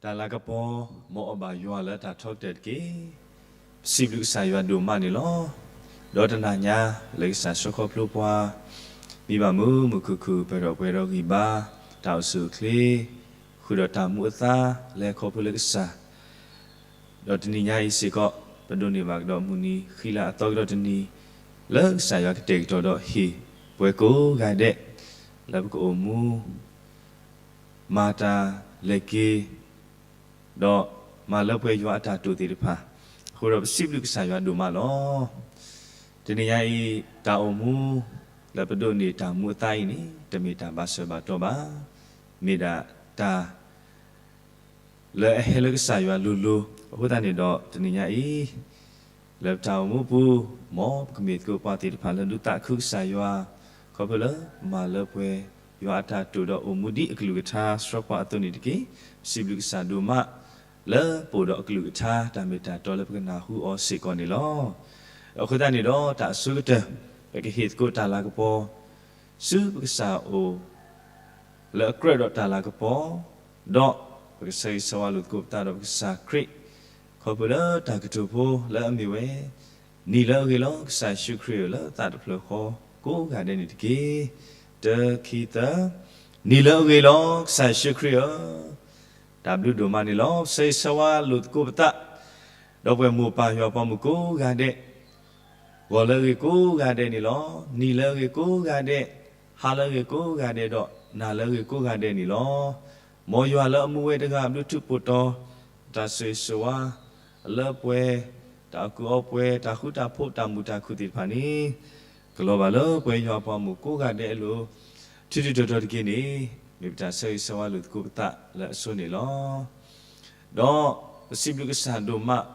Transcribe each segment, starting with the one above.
တၢ်လၤကပီၤ မ်အဘၣ်ယွၤလၢတၢ်ထီကတၢၢ်တက့ၢ်. ပစံးဘျုးကစၢ်ယွၤဒိၣ်မးန့ၣ်လီၤ. ဒီးတနၤညါ လၢကစၢ်ဆှၢခီဖျိပှၤ မ့ၢ်ဘၣ်မုာ်မုာ်ခုၣ်ခုၣ် ပၢၢ်ထီၣ်ပှဲၤဒီးဂံၢ်ဘါ တၢ်အိၣ်ဆူၣ်အိၣ်ချ့ ဃုာ်ဒီးတၢ်မူအသါ လၢခီဖျိလၢကစၢ် ဒီးတနံၤညါအံၤစ့ၢ်ကီး ပဒိးန့ၢ်ဘၣ်ကဒီးမုၢ်နံၤဃံလၤအသီကဒီးတနံၤ လၢကစၢ်ယွၤကတဲာ်ကတီၤဒီးဟ့ၣ်ပှၤကိးဂၤဒဲး လၢပကအိၣ်မူ မၤတၢ်လဲၤက့ၤ ဒီးမၤလၢပှဲၤယွၤအတၢ်တိာ်သ့ၣ်တဖၣ်, အဃိဒီးပစံးဘျုးကစၢ်ယွၤဒိၣ်မးလီၤ. တနံၤညါအံၤ တၢ်အိၣ်မူ လၢပဒိးန့ၢ်တၢ်မူအသါအံၤန့ၣ် တမ့ၢ်တၢ်ဘၣ်ဆၢဘၣ်တီၢ်ဘၣ်, မ့ၢ်ဒၣ်တၢ် လၢအဟဲလၢကစၢ်ယွၤလိၤလိၤ, အဃိသတးန့ၣ်ဒီးတနံၤညါအံၤ လၢပတၢ်အိၣ်မူပူၤ မ်ပကမ့ၢ်သကိးပှၤသ့ၣ်တဖၣ်လၢဒုးသးခုကစၢ်ယွၤ, ခီဖျိလၢမၤလၢပှဲၤယွၤအတၢ်တိာ်ဒီးအိၣ်မူဒ်အကလုၢ်ကထါစှီပှၤအသိးန့ၣ်တက့ၢ်. ပစံးဘျုးကစၢ်ဒိၣ်မး လၢပအိၣ်ဒီးအကလုၢ်ကထါတၢ်မ့ၢ်တၢ်တီလၢပကနၢ်ဟူအီၤစ့ၢ်ကီးန့ၣ်လီၤ. အဃိသတးန့ၣ်ဒီးတၢ်အဆိကတၢၢ် ပကဟ့ၣ်သကိးတၢ်လၤကပီၤ ဆူပကစၢ်အအိၣ် လၢအကြၢးဒီးတၢ်လၤကပီၤ, ဒီးပကဆၢဂ့ၤဆၢဝါလိာ်သကိးပသးဒီးပကစၢ်ခရံာ်, ခီဖျိလၢတၢ်ကတိၤဖိလၢအမ့ၢ်ဝဲ, နံၤလၢအဂ့ၤလီၤ ကစၢ်ယ့ၣ်ၡူးခရံာ်ဧၢ, လၢသးတဖျၢၣ်ဃီကိးဂၤဒဲးန့ၣ်တက့ၢ်. တၢ ခံ သၢ, နံၤလၢအဂ့ၤလီၤ ကစၢ်ယ့ၣ်ၡူးခရံာ်ဧၢ, တၢ်ဘျုးဒိၣ်မးန့ၣ်လီၤ. ဆၢဂ့ၤဆၢဝါလိာ်သကိးပသး ဒီးပှၤမိၢ်ပၢ်ယွၤပှၤမုၣ်ကိးဂၤဒဲး, ဂီၤလၢအဂ့ၤကိးဂၤဒဲးန့ၣ်လီၤ. နံၤလၢအဂ့ၤကိးဂၤဒဲး, ဟါလၢအဂ့ၤကိးဂၤဒဲးဒီး နၤလၢအဂ့ၤကိးဂၤဒဲးန့ၣ်လီၤ. မ်ယွၤလၢအမူဝဲတဂၤအဘျုးထူးဖှိၣ်တီၤ, တၢ်ဆိၣ်ဂ့ၤဆိၣ်ဝါ လၢပှဲၤ, တၢ်အီၣ်ကူအီပှဲၤ, တၢ်ဃူတၢ်ဖိး တၢ်မုာ်တၢ်ခုၣ်သ့ၣ်တဖၣ်န့ၣ် ကလီၤဘၣ်လၢပှၤယွၤအပှၤမုၣ်ကိးဂၤဒဲးအလိၤ, ထူးထူးတီၤတီၤတက့ၢ်န့ၣ် မ့ၢ်ပတၢ်ဆၢဂ့ၤဆၢဝါလိာ်သကိးပသးလၢအဆိန့ၣ်လီၤ. ဒီးပစံးဘျုးကစၢ်ဒိၣ်မး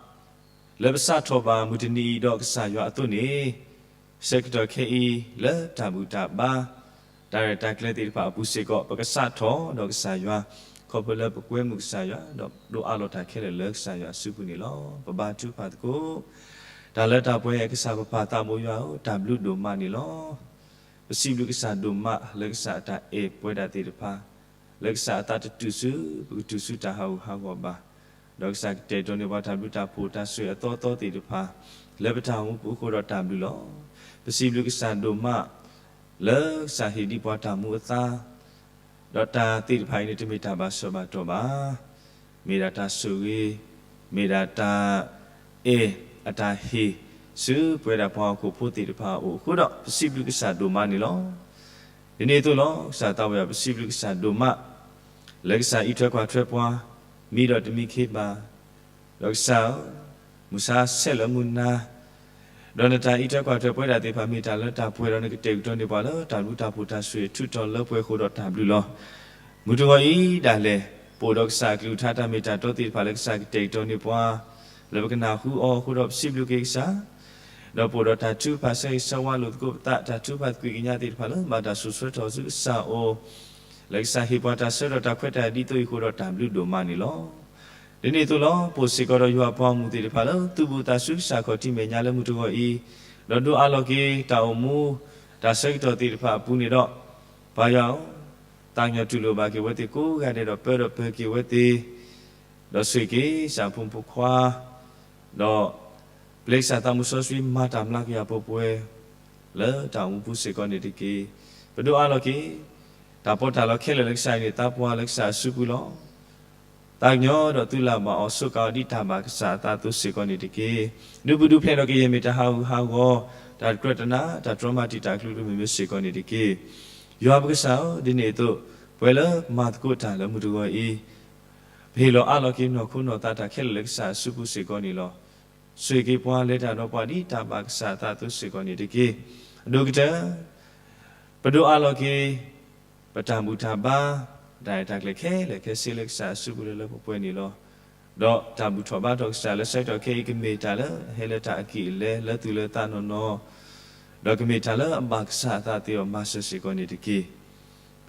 လၢပစးထီၣ်ဘၣ်မုၢ်တနံၤအံၤဒီးကစၢ်ယွၤအသိးန့ၣ်, ဆၢကတီၢ်ခဲအံၤ လၢတၢ်ဘူၣ်တၢ်ဘါ တၢ်ရဲၣ်တၢ်ကျဲၤသ့ၣ်တဖၣ်အပူၤစ့ၢ်ကီး ပကစးထီၣ်ဒီးကစၢ်ယွၤ, ခီဖျိလၢပကွဲမုာ်ကစၢ်ယွၤ ဒီးဒိးအးလီၤတၢ်ခဲလၢာ်လၢကစၢ်ယွၤအစုပူၤန့ၣ်လီၤ. ပဘါထုကဖၣ်သကိး တၢ်လၢတၢ်ပှဲၤကစၢ်ပပၢ်သးဘိယွၤဧၢ, တၢ်ဘျုးဒိၣ်မးန့ၣ်လီၤ. ပစံးဘျုးကစၢ်ဒိၣ်မး လၢကစၢ်အတၢ်အဲၣ်ပှဲၤဒၣ်သ့ၣ်တဖၣ်, လၢကစၢ်အသးတတုၤဆူ ပကတုၤဆူတၢ်ဟးဂူာ်ဟးဂီၤဘၣ်, ဒီးကစၢ်ကတဲာ်ကတီၤန့ၢ်ပှၤတၢ်ဘျုးတၢ်ဖှိၣ်တၢ်ဆိၣ်ဂ့ၤအသီသီသ့ၣ်တဖၣ် လၢပတၢ်အိၣ်မူပူၤအဃိဒီးတၢ်ဘျုးလီၤ. ပစံးဘျုးကစၢ်ဒိၣ်မး လၢကစၢ်ဟ့ၣ်ဒံးပှၤတၢ်မူအသါ, ဒီးတၢ်သ့ၣ်တဖၣ်အံၤန့ၣ် တမ့ၢ်တၢ်ဘၣ်ဆၢဘၣ်တီၢ်ဘၣ်, မ့ၢ်ဒၣ်တၢ်ဆိၣ်ဂ့ၤ, မ့ၢ်ဒၣ်တၢ်အဲၣ်အတၢ်ဟ့ၣ်ဆူပဝဲဒၣ်ပှၤဟီၣ်ခိၣ်ဖိသ့ၣ်တဖၣ်အအိၣ်အဃိဒီး ပစံးဘျုးကစၢ်ဒိၣ်မးန့ၣ်လီၤ. ဒ်န့ၣ်အသိးလီၤ. ကစၢ်သးဝံၣ်အီၤ ပစံးဘျုးကစၢ်ဒိၣ်မး လၢကစၢ်အံးထွဲကွၢ်ထွဲပှၤ, မံဒီးတမံခ့ဘၣ်, ဒီးကစၢ်ဧၢ, မုၢ်ဆါဆဲးလၢမုၢ်နၤ, ဒီးနတၢ်အံးထွဲကွၢ်ထွဲပဝဲဒၣ်သ့ၣ်တဖၣ် မ့ၢ်တၢ်လၢတၢ်ပှဲၤဒီး နကတဲာ်ကတီၤန့ၢ်ပှၤလၢတၢ်ဘျုးတၢ်ဖှိၣ်တၢ်ဆိၣ်ဂ့ၤထူးထီၣ်လၢပှဲၤအဃိဒီးတၢ်ဘျုးလီၤ. မုၢ်တဂီၤအံၤဒၣ်လဲာ် ပအိၣ်ဒီးကစၢ်အကလုၢ်ကထါတၢ်မ့ၢ်တၢ်တီသ့ၣ်တဖၣ်လၢကစၢ်ကတဲာ်ကတီၤန့ၢ်ပှၤ လၢပကနၢ်ဟူအီၤအဃိဒီး ပစံးဘျုးက့ၤကစၢ် ဒီးပအိၣ်ဒီးတၢ်ထုကဖၣ်ဆၢဂ့ၤဆၢဝါလိာ်သကိးပသး တၢ်ထုကဖၣ်သကွံာ်ကညးသ့ၣ်တဖၣ်လၢ ဘၣ်တၢ်စိာ်ဆှၢထီၣ်ဆူကစၢ်အအိၣ်, လၢကစၢ်ဟ့ၣ်ပှၤတၢ်ဆၢဒီးတၢ်ခွဲးတၢ်ယာ်ဒ်သိးအံၤအဃိဒီးတၢ်ဘျုးဒိၣ်မးန့ၣ်လီၤ. ဒ်န့ၣ်အသိးလီၤ. ပအိၣ်စ့ၢ်ကီးဒီးယွၤအပှၤဂီၢ်မုၢ်သ့ၣ်တဖၣ်လၢ သုးဘူးသးဆူကစၢ်ခီၣ်ထံးမဲာ်ညါလၢမုၢ်တဂီၤအံၤ, ဒီးဒိးအးလီၤက့ၤတၢ်အိၣ်မူ တၢ်ဆၢကတီၢ်သ့ၣ်တဖၣ်အပူၤန့ၣ်ဒီး ပၢ်ယွၤဧၢ, သးကညီၤတူၢ်လိာ်ဘၣ်က့ၤဝဲသ့ၣ်ကိးဂၤဒဲးဒီး ပၢဒီးပၢၤက့ၤဝဲသ့ၣ်, ဒီးဆိၣ်ဂ့ၤက့ၤကစၢ်ဖိမုၣ်ဖိခွါ, ဒီးပျဲကစၢ်သးမုၢ်စီဆှံမၤတၢ်မျးကယၤပှဲၤပှဲၤ လၢတၢ်အိၣ်မူပူၤစ့ၢ်ကီးန့ၣ်တက့ၢ်. ပဒိးအးလီၤက့ၤ တၢ်ပီးတၢ်လီခဲလၢာ်လၢကစၢ်အံၤန့ၣ် သးပှၢ်လၢကစၢ်အစုပူၤလီၤ. သးကညီၤဒီးသုလၢ်ဘၣ်အီၤ စူးကါအီၤဒ်တၢ်ဘၣ်ကစၢ်အသးအသိးစ့ၢ်ကီးန့ၣ်တက့ၢ်. ဒုးပူၤဒုးဖျဲးဒီးကယဲၢ်မ့ၢ်တၢ်ဟးဂူာ်ဟးဂီၤ, တၢ်တကြၢးတနါ, တၢ်တြီမၤတံာ်တာ်အကလုာ်ကလုာ်မ့ၢ်မ့ၢ်စ့ၢ်ကီးန့ၣ်တက့ၢ်. ယွၤပကစၢ်ဧၢ, ဒ်န့ၣ်အသိး ပဝဲလၢပမၤသကိးတၢ်လၢမုၢ်တဂီၤအံၤ, ပဟ့ၣ်လီၤအးလီၤက့ၤနီၢ်ခိနီၢ်သးတၢ်ခဲလၢာ်လၢကစၢ်အစုပူၤစ့ၢ်ကီးန့ၣ်လီၤ. ဆိၣ်ဂ့ၤက့ၤပှၤလဲၤတၢ်ဒီးပှၤဒ်တၢ်ဘၣ်ကစၢ်အသးအသိးစ့ၢ်ကီးန့ၣ်တက့ၢ်. အဒိၣ်ကတၢၢ် ပဒိးအးလီၤက့ၤ ပတၢ်ဘူၣ်တၢ်ဘါ, တၢ်ရဲၣ်တၢ်ကျဲၤခဲလၢာ်ခဲဆ့လၢကစၢ်အစုပူၤလၢလၢပှဲၤပှဲၤန့ၣ်လီၤ. ဒီးတၢ်ဘူၣ်ထီၣ်ဘါထီၣ်ကစၢ်လၢဆၢကတီၢ်ခဲအံၤ ကမ့ၢ်တၢ်လၢအဟဲလၢတၢ်အကံၢ်အလဲလၢသူၣ်လၢသးနီၢ်နီၢ်, ဒီးကမ့ၢ်တၢ်လၢအဘၣ်ကစၢ်အသးသ့အီၤမၤစၢၤစ့ၢ်ကီးန့ၣ်တက့ၢ်.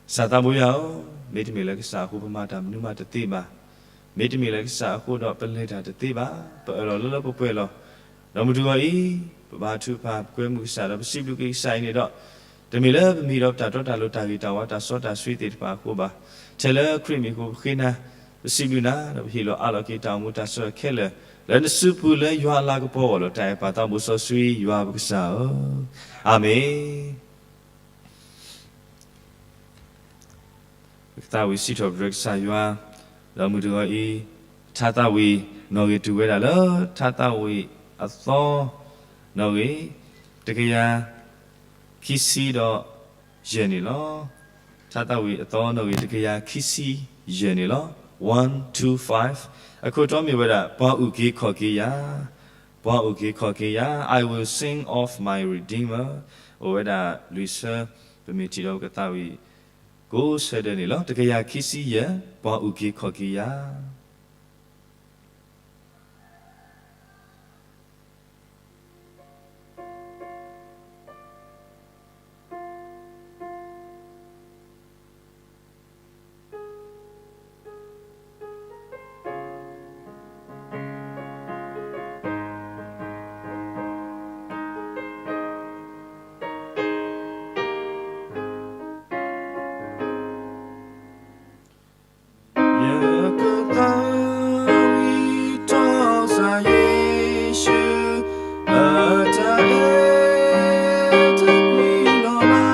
ကစၢ်သးဘိယွၤဧၢ, မ့တမ့ၢ်လၢကစၢ်အဃိ ပမၤတၢ်မနုၤမးတသ့ဘၣ်. မ့တမ့ၢ်လၢကစၢ်အဃိဒီးပလဲၤတၢ်တသ့ဘၣ်. ပအၢၣ်လီၤလၢလၢပှဲၤပှဲၤလီၤ. ဒီးမုၢ်တဂီၤအံၤ ပဘါထုကဖၣ် ပကွဲမုာ်ကစၢ်ဒီးပစံးဘျုးက့ၤကစၢ်အံၤန့ၣ်ဒီး, တမ့ၢ်လၢပမံၤဒီးပတၢ်တီတၢ်လိၤ တၢ်ဂ့ၤတၢ်ဝါ တၢ်စီတၢ်ဆှံသ့ၣ်တဖၣ်အဃိဘၣ်. ထဲလၢခရံာ်မံၤအဃိ ပဃ့နၤ ပစံးဘျုးနၤ ဒီးပဟ့ၣ်လီၤအးလီၤက့ၤတၢ်အိၣ်မူတၢ်ဆၢခဲလၢာ် လၢနစုပူၤလၢယွၤအလၤကပီၤအဂီၢ်လီၤ. တၢ်အဲၣ်ပၢ်သးဘိစီဆှံယွၤပကစၢ်ဧၢ, အၤမ့ၣ်. ပကသးဝံၣ်စံးထီၣ်ပတြၢၤကစၢ်ယွၤ, ဒီးမုၢ်တဂီၤအံၤ, ထါသးဝံၣ်နီၣ်ဂံၢ်တုၤဝဲဒၣ်လၢ ထါသးဝံၣ်အသီ နီၣ်ဂံၢ် တကယၤခံဆံဒီးယဲၢ်န့ၣ်လီၤ. ထါသးဝံၣ်အသီနီၣ်ဂံၢ်တကယၤခံဆံယဲၢ်န့ၣ်လီၤ. One two five. အခိၣ်တီမ့ၢ်ဝဲဒၣ် ပှၤအုၣ်က့ၤခီၣ်က့ၤယၤ, ပှၤအုၣ်က့ၤခီၣ်က့ၤယၤ, I will sing of my Redeemer. အိၣ်ဝဲဒၣ်လွံၢ်ဆၢ, ပမ့ၢ်ထံၣ်ဒီးပကသးဝံၣ်ကိးဆၢဒဲးန့ၣ်လီၤ. တကယၤခံဆံယဲၢ်, ပှၤအုၣ်က့ၤခီၣ်က့ၤယၤ. Yeketawito sa Yesu, ata e ta wi no la,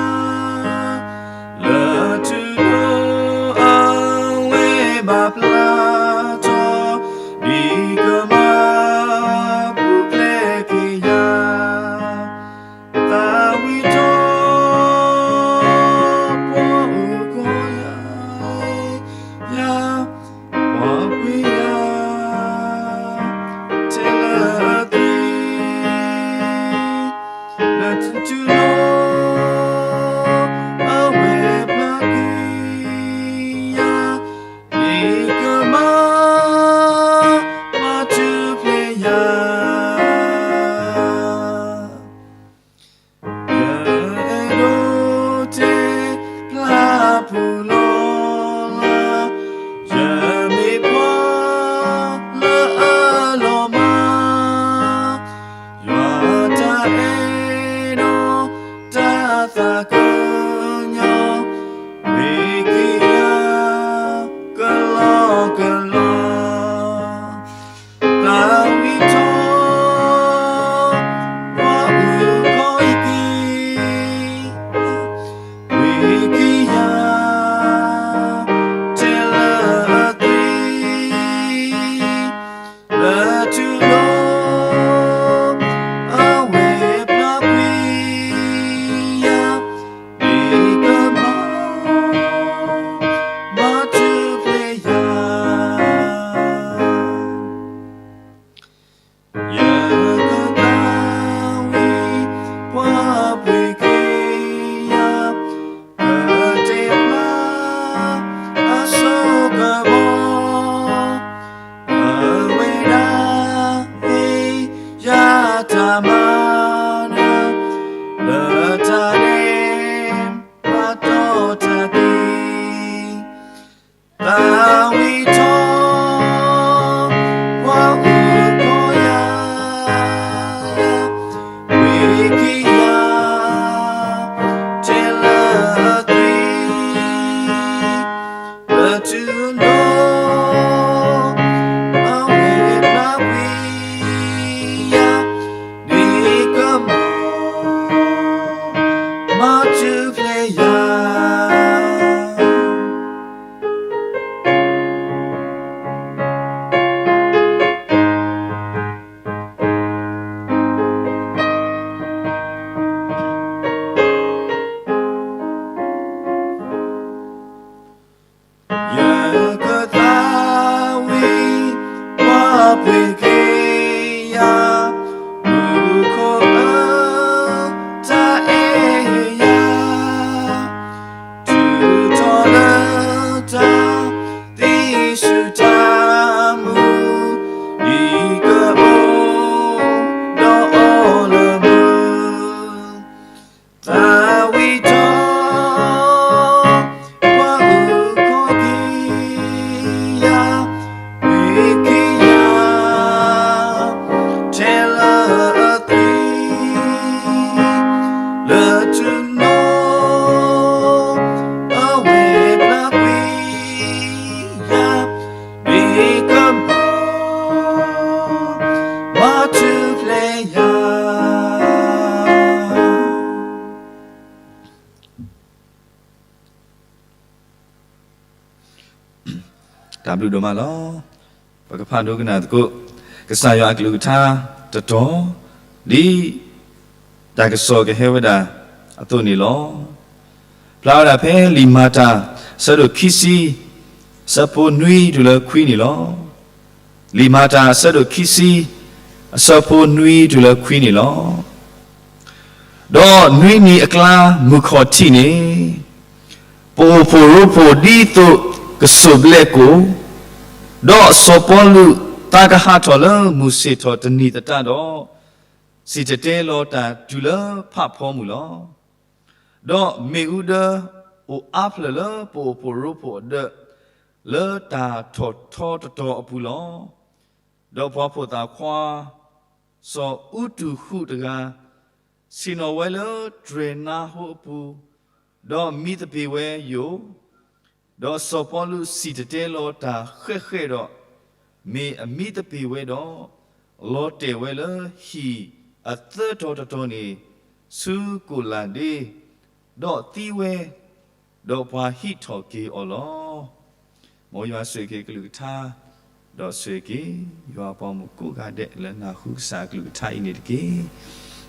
la tu no a we ba pla to, bi ka ma pu ple ke ya. Thawito, pwa u ko ya, ya, pwa wi ya, tela a ti, la tu tu lo, a we pla ki ya, ni ka ma, ma tu ple ya. Yë e dô té plá pǔ lò la, yë mèpwá lv́ lò má, yua ta e dô ta tha kơ nyô, wí kí yá kơ lò kơ lò. Thawí thó, pwa u kó í kí, wí kí yá, té lơ a tí, lơ tú lô, a wé plá wí yá, bí kơ má, má tú plé yá. Yë k'aw Dawid, pwa pwí kí yá, k'aw té plá, a só k'aw bò, a wé dá, hí, yá ta ma nà, lơ ta dé, pá tó ta kí. Thawí thó, pwa u kó yá, wí kí yá, té lơ a tí, lơ tú lô, a wé plá wí yá, ní k'aw mú, má tú plé yá. Yë k'aw Dawid, pwa pwí kí yá, u k'aw ta e yá, tu tho lơ ta, tí su ta mú, í k'aw bò, dò o lơ mú. Thawí thó, pwa u kó kí yá, wí kí yá, တၢ်ဘျုးဒိၣ်မးလီၤ. ပကဖးဒိကနၣ်သကိး ကစၢ်ယွၤအကလုၢ်ကထါတတီၤ, ဒ်တၢ်ကစီၣ်ကဟဲဝဲဒၣ်အသိးန့ၣ်လီၤ. ဖျါဝဲဒၣ်ဖဲလံာ်မၤတၢ် အဆၢဒိၣ်ခံဆံ အဆၢဖိနွံတုၤလၢခွံန့ၣ်လီၤ. လံာ်မၤတၢ် အဆၢဒိၣ်ခံဆံ အဆၢဖိနွံတုၤလၢခွံန့ၣ်လီၤ. ဒီးနွံနံၤအကျါ မုၢ်ခီၣ်ထံးန့ၣ် ပအိၣ်ဖှိၣ်ရိဖှိၣ်ဒ်သိးကစိာ်ဘျဲၣ်ကိၣ်, ဒီးစီၤပီလူးသးကဟးထီၣ်လၢမုၢ်ဆ့ၣ်ထီၣ်တနံၤသတးဒီး, စံၣ်တဲၤတဲလီၤတၢ်တုၤလၢဖးဖီမုၢ်လီၤ. ဒီးမ့ၣ်အူဒၢအိၣ်အါဖျၢၣ်လၢပအိၣ်ဖှိၣ်ရိဖှိၣ်အဒၢး လၢတၢ်ထီၣ်ထီတတီၤအပူၤလီၤ. ဒီးပှၤဖိသၣ်ခွါ စီၤအူတူၢ်ဃူၣ်တဂၤ ဆ့ၣ်နီၤဝဲလၢတြဲၤနါဟိအပူၤ, ဒီးမံသပ့ၤဝဲယိာ်, ဒီးစီၤပီလူးစံၣ်တဲၤတဲလီၤတၢ်ဃဲးဃဲးဒီး, မ့ၢ်အမံသပ့ၤဝဲဒီး, လီၤတဲာ်ဝဲလၢဟံၣ်အသၢတီၤတတီၤန့ၣ် ဆူကိးလၣ်ဒ့, ဒီးသံဝဲ, ဒီးပှၤဟံးထီၣ်က့ၤအီၤလီၤ. မ်ယွၤဆိၣ်ဂ့ၤက့ၤကလုၢ်ကထါ, ဒီးဆိၣ်ဂ့ၤက့ၤ ယွၤအပှၤမုၣ်ကိးဂၤဒဲးလၢနၢ်ဟူကစၢ်အကလုၢ်ကထါအံၤန့ၣ်တက့ၢ်.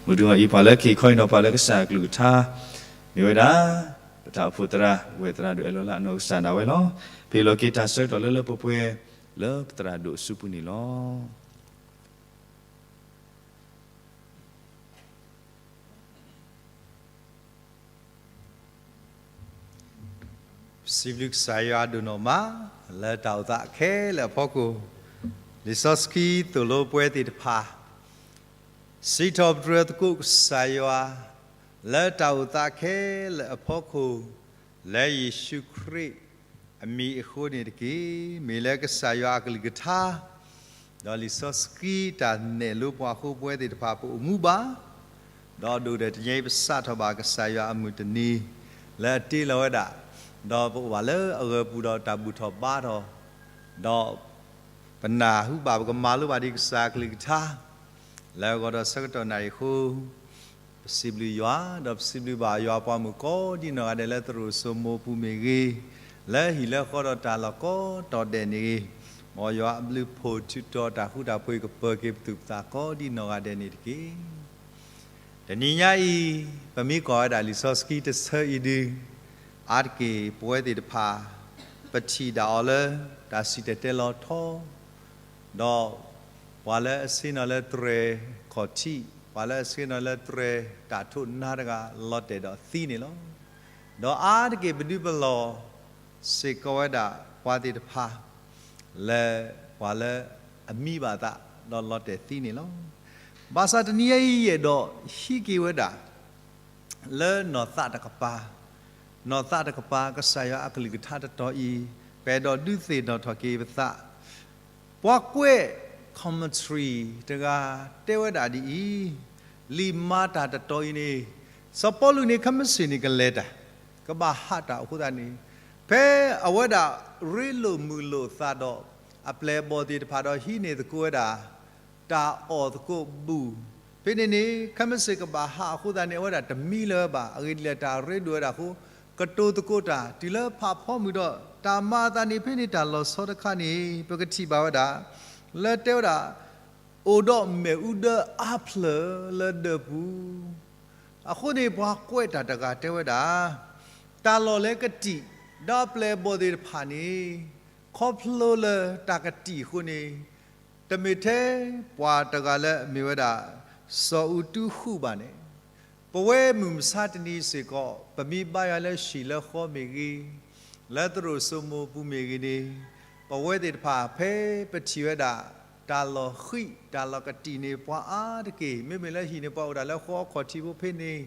မုၢ်တဂီၤအံၤ ပှၤလၢက့ၤခီအံၤနီၤ ပှၤလၢကစၢ်အကလုၢ်ကထါ မ့ၢ်ဝဲဒၣ် ပတၢ်အိၣ်ဖှိၣ်သရၣ် ဝဲၢ်သရၣ်ဒိၣ်အဲၣ်လီၤလၢအနီၢ်ကစၢ်ဒၣ်ဝဲလီၤ. ပဟ့ၣ်လီၤက့ၤတၢ်ဆၢကတီၢ်လၢလၢပှဲၤပှဲၤ လၢပသရၣ်ဒိၣ်အစုပူၤန့ၣ်လီၤ. ပစံးဘျုးကစၢ်ယွၤဒိၣ်နီၢ်မး လၢတၢ်အိၣ်သးခဲလၢာ်အဖီခိၣ်, လံာ်စီဆှံသိၣ်လိပဝဲသ့ၣ်တဖၣ် စံးထီၣ်ပတြၢၤသကိးကစၢ်ယွၤ လၢတၢ်အိၣ်သးခဲလၢာ်အဖီခိၣ်, လၢယ့ၣ်ၡူးခရံာ်အမံၤအဃိန့ၣ်တက့ၢ်. မ့ၢ်လၢကစၢ်ယွၤအကလုၢ်ကထါ ဒီးလံာ်စီဆှံတၢ်နဲၣ်လိပှၤအဃိ ပဝဲသ့ၣ်တဖၣ်ပအိၣ်မူဘၣ်, ဒီးဒိၣ်ဒီးတနံၤအံၤ ပစးထီၣ်ဘၣ်ကစၢ်ယွၤအမုၢ်တနံၤ လၢအတ့လီၤဝဲဒၣ်, ဒီးပအိၣ်ဘၣ်လၢအဂၢၤပူၤဒီးတၢ်ဘူၣ်ထီၣ်ဘါထီၣ်, ဒီးပနၢ်ဟူဘၣ် ပကမၤလိဘၣ်ဒံးကစၢ်အကလုၢ်ကထါ လၢအဂီၢ်ဒီးဆၢကတီၢ်နၣ်ရံၣ်အဃိ, ပစံးဘျုးယွၤ, ဒီးပစံးဘျုးဘၣ်ယွၤအပှၤမုၣ်ကိးဒံနီၢ်ဂၤဒဲးလၢသရိာ်စိမိၤပူၤမ့ၢ်ဂ့ၤ, လၢဟံၣ်လၢဃီဒီးတၢ်လီၢ်ကိးတီၤဒဲးန့ၣ်ဂ့ၤ, မ်ယွၤအဘျုးဖှိၣ်ထုးထီၣ်တၢ်ဃူတၢ်ဖိးအံၤ ကပၢၤက့ၤပသူၣ်ပသးကိးဒံနီၢ်ဂၤဒဲးန့ၣ်တက့ၢ်. တနံၤညါအံၤ, ပမ့ၢ်ကွၢ်ဝဲဒၣ်လံာ်စီဆှံတဆၢအံၤဒုး, အါတက့ၢ်ပဝဲသ့ၣ်တဖၣ် ပထံၣ်ဒၣ်အီၤလၢ တၢ်စံၣ်တဲၤတဲလီၤထီ ဒီးပှၤလၢအဆ့ၣ်နီၤလၢတြဲၤခီၣ်ထံး, ပှၤလၢအဆ့ၣ်နီၤလၢတြဲၤတၢ်ထိးနါတဂၤ လီၤတဲာ်ဒီးသံန့ၣ်လီၤ. ဒီးအါတက့ၢ်ပဒုးပလီၢ်စ့ၢ်ကီးဝဲဒၣ် ပှၤသ့ၣ်တဖၣ် လၢပှၤလၢအမံဘၣ်အသး ဒီးလီၤတဲာ်သံန့ၣ်လီၤ. ဘၣ်ဆၣ်တနံၤအံၤယအဲၣ်ဒိးဟံးက့ၤဝဲဒၣ် လၢနီၢ်သးတကပၤ, နီၢ်သးတကပၤ ကစၢ်ယွၤအကလုၢ်ကထါတတီၤအံၤ, ပအဲၣ်ဒိးဒုးသ့ၣ်နီၣ်ထီၣ်က့ၤပသး, ပှၤကွဲး commentary တဂၤတဲဝဲဒၣ်ဒ်အံၤ, လံာ်မၤတၢ်တတီၤအံၤန့ၣ်, စီၤပီလူးန့ၣ် ခဲမုၢ်ဆ့ၣ်န့ၣ် ကလဲၤတၢ်, ကဘၣ်ဟးတၢ်အဃိသတးန့ၣ်, ဖဲအဝဲဒၣ်ရ့လိာ်မုာ်လိာ်သးဒီး အပျဲၢ်အဘီၣ်သ့ၣ်တဖၣ်ဒီးဟံးန့ၢ်သကိးဝဲဒၣ် တၢ်အီၣ်သကိးဘူၣ်, ဖဲန့ၣ်န့ၣ် ခဲမုၢ်ဆ့ၣ်ကဘၣ်ဟးအဃိသတးန့ၣ် အဝဲဒၣ်တမံလၢၤဘၣ်. အဂ့ၢ်ဒ်လဲၣ် တၢ်ရ့ဒိၣ်ဝဲဒၣ်အဃိ, ကတိၤသကိးတၢ်တုၤလၢဖးဖီမုၢ်ဒီး တၢ်မၤအသးန့ၣ် ဖဲန့ၣ်တၢ်လီၤဆီတခါန့ၣ် ပကထံၣ်ဘၣ်ဝဲဒၣ် လၢတဲဝဲဒၣ် အိၣ်ဒီးမ့ၣ်အူဒၢအါဖျၢၣ်လၢဒၢးပူၤ အဃိန့ၣ် ပှၤကွဲးတၢ်တဂၤတဲဝဲဒၣ်, တၢ်လီၢ်လၢကတံာ် ဒီးအပျဲၢ်အဘီၣ်သ့ၣ်တဖၣ်န့ၣ် ခီဖျိလၢတၢ်ကတံာ်အဃိန့ၣ်, တမ့ၢ်ထဲပှၤတဂၤလၢအမ့ၢ်ဝဲဒၣ် စီၤအူတူဃူၣ်ဘၣ်န့ၣ်, ပဝဲမုၢ်မဆါတနံၤစ့ၢ်ကီး ပမ့ၢ်ဘါယွၤလၢဟံၣ်လၢဃီမ့ၢ်ဂ့ၤ, လၢသရိာ်စိမိၤပူၤမ့ၢ်ဂ့ၤန့ၣ်, ပဝဲသ့ၣ်တဖၣ်ဖဲပထံၣ်ဝဲဒၣ် တၢ်လီၢ်ဃံး တၢ်လီၢ်ကတံာ်န့ၣ် ပှၤအါတက့ၢ်, မ့မ့ၢ်လၢဟံၣ်န့ၣ် ပှၤအိၣ်ဒၣ်လၢဃီအခီၣ်ထံးဖိဖဲန့ၣ်,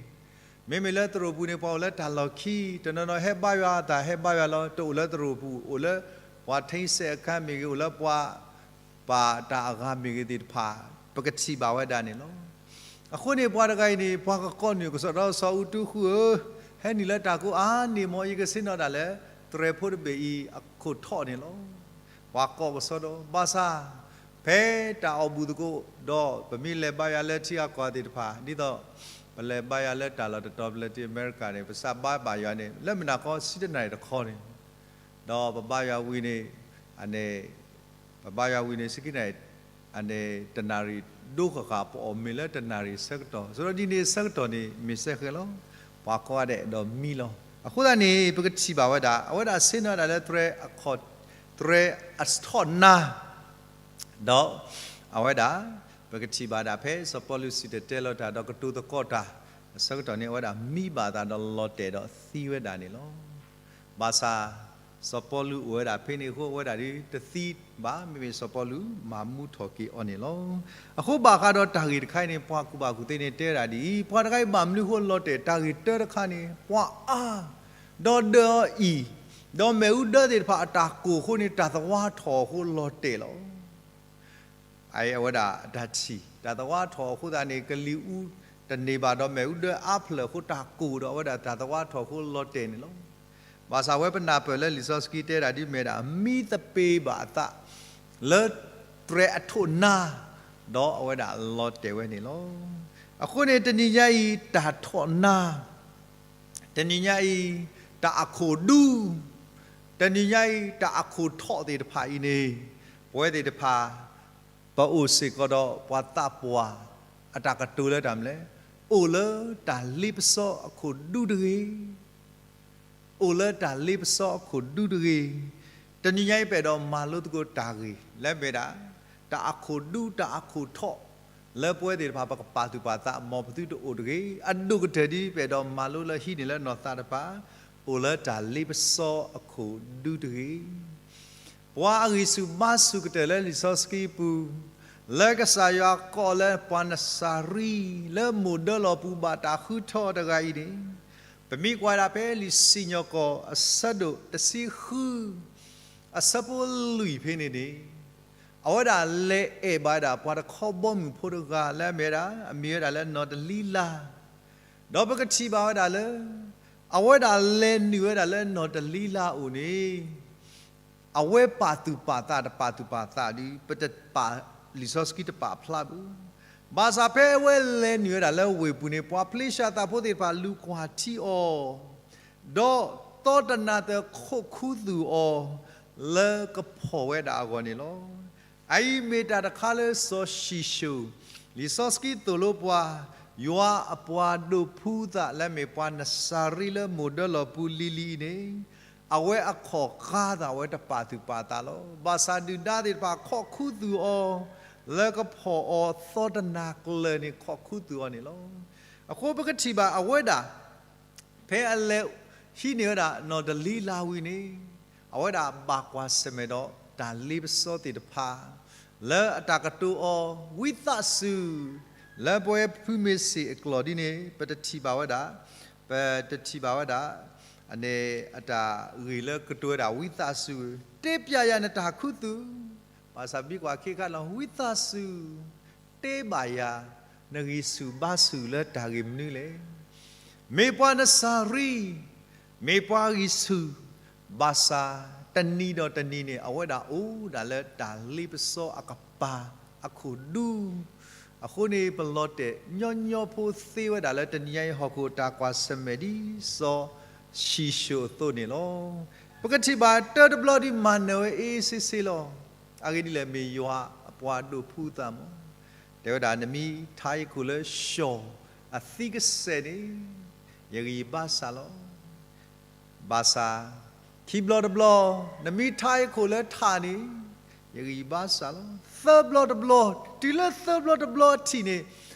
မ့မ့ၢ်လၢသရိာ်ပူၤန့ၣ် ပှၤအိၣ်လၢတၢ်လီၢ်ခံ, တနီၤနီၤဟဲဘါယွၤအသး ဟဲဘါယွၤလီၤ, တအိၣ်လၢသရိာ်ပူၤ, အိၣ်လၢပှၤထိန်းဆည်းအခန်းမ့ၢ်ဂ့ၤ, အိၣ်လၢပှၤပာ်တၢ်အဂၤမ့ၢ်ဂ့ၤသ့ၣ်တဖၣ် ပကထံၣ်ဘၣ်ဝဲဒၣ်န့ၣ်လီၤ. အဃိန့ၣ် ပှၤတဂၤအံၤန့ၣ် ပှၤကကိးနုာ်ကစီၣ်ဒီး စီၤအူတူဃူၣ်ဧၢ, ဟဲနုာ်လၢတၢ်ကိးအါန့ၢ်မး ယကဆ့ၣ်နီၤတၢ်လၢ တြဲၤဖိတဘ့ၣ်အံၤအခိၣ်ထီၣ်န့ၣ်လီၤ. ပှၤကိးကစီၣ်ဒီး ဘၣ်ဆၣ် ဖဲတၢ်အီၣ်ဘူၣ်သကိးဒီး ပမ့ၢ်လဲၤဘါယွၤလၢထံဂၤကီၢ်ဂၤသ့ၣ်တဖၣ် ဒ်သိး ပလဲၤဘါယွၤလၢတၢ်လီၢ်တတီၤ ပလဲၤတုၤအမဲရကၤန့ၣ် ပစးဘါဘၣ်ယွၤန့ၣ် လၢမုၢ်နၤခီဆံတၢနၣ်ရံၣ်တခီန့ၣ် ဒီးပဘါယွၤဝံၤန့ၣ် အန့ၣ် ပဘါယွၤဝံၤန့ၣ် စကံန့ၣ် အန့ၣ်တနၣ်ရံၣ်ဒိဃၣ်ဃၣ် ပအီၣ်မ့ၤလၢတနၣ်ရံၣ်ဆၢကတီၢ်, ဆိဒီးဒ်န့ၣ်ဆၢကတီၢ်န့ၣ် မ့ၢ်စဲဃဲလီၤ. ပှၤကိးဂၤဒဲးဒီးမံလီၤ. အဃိသတးန့ၣ် ပကထံၣ်ဘၣ်ဝဲဒၣ် အဝဲဒၣ်ဆ့ၣ်နီၤဝဲဒၣ်လၢ သရဲအခိၣ်, သရဲအထီၣ်နါ ဒီးအဝဲဒၣ် ပကထံၣ်ဘၣ်ဒၣ်ဖဲစီၤပီလူးစံၣ်တဲၤတဲလီၤတၢ် ဒီးကတိၤသကိးတၢ်အဆၢကတီၢ်န့ၣ် အဝဲဒၣ်မံဘၣ်အသးဒီးလီၤတဲာ်ဒီးသံဝဲဒၣ်န့ၣ်လီၤ. ဘၣ်ဆၣ် စီၤပီလူးအိၣ်ဝဲဒၣ်ဖဲန့ၣ်အဃိ အဝဲဒၣ်ဒ်တသံဘၣ်, မ့မ့ၢ်စီၤပီလူးမၤမူထီၣ်က့ၤအီၤန့ၣ်လီၤ. အဃိဘၣ်ဃးဒီးတၢ်ဂ့ၢ်တခါအံၤန့ၣ် ပှၤကူၣ်ဘၣ်ကူၣ်သ့န့ၣ် တဲဝဲဒၣ်ဒ်အံၤ, ပှၤတဂၤအံၤဘၣ်မနုၤအဃိလီၤတဲာ် တၢ်ဂ့ၢ်တၢတခါန့ၣ် ပှၤအါ ဒီးဒၢးအီၤအံၣ်, ဒီးမ့ၣ်အူဒၢသ့ၣ်တဖၣ်အတၢ်ကိၢ်အဃိန့ၣ် တၢ်သဝါထီၣ်အဃိလီၤတဲာ်လီၤ. အအဝဲဒၣ်တၢ်ထံၣ် တၢ်သဝါထီၣ်အဃိသတးန့ၣ် ကလံၤအူတန့ၢ်ဘၣ်ဒီး မ့ၣ်အူဒၢအါဖျၢၣ်အဃိ တၢ်ကိၢ်ဒီး အဝဲဒၣ်တၢ်သဝါထီၣ်အဃိလီၤတဲာ်န့ၣ်လီၤ. ဘၣ်ဆၣ်ဝဲပနၢ်ပၢၢ်လၢလံာ်စီဆှံတဲဝဲဒၣ်ဒ်မ့ၢ်ဝဲဒၣ် မံသပ့ၤဘၣ်အသး လၢသရဲအထီၣ်နါ ဒီးအဝဲဒၣ်လီၤတဲာ်ဝဲန့ၣ်လီၤ. အဃိန့ၣ် တနံၤညါအံၤ တၢ်ထီၣ်နါ တနံၤညါအံၤ တၢ်အခိၣ်ဒူ တနံၤညါအံၤ တၢ်အခိၣ်ထီၣ်သ့ၣ်တဖၣ်အံၤန့ၣ် ပဝဲသ့ၣ်တဖၣ် ပအိၣ်စ့ၢ်ကီးဒီးပှၤသးပှၢ် အတၢ်ကတိၤလၢတၢ်မနုၤလဲၣ်, အိၣ်လၢတၢ်လ့ပစီအခိၣ်ဒူတဂ့ၤ အိၣ်လၢတၢ်လ့ပစီအခိၣ်ဒူတဂ့ၤ. တနံၤညါအံၤ ပအဲၣ်ဒိးမၤလိသကိးတၢ်ဂ့ၢ်လၢမ့ၢ်ဒၣ် တၢ်အခိၣ်ဒူ တၢ်အခိၣ်ထီၣ် လၢပဝဲသ့ၣ်တဖၣ် ပကပာ်သူၣ်ပာ်သး မ်ပသုတအိၣ်တဂ့ၤ. အဒိၣ်ကတၢၢ်ဒ် ပအဲၣ်ဒိးမၤလိလၢဟံးန့ၢ်လၢနီၢ်သးတဖၣ် အိၣ်လၢတၢ်လ့ပစီအခိၣ်ဒူတဂ့ၤ. ပှၤအဂံၢ်ဆူၣ်ဘါဆူၣ်ကတၢၢ်လၢလံာ်စီဆှံအပူၤ, လၢကစၢ်ယွၤကိးလၢပှၤနစၤရံ လၢမိၢ်ဒၢလီၤပူၤဘၣ်တၢ်ဃုထၢအီၤတဂၤအံၤန့ၣ်, ပမ့ၢ်ကွၢ်ဒၣ်ဖဲလံာ်စံၣ်ညီၣ်ကွီၢ်အဆၢဒိၣ်တဆံဃု အဆၢဖိလွံၢ်ဖဲန့ၣ်န့ၣ်, အဝဲဒၣ်လဲၤအဲၣ်ဘၣ်ဝဲဒၣ်ပှၤတခီဘီမုၢ်ဖိတဂၤလၢအမ့ၢ်ဝဲဒၣ် အမံၤဝဲဒၣ်လၢနီၢ်တလံလါ ဒီးပကထံၣ်ဘၣ်ဝဲဒၣ်လၢ အဝဲဒၣ်လဲၤနုာ်ဝဲဒၣ်လၢနီၢ်တလံလါအအိၣ်န့ၣ်, အဝဲပာ်သူၣ်ပာ်သးတပာ်သူၣ်ပာ်သးဒီး ပတပာ် လံာ်စီဆှံတပာ်ဖျါဘၣ်. ဘၣ်ဆၣ်ဖဲအဝဲလဲၤနုာ်ဝဲဒၣ်လၢဝ့ၢ်ပူၤန့ၣ် ပှၤဖလ့ၡသးဖိသ့ၣ်တဖၣ်လူၤကွၢ်ထံအီၤ ဒီးသီတနၤသၢခီၣ်ခူသူၣ်အီၤ လၢကဖီၣ်ဝဲဒၣ်အဂီၢ်န့ၣ်လီၤ. အအံၤမ့ၢ်တၢ်တခါလၢစီၤၡံၣ်ၡိၣ်, လံာ်စီဆှံသိၣ်လိပှၤ, ယွၤအပှၤဒိးဖှူသးလၢမ့ၢ်ပှၤနစၤရံလၢမိၢ်ဒၢလီၤပူၤလံၤလံၤအံၤန့ၣ်, အဝဲအခီၣ်ဃါသး အဝဲတပာ်သူၣ်ပာ်သးလီၤ. ဘၣ်ဆၣ်ဒုၣ်ဒါသ့ၣ်တဖၣ်ခီၣ်ခူသူၣ်အီၤ လၢကဖီၣ်အီၤသီတနၤကျၢၤန့ၣ် ခီၣ်ခူသူၣ်အီၤန့ၣ်လီၤ. အဃိပကထံၣ်ဘၣ်အဝဲဒၣ် ဖဲအလဲၤဟံးန့ၢ်ဝဲဒၣ်နီၢ်တလံလါဝံၤန့ၣ်, အဝဲဒၣ်ဘၣ်ကွၢ်ဆၢၣ်မဲာ်ဒီးတၢ်လ့ပစီသ့ၣ်တဖၣ် လၢအတၢ်ကတိၤအီၤ ဝံသးစူၤ, လၢပဝဲဖုမ့ၢ်စ့ၣ်အကျိာ်ဒ်န့ၣ် ပတထံၣ်ဘၣ်ဝဲဒၣ်, ပတထံၣ်ဘၣ်ဝဲဒၣ် အန့ၣ်အတၢ်ဂ့ၢ်လၢကတိၤဝဲဒၣ်ဝံသးစူၤ, တဲပျဲယၤနတၢ်ခူသူၣ်, ဘၣ်ဆၣ်ဘံကွၢ်ခဲခါလီၤ ဝံသးစူၤ တဲဘၣ်ယၤ နဂံၢ်ဆူၣ်ဘါဆူၣ်လၢတၢ်ဂ့ၢ်မနုၤလဲၣ်. မ့ၢ်ပှၤနစၤရံ, မ့ၢ်ပှၤဂံၢ်ဆူၣ်, ဘၣ်ဆၣ်တနံၤဒီးတနံၤန့ၣ် အဝဲဒၣ်အိၣ်ဒၣ်လၢတၢ်လ့ပစီအကပၤအခိၣ်ဒူ အဃိန့ၣ် ပလီၤတဲာ်ညီညီဖိသ့ဝဲဒၣ်လၢတနံၤညါအံၤ ဟီၣ်ခိၣ်တၢ်ကွၢ်ဆၢၣ်မဲာ်ဒ်စီၤၡံၣ်ၡိၣ်အသိးန့ၣ်လီၤ. ပကထံၣ်ဘၣ်တၢတဘျီဒ်မၤနၢၤဝဲအ့စ့စ့လီၤ. အဂ့ၢ်ဒ်လဲၣ် မ့ၢ်ယွၤအပှၤဒိးဖှူသးမး. တဲဝဲဒၣ်နမ့ၢ်ထါအံၤခိၣ်လၢၡီၣ်အသံကစဲးန့ၣ် ယဂံၢ်ယဘါစၢ်လီၤ. ဘၣ်ဆၣ် ခံဘျီတဘျီ နမ့ၢ်ထါအံၤခိၣ်လၢထးန့ၣ် ယဂံၢ်ယဘါစၢ်လီၤ. သၢဘျီတဘျီ တုၤလၢသၢဘျီတဘျီအထံးန့ၣ်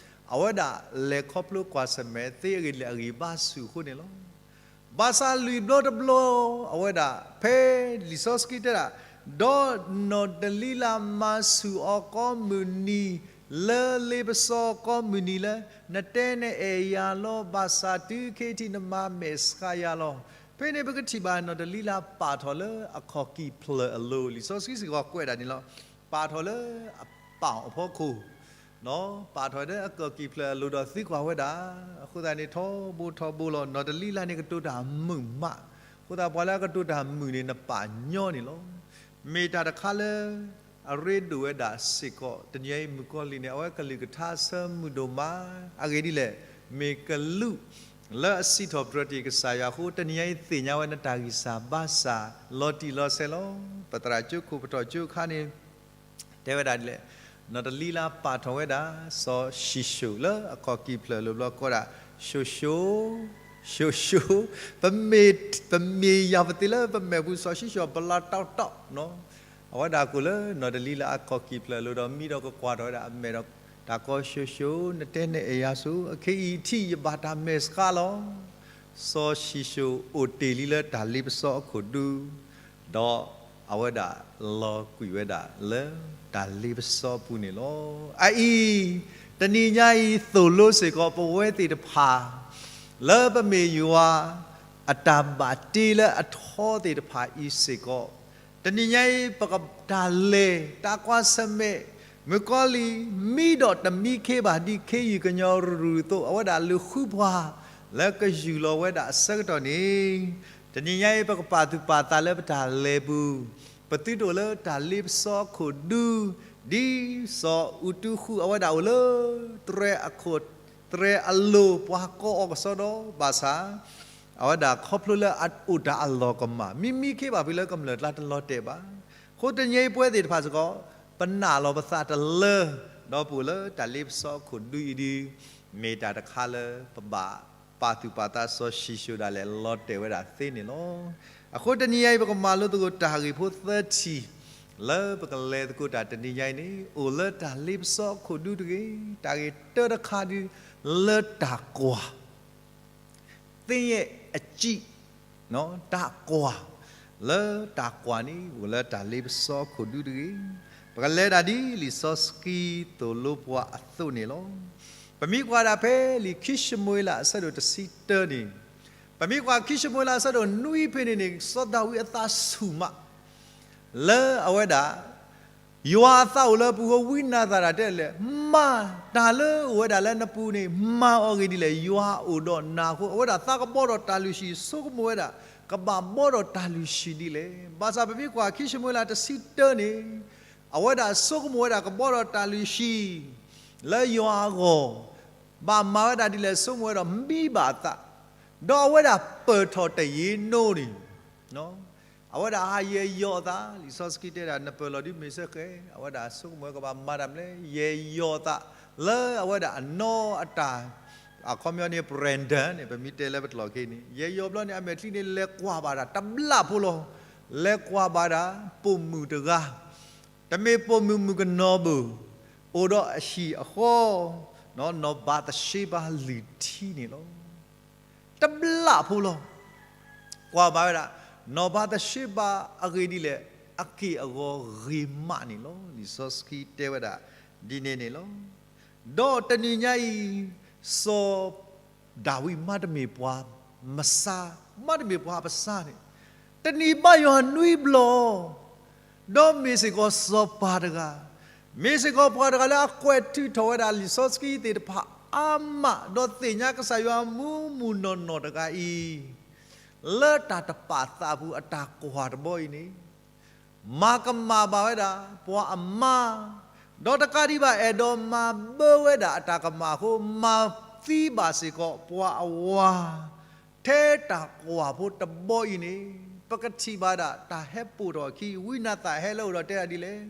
အဝဲဒၣ်လဲၤခီဖျိကွၢ်ဆၢၣ်မဲာ်သ့အဂ့ၢ်ဒ်လဲၣ် အဂံၢ်ဘါဆူၣ်အဃိန့ၣ်လီၤ. ဘၣ်ဆၣ်လွံၢ်ဘျီတဘျီ အဝဲဒၣ် ဖဲလံာ်စီဆှံတဲဒၣ်, ဒီးနီၢ်တလံလါမၤဆူၣ်အီၤကိးမုၢ်နံၤ လၢလ့ပစီကိးမုၢ်နံၤလၢ နတဲနအဲၣ်ယၤလီၤ, ဘၣ်ဆၣ်တုၤခဲအံၤထံးနမၤမဲာ်ဆှးယၤလီၤ. ဖဲန့ၣ်ပကထံၣ်ဘၣ်နီၢ်တလံလါပာ်ထီၣ်လၢအခီၣ်ကံၢ်ဖျၢၣ်အလိၤ, လံာ်စီဆှံစ့ၢ်ကီးကွဲးဒၣ်န့ၣ်လီၤ. ပာ်ထီၣ်လၢအပၢ်အဖီခိၣ် ပာ်ထီၣ်လၢအခီၣ်ကံၢ်ဖျၢၣ်အလိၤဒီးသံကွၢ်ဝဲဒၣ်. အဃိသတးန့ၣ် ထီဘိထီဘိလီၤ. နီၢ်တလံလါန့ၣ်ကတိၤတၢ်မုာ်မး. အဃိသတးပှၤလၢအကတိၤတၢ်မုာ်န့ၣ် နပာ်ညီန့ၣ်လီၤ. မ့ၢ်တၢ်တခါလၢ အရ့ဒိၣ်ဝဲဒၣ်စ့ၢ်ကီး တနံၤအံၤမုၣ်ကီၤလံၢ်န့ၣ် အဝဲကလုၢ်ကထါဆၢမုၢ်ဒိၣ်မး. အဂ့ၢ်ဒ်လဲၣ်, မ့ၢ်ကလူး လၢအစံးထီၣ်ပတြၢၤတ့ၢ်ကစၢ်ယွၤအဃိ တနံၤညါအံၤသ့ၣ်ညါဝဲနတၢ်ဂံၢ်စၢ်ဘါစၢ် လီၤတံၢ်လီၤဆဲးလီၤ. ပသရၣ်ကၠိခိၣ်ပထီၣ်ကၠိအခါန့ၣ် တဲဝဲဒၣ်ဒ်လဲၣ်, နီၢ်တလံလါပာ်ထီၣ်ဝဲဒၣ် စီၤၡံၣ်ၡိၣ်လၢအခီၣ်ကံၢ်ဖျၢၣ်လိၤဘျီကိးဒၣ် ၡိၣ်ၡိၣ်, ၡိၣ်ၡိၣ်, ပမ့ၢ်, ပမ့ၢ်ယၤပသ့လၢပမဲာ်ပူၤ စီၤၡံၣ်ၡိၣ်ပလီၤတီတီ, အဝဲဒၣ်ကိးလၢနီၢ်တလံလါအခီၣ်ကံၢ်ဖျၢၣ်လိၤဒီးမံဒီးကကွၢ်ထီၣ်ဝဲဒၣ်အမဲာ်ဒီး တၢ်ကိး ၡိၣ်ၡိၣ် နတဲနဲၣ်အဲၣ်ယၤဆိ, အခဲအံၤထံၣ်ယဘၣ်တၢ်မဲာ်ဆှးလီၤ. စီၤၡံၣ်ၡိၣ်အိၣ်တ့ၢ်လံလၢတၢ်လ့ပစီအခိၣ်ဒူ ဒီးအဝဲဒၣ်လီၤကွံာ်ဝဲဒၣ်လၢတၢ်လ့ပစီအပူၤန့ၣ်လီၤ. အအံၤ, တနံၤညါအံၤသိၣ်လိစ့ၢ်ကီး ပဝဲသ့ၣ်တဖၣ် လၢပမ့ၢ်ယွၤ အတၢ်ဘၣ်တ့လၢအထီသ့ၣ်တဖၣ်အံၤစ့ၢ်ကီး, တနံၤညါအံၤ ပကတၢ်လဲၤတၢ်ကွၢ်ဆၢၣ်မဲာ် မုၣ်ကီၤလံၢ် မံဒီးတမံခ့ဘၣ် ဒ်ခ့ယုၢ်ကညီရူၢ်အသိး အဝဲဒၣ်လူၤဃုပှၤ လၢကယူၢ်လီၤဝဲဒၣ်အဆၢကတီၢ်န့ၣ်, တနံၤညါအံၤ ပကပာ်သူၣ်ပာ်သးလၢပတၢ်လဲၤပူၤ, ပသုတအိၣ်လၢတၢ်လ့ပစီအခိၣ်ဒူ ဒ်စီၤအူတူဃူအဝဲဒၣ်အိၣ်လၢ တြဲၤအခိၣ် တြဲၤအလိၤ ပှၤကိးအီၤကစီဒီ ဘၣ်ဆၣ် အဝဲဒၣ်ခီဖျိလၢအအိၣ်တၢ်အလီၢ်ကမၣ် မံမံခ့ဘၣ်ဖဲလၢကမျၢၢ်ကျါတလီၤတဲာ်ဘၣ်. အဃိတနံၤညါအံၤပဝဲသ့ၣ်တဖၣ်စ့ၢ်ကီး ပနာ်လီၤပသးတလၢ ဒီးပအိၣ်လၢတၢ်လ့ပစီအခိၣ်ဒူအံၤဒီး မ့ၢ်တၢ်တခါလၢပဘၣ်ပာ်သူၣ်ပာ်သးစီၤၡံၣ်ၡိၣ်ဒၣ်လဲာ်လီၤတဲာ်ဝဲဒၣ်သ့န့ၣ်လီၤ. အဃိတနံၤညါအံၤ ပကမၤလိသကိးတၢ်ဂ့ၢ်ဖိသၢထံၣ် လၢပကလဲၤသကိးတၢ်တနံၤညါအံၤန့ၣ် အိၣ်လၢတၢ်လ့ပစီအခိၣ်ဒူတဂ့ၤ, တၢ်ဂ့ၢ်တၢတခါဒီး လၢတၢ်ကွၢ် သ့ၣ်ညါအကံၣ် တၢ်ကွၢ် လၢတၢ်ကွၢ်န့ၣ် အိၣ်လၢတၢ်လ့ပစီအခိၣ်ဒူတဂ့ၤ. ပကလဲၤဒၣ်ဒ်လံာ်စီဆှံသိၣ်လိပှၤအသိးန့ၣ်လီၤ. ပမ့ၢ်ကွၢ်ဒၣ်ဖဲလံာ်ခံၡမူၤအ့လးအဆၢဒိၣ်တဆံတၢန့ၣ်, ပမ့ၢ်ကွၢ်ခံၡမူၤအ့လးအဆၢဒိၣ်နွံဖဲန့ၣ်န့ၣ် စီၤဒၤဝံးအသးဆူၣ်မး လၢအဝဲဒၣ် ယွၤအသးအိၣ်လၢပူၤဃိဝံနၤသၣ်တၢ်တဲလဲၣ်, မၤတၢ်လၢအိၣ်ဝဲဒၣ်လၢနပူၤန့ၣ် မၤအီၤဂ့ၤဒ်လဲၣ်, ယွၤအိၣ်ဒီးနၤအဃိ အဝဲဒၣ်သးကဘီဒီးတၢ်လုၢ်ဟံၣ် ဆိကမိၣ်ဝဲဒၣ် ကဘၣ်ဘီဒီးတၢ်လုၢ်ဟံၣ်ဒ်လဲၣ်. ဘၣ်ဆၣ်ပမ့ၢ်ကွၢ်ခံၡမူၤအ့လးတဆံတၢန့ၣ် အဝဲဒၣ်ဆိကမိၣ်ဝဲဒၣ်ကဘီဒီးတၢ်လုၢ်ဟံၣ် လၢယွၤအဂီၢ် ဘၣ်မၤဝဲဒၣ်ဒ်လဲၣ် ဆိကမိၣ်ဝဲဒၣ်မံဘၣ်အသး, ဒီးအဝဲဒၣ်ပၢၢ်ထီၣ်တယံာ်နီၣ်န့ၣ် အဝဲဒၣ်ဟးယဲၢ်ယီၤအသး, လံာ်စီဆှံတဲဒၣ် နပၢၢ်လီၤဒ်မ့ၢ်စ့ၢ်ကီး, အဝဲဒၣ်ဆိကမိၣ်ဝဲကဘၣ်မၤတၢ်မနုၤလဲၣ်, ယဲၢ်ယီၤအသး လၢအဝဲဒၣ်အနီၢ်အတၢ် အခီပညီန့ၣ် ပရၢၣ်ဒၢၣ်န့ၣ် ပမ့ၢ်တဲလၢပတလီၢ်ခံန့ၣ် ယဲၢ်ယီၤဘျီန့ၣ် အမဲာ်ချံန့ၣ် လဲၤကွၢ်ဘၣ်ဒၣ်တဘျၣ်ဖိလီၤ. လဲၤကွၢ်ဘၣ်ဒၣ် ပိာ်မုၣ်တဂၤ, တမ့ၢ်ပိာ်မုၣ်မုၣ်ကနီၤဘၣ်, အိၣ်ဒီးအဟံၣ်အဃီ, နီၢ်ဘၤသရှ့ဘၤလုၢ်ထံန့ၣ်လီၤ. တဘျၣ်ဖိလီၤ. ကွၢ်ဘၣ်ဝဲဒၣ် နီၢ်ဘၤသရှ့ဘၤအဂ့ၢ်ဒ်လဲၣ်, အက့ၢ်အဂီၤဂ့ၤမးန့ၣ်လီၤ. လံာ်စီဆှံတဲဝဲဒၣ်ဒ်န့ၣ်န့ၣ်လီၤ. ဒီးတနံၤညါအံၤ စီၤဒၤဝံးမ့တမ့ၢ်ပှၤမဆါ, မ့တမ့ၢ်ပှၤပဆါန့ၣ်, တနံၤဘါယွၤနွံဘျီ ဒီးမ့ၢ်စ့ၢ်ကီးစီၤပၤတဂၤ, မ့ၢ်စ့ၢ်ကီးပှၤတဂၤလၢအကွဲးထုးထီၣ်ဝဲဒၣ်လံာ်စီဆှံသ့ၣ်တဖၣ်အါမး, ဒီးသ့ၣ်ညါကစၢ်ယွၤမူးမူးနီၢ်နီၢ်တဂၤအံၤ, လၢတၢ်တပာ်သးပူၤအတၢ်ကွၢ်တဘီအံၤန့ၣ်, မၤကမၣ်ဘၣ်ဝဲဒၣ်ပှၤအမါ, ဒီးတကးဒံးဘၣ်အဲၣ်ဒိးမၤဘၢဝဲဒၣ်အတၢ်ကမၣ်အဃိ, မၤသံဘၣ်စ့ၢ်ကီးပှၤအဝၤ ထဲတၢ်ကွၢ်ဖိတဘီအံၤန့ၣ်, ပကထံၣ်ဘၣ်ဒၣ်တၢ်ဟဲပိာ်ထီၣ်အခံ, ဝံနၤသၣ်ဟဲလၢအအိၣ်ဒီးတဲဒၣ်ဒ်လဲၣ်,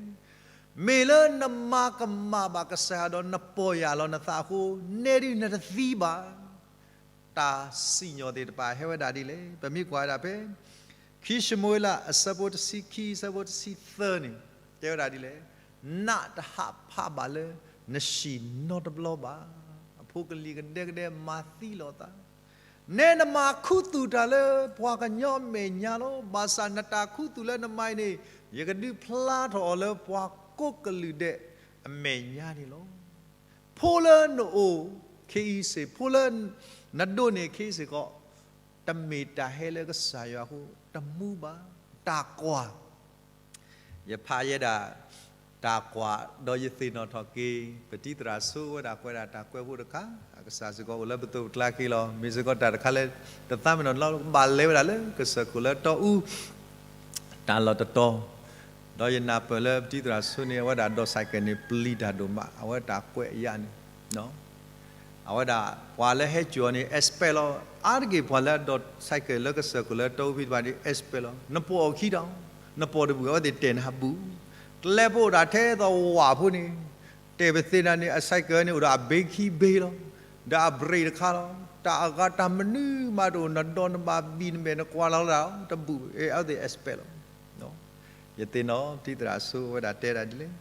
မ့ၢ်လၢနမၤကမၣ်ဘၣ်ကစၢ်ယွၤဒီးနပီၢ်ယၢ်လီၤနသးအဃိ, နဲဒုးနတသံဘၣ်. တၢ်စံၣ်ညီၣ်သ့ၣ်တဖၣ်ဟဲဝဲဒၣ်ဒ်လဲၣ်, ပမ့ၢ်ကွၢ်ဝဲဒၣ်ဖဲ ခံၡမူၤအ့လးအဆၢဖိတဆံခံ အဆၢဖိတဆံသၢန့ၣ်, တဲဝဲဒၣ်ဒ်လဲၣ်, နတဟးဖးဘၣ်လၢနဟံၣ်နီတဘျီဘၣ်. အဖိကလံၤကဒဲကဒဲမၤသံလီၤအသး, နဲနမၤခူသူၣ်တၢ်လၢပှၤကညီအမဲာ်ညါလီၤ. ဘၣ်ဆၣ်နတၢ်ခူသူၣ်လၢနမၤအံၤန့ၣ်, ယကဒုးဖျါထီၣ်အီၤလၢပှၤကိးကလုာ်ဒဲးအမဲာ်ညါန့ၣ်လီၤ. ဖိလၢနအိၣ်ခ့အံၤစ့ၢ်, ဖိလၢနဒိးန့ၢ်ခ့အံၤစ့ၢ်ကီး, တမ့ၢ်တၢ်ဟဲလၢကစၢ်ယွၤအဃိ, တမူဘၣ်, တၢ်ကွၢ် ယဖးယဲဒၣ် တၢ်ကွၢ် ဒီးယသ့ၣ်နီၣ်ထီၣ်က့ၤ ပတံၤသရၣ်ဆိဝဲဒၣ်ကွဲးဒၣ်တၢ်ကွဲးဖိတခါ, အကစၢ်စ့ၢ်ကီးအိၣ်လၢပသိးပကျါက့ၤလီၤ. မ့ၢ်စ့ၢ်ကီးတၢ်တခါလၢ တသးမ့ၢ်နီၢ်တလီၢ် ကဘၣ်လဲၤဝဲဒၣ်လၢကစၢၢ်ခိၣ်လၢတီအူ တၢ်လီၢ်တတီၤ, ဒီးယနၢ်ပၢၢ်လၢပတံၤသရၣ်ဆိန့ၣ် အဝဲဒၣ်ဒိးစဲးကဲးန့ၣ် ပျံၤတၢ်ဒိၣ်မး, အဝဲတၢ်ကွဲးအယါန့ၣ် အဝဲဒၣ်ပှၤလၢဟဲစိာ်အီၤန့ၣ် expect လီၤ. အါတက့ၢ်ပှၤလၢအဒိး cycle လၢကစၢၢ်ခိၣ်လၢတီအူဖံတဖၣ်န့ၣ် expect လီၤ. နပိာ်အခံဒီး နပိာ်တဘူၣ် အဝဲသ့ၣ်တဲနၤဘူၣ်, ကျဲဖိအိၣ်ဒၣ်ထဲသိးဝၣ်ဖိန့ၣ်, တဲပသ့နၤန့ၣ် အ cycle န့ၣ်အိၣ်ဒီးအဘ့ခံဘ့လီၤ, ဒီးအ brake တခါလီၤ. တၢ်အဂၤတၢ်မနုၤမးတအိၣ်, နဒိးနဘၣ်ဘံၣ်နမဲာ်နကွၢ်လီၤလၢ်တဘူၣ်, အဝဲသ့ၣ် expect လီၤ. ယသ့ၣ်နီၣ် ထံသရၣ်စိဝဲဒၣ်တဲဒၣ်ဒ်လဲၣ်.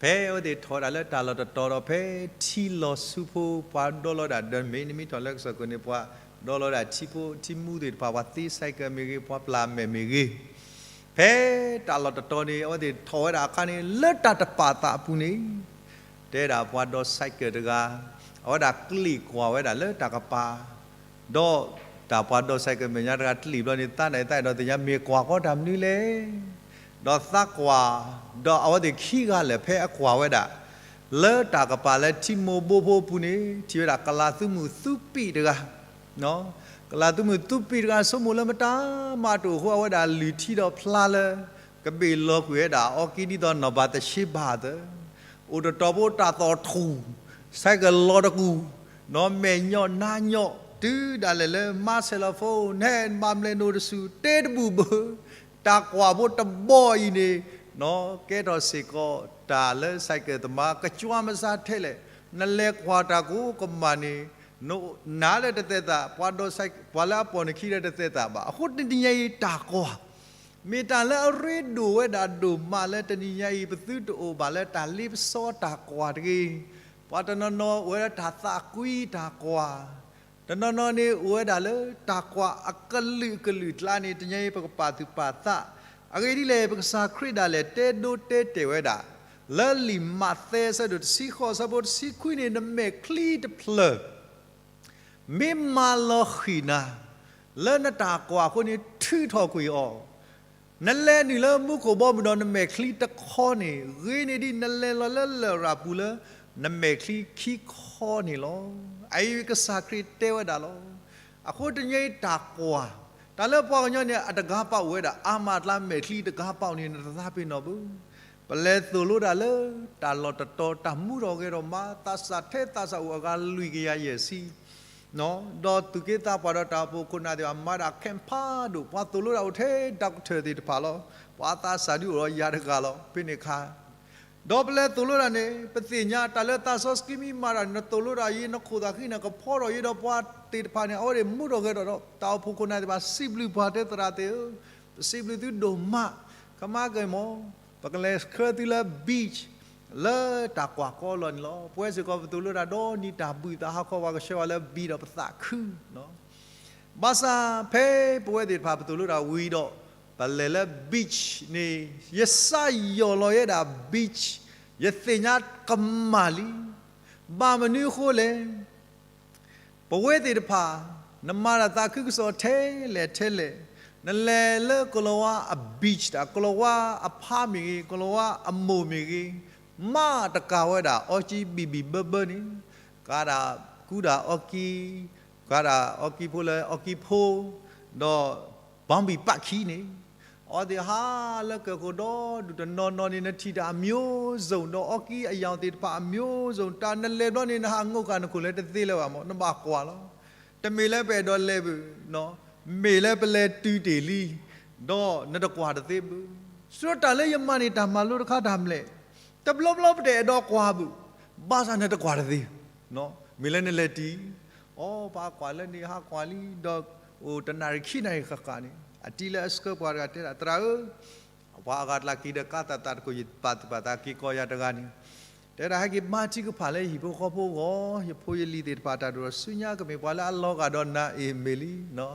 ဖဲအဝဲသ့ၣ်ထီၣ်ဝဲဒၣ်လၢတၢ်လီၢ်တတီၤဒီး ဖဲထံလီၤဆူဖိ ပှၤဒီလီၤဒၣ် ဒီးမ့ၢ်နမ့ၢ်ထီၣ်လၢကစၢၢ်ခိၣ်န့ၣ် ပှၤဒီလီၤဒၣ်ထံဖိထံမူသ့ၣ်တဖၣ်, ပှၤသ့ cycle မ့ၢ်ဂ့ၤ, ပှၤပျၢ်မဲာ်မ့ၢ်ဂ့ၤ, ဖဲတၢ်လီၢ်တတီၤန့ၣ် အဝဲသ့ၣ်ထီၣ်ဝဲဒၣ်အခါန့ၣ် လၢတၢ်တပာ်သးအပူၤန့ၣ် တဲဒၣ်ပှၤဒီ cycle တဂၤ အဝဲဒၣ်ကျ့ၣ်ကွၢ်ဝဲဒၣ်လၢတၢ်ကပၤ, ဒီးတၢ်ပှၤဒီ cycle မဲာ်ညါတဂၤကျ့ၣ်ဘျီန့ၣ် သးနၢ်သးအဲၣ်ဒိးသ့ၣ်ညါ မ့ၢ်ကွၢ်ကီတၢ်မနုၤလဲၣ်, ဒီးသးကွၢ်, ဒီးအဝဲသ့ၣ်ခံဂၤလၢာ်ဖဲအကွၢ်ဝဲဒၣ် လၢတၢ်ကပၤလၢထံမိၢ်ဘိဖိအပူၤန့ၣ် ထံၣ်ဝဲဒၣ်ကလၤသုမုၢ်သူပံာ်တဂၤ ကလၤသုမုၢ်သူပံာ်တဂၤ ဆိကမိၣ်လၢမတၤမးတအိၣ်အဃိ အဝဲဒၣ်လုၢ်ထံဒီးဖျါလၢ ကဘ့ၣ်လီၤကွံာ်ဝဲဒၣ်အီကံဒ်သိးနီၢ်ဘၤသရှ့ဘၤသၢ, အိၣ်တတီၤဖိတၢ်သီၣ်ထူၣ်, ဆဲးကလီၤတကူၣ်, နီၢ်မဲာ်ညိးနါညိး တုၤဒၣ်လဲာ်လၢ မၤ cell phone နဲၣ်မၤဘျဲၣ်နိၣ်တစူၢ် တ့တဘူၣ်ဘၣ်, တၢ်ကွၢ်ဖိတဘီအံၤန့ၣ် ကဲထီၣ်စ့ၢ်ကီးတၢ်လၢ cycle သမား ကကွၢ်မစါထဲလဲၣ်, နလဲၤကွၢ်တၢ်ကိးကမၣ်န့ၣ် နၤဒီးတသက်သာ, ပှၤဒီ cycle ပှၤလၢအပိာ်နခံဒီးတသက်သာဘၣ်. အဃိတနံၤညါအံၤတၢ်ကွၢ် မ့ၢ်တၢ်လၢအရ့ဒိၣ်ဝဲဒၣ်ဒိၣ်မးလၢတနံၤညါအံၤ ပသုတအိၣ်ဘၣ်လၢတၢ်လ့ပစီတၢ်ကွၢ်တဂ့ၤ. ပှၤတနီၤနီၤအိၣ်ဝဲဒၣ်တၢ်သးကွံတၢ်ကွၢ်, တနီၤနီၤန့ၣ်အိၣ်ဝဲဒၣ်လၢတၢ်ကွၢ်အကလုာ်ကလုာ်အကျါန့ၣ် တနံၤညါအံၤပကပာ်သူၣ်ပာ်သး. အဂ့ၢ်ဒ်လဲၣ် ပကစၢ်ခရံာ်ဒၣ်လဲာ်တဲဒိတဲတဲာ်ဝဲဒၣ် လၢလံာ်မးသဲအဆၢဒိၣ်တဆံဃိးအဆၢဖိတဆံခွံန့ၣ် နမဲာ်ချံတဖျၢၣ် မ့ၢ်မၤလီၤဃံၤနၤ လၢနတၢ်ကွၢ်အဃိန့ၣ် ထုးထီၣ်ကွံာ်အီၤ, နလဲၤနုာ်လၢမူခိၣ်ဘီမုၢ်ဒီးနမဲာ်ချံတခီန့ၣ် ဂ့ၤန့ၢ်ဒံးနလဲၤလီၤလၢလရာ်ပူၤလၢ နမဲာ်ချံခံခီန့ၣ်လီၤ. အအံၤကစၢ်ခရံာ်တဲဝဲဒၣ်လီၤ. အဃိတနံၤညါအံၤတၢ်ကွၢ်, တၢ်လၢပှၤကညီန့ၣ် အတဂၤပာ်အိၣ်ဝဲဒၣ် အါမးအကျါမဲာ်ချံတဂၤပာ်အိၣ်န့ၣ် နတသးပ့ၤနီၣ်ဘၣ်. ပလဲၤသိၣ်လိတၢ်လၢတၢ်လီၢ်တတီၤ တၢ်မူထီၣ်ဂဲၤထီၣ်မး သးစၢ်ထဲသးစၢ်အိၣ်အဂၤလွံၢ်ကယၤယဲၢ်ဆံ ဒီးသူၣ်က့သးပှၢ်ဒီးတၢ်အိၣ်ဖှိၣ်ခိၣ်နၢ်သ့ၣ်တဖၣ် မၤဒၣ် camp ဖးဒိၣ်, ပှၤသိၣ်လိတၢ်အိၣ်ထဲ doctor သ့ၣ်တဖၣ်လီၤ. ပှၤသးစၢ်ဒုးအိၣ်ဒီးယၤတဂၤလီၤ ဖဲန့ၣ်အခါ ဒီးပလဲၤသိၣ်လိတၢ်န့ၣ် ပသ့ၣ်ညါတၢ်လၢသးစီဆှံမ့ၢ်မၤတၢ်န့ၣ် နသိၣ်လိတၢ်အံၤ နခိၣ်သးဃံန့ၣ် ကဖီထီၣ်အံၤဒီးပှၤသ့ၣ်တဖၣ်န့ၣ် အဝဲသ့ၣ်မူထီၣ်ဂဲၤထီၣ်ဒီး တၢ်အိၣ်ဖှိၣ်ခိၣ်နၢ်သ့ၣ်တဖၣ် စံးဘျုးပှၤတဲသရၣ်သ့ၣ်ဧၢ, ပစံးဘျုးသုဒိၣ်မး, ကမၤကမၣ်, ပကလဲၤဆှၢသုလၢ beach လၢတၢ်ကွၢ်ကီလီၤန့ၣ်လီၤ. ပဝဲစ့ၢ်ကီးပသိၣ်လိတၢ်ဒီနံၤတၢ်ဘုၣ်သးဟးခီ ပှၤကဆှၢပှၤလၢ beach ဒီးပသးခု ဘၣ်ဆၣ်ဖဲပဝဲသ့ၣ်တဖၣ်ပသိၣ်လိတၢ်ဝံၤဒီး ပလဲၤလၢ beach န့ၣ် ယစးယီၢ်လီၤယဲဒၣ် beach, ယသ့ၣ်ညါကမၣ်လံ. ဘၣ်မနုၤအဃိလဲၣ်, ပဝဲသ့ၣ်တဖၣ် နမၤတၢ်သးခုကစီၣ်ထဲလဲၣ်ထဲလဲၣ်, နလဲၤလၢကလီၤဝါအ beach တၢ် ကလီၤဝါအဖါမ့ၢ်ဂ့ၤ ကလီၤဝါအမိၢ်မ့ၢ်ဂ့ၤ, မၤတကးဝဲဒၣ် အီကံဘံၣ်ဘံၣ်ဘၢဘၢန့ၣ်, ကးဒၣ်ကူဒၣ်အီကံ, ကးဒၣ်အီကံဖိလၢအီကံဖိ, ဒီး ဘီဘံၣ်ပာ်ခံန့ၣ်, အဝဲသ့ၣ်ဟးလၢကၢၢ်ခိၣ်ဒီဒူၣ် တနီၤနီၤန့ၣ် နထံၣ်တၢ်အမျိုးစုံ ဒီးအီကံအရောင်သ့ၣ်တဖၣ်အမျိုးစုံ တၢ်နလဲၤဘျီန့ၣ် နဟးငိးဃာ်နခိၣ်လၢတသ့လၢၤဘၣ်မး နဘၣ်ကွၢ်လီၤ. တမ့ၢ်လၢပအဲၣ်ဒိးလဲၤဘၣ်, မ့ၢ်လၢပလဲၤတုၤတ့ၢ်လံ, ဒီးနတကွၢ်တသ့ဘၣ်. ဆိတၢ်လၢယမၤန့ၣ် တၢ်မၤလိတခါတၢ်မနုၤလဲၣ်, တဘျီဘျီပတအဲၣ်ဒိးကွၢ်ဘၣ်, ဘၣ်ဆၣ်နတကွၢ်တသ့, မ့ၢ်လၢနလဲၤတုၤ, အိ ပဟးကွၢ်လၢန့ၣ် ဟးကွၢ်လံ ဒီးအိၣ်တနၣ်ရံၣ်ခံနၣ်ရံၣ်ဃၣ်ဃၣ်န့ၣ် အတံၤလၢအဆှၢပှၤတဂၤတဲဒၣ် သရၣ်ဧၢ, ပှၤအဂၤတလးက့ၤဒီးကါသးသးတခိၣ် ယပာ်သူၣ်ပာ်သးက့ၤကီးယၤတဂၤန့ၣ်, တဲဒၣ်ဟဲက့ၤဘါထုကဖၣ်လၢယဟံၣ်ဖိဃီဖိအဂီၢ်, ယဖိယလံၤသ့ၣ်တဖၣ်တၢ်ဒိၣ်ထီၣ်ဆူညါကမ့ၢ်ပှၤလၢအလီၤဂာ်ဒီးနၤအံၤမ့ၢ်လံ,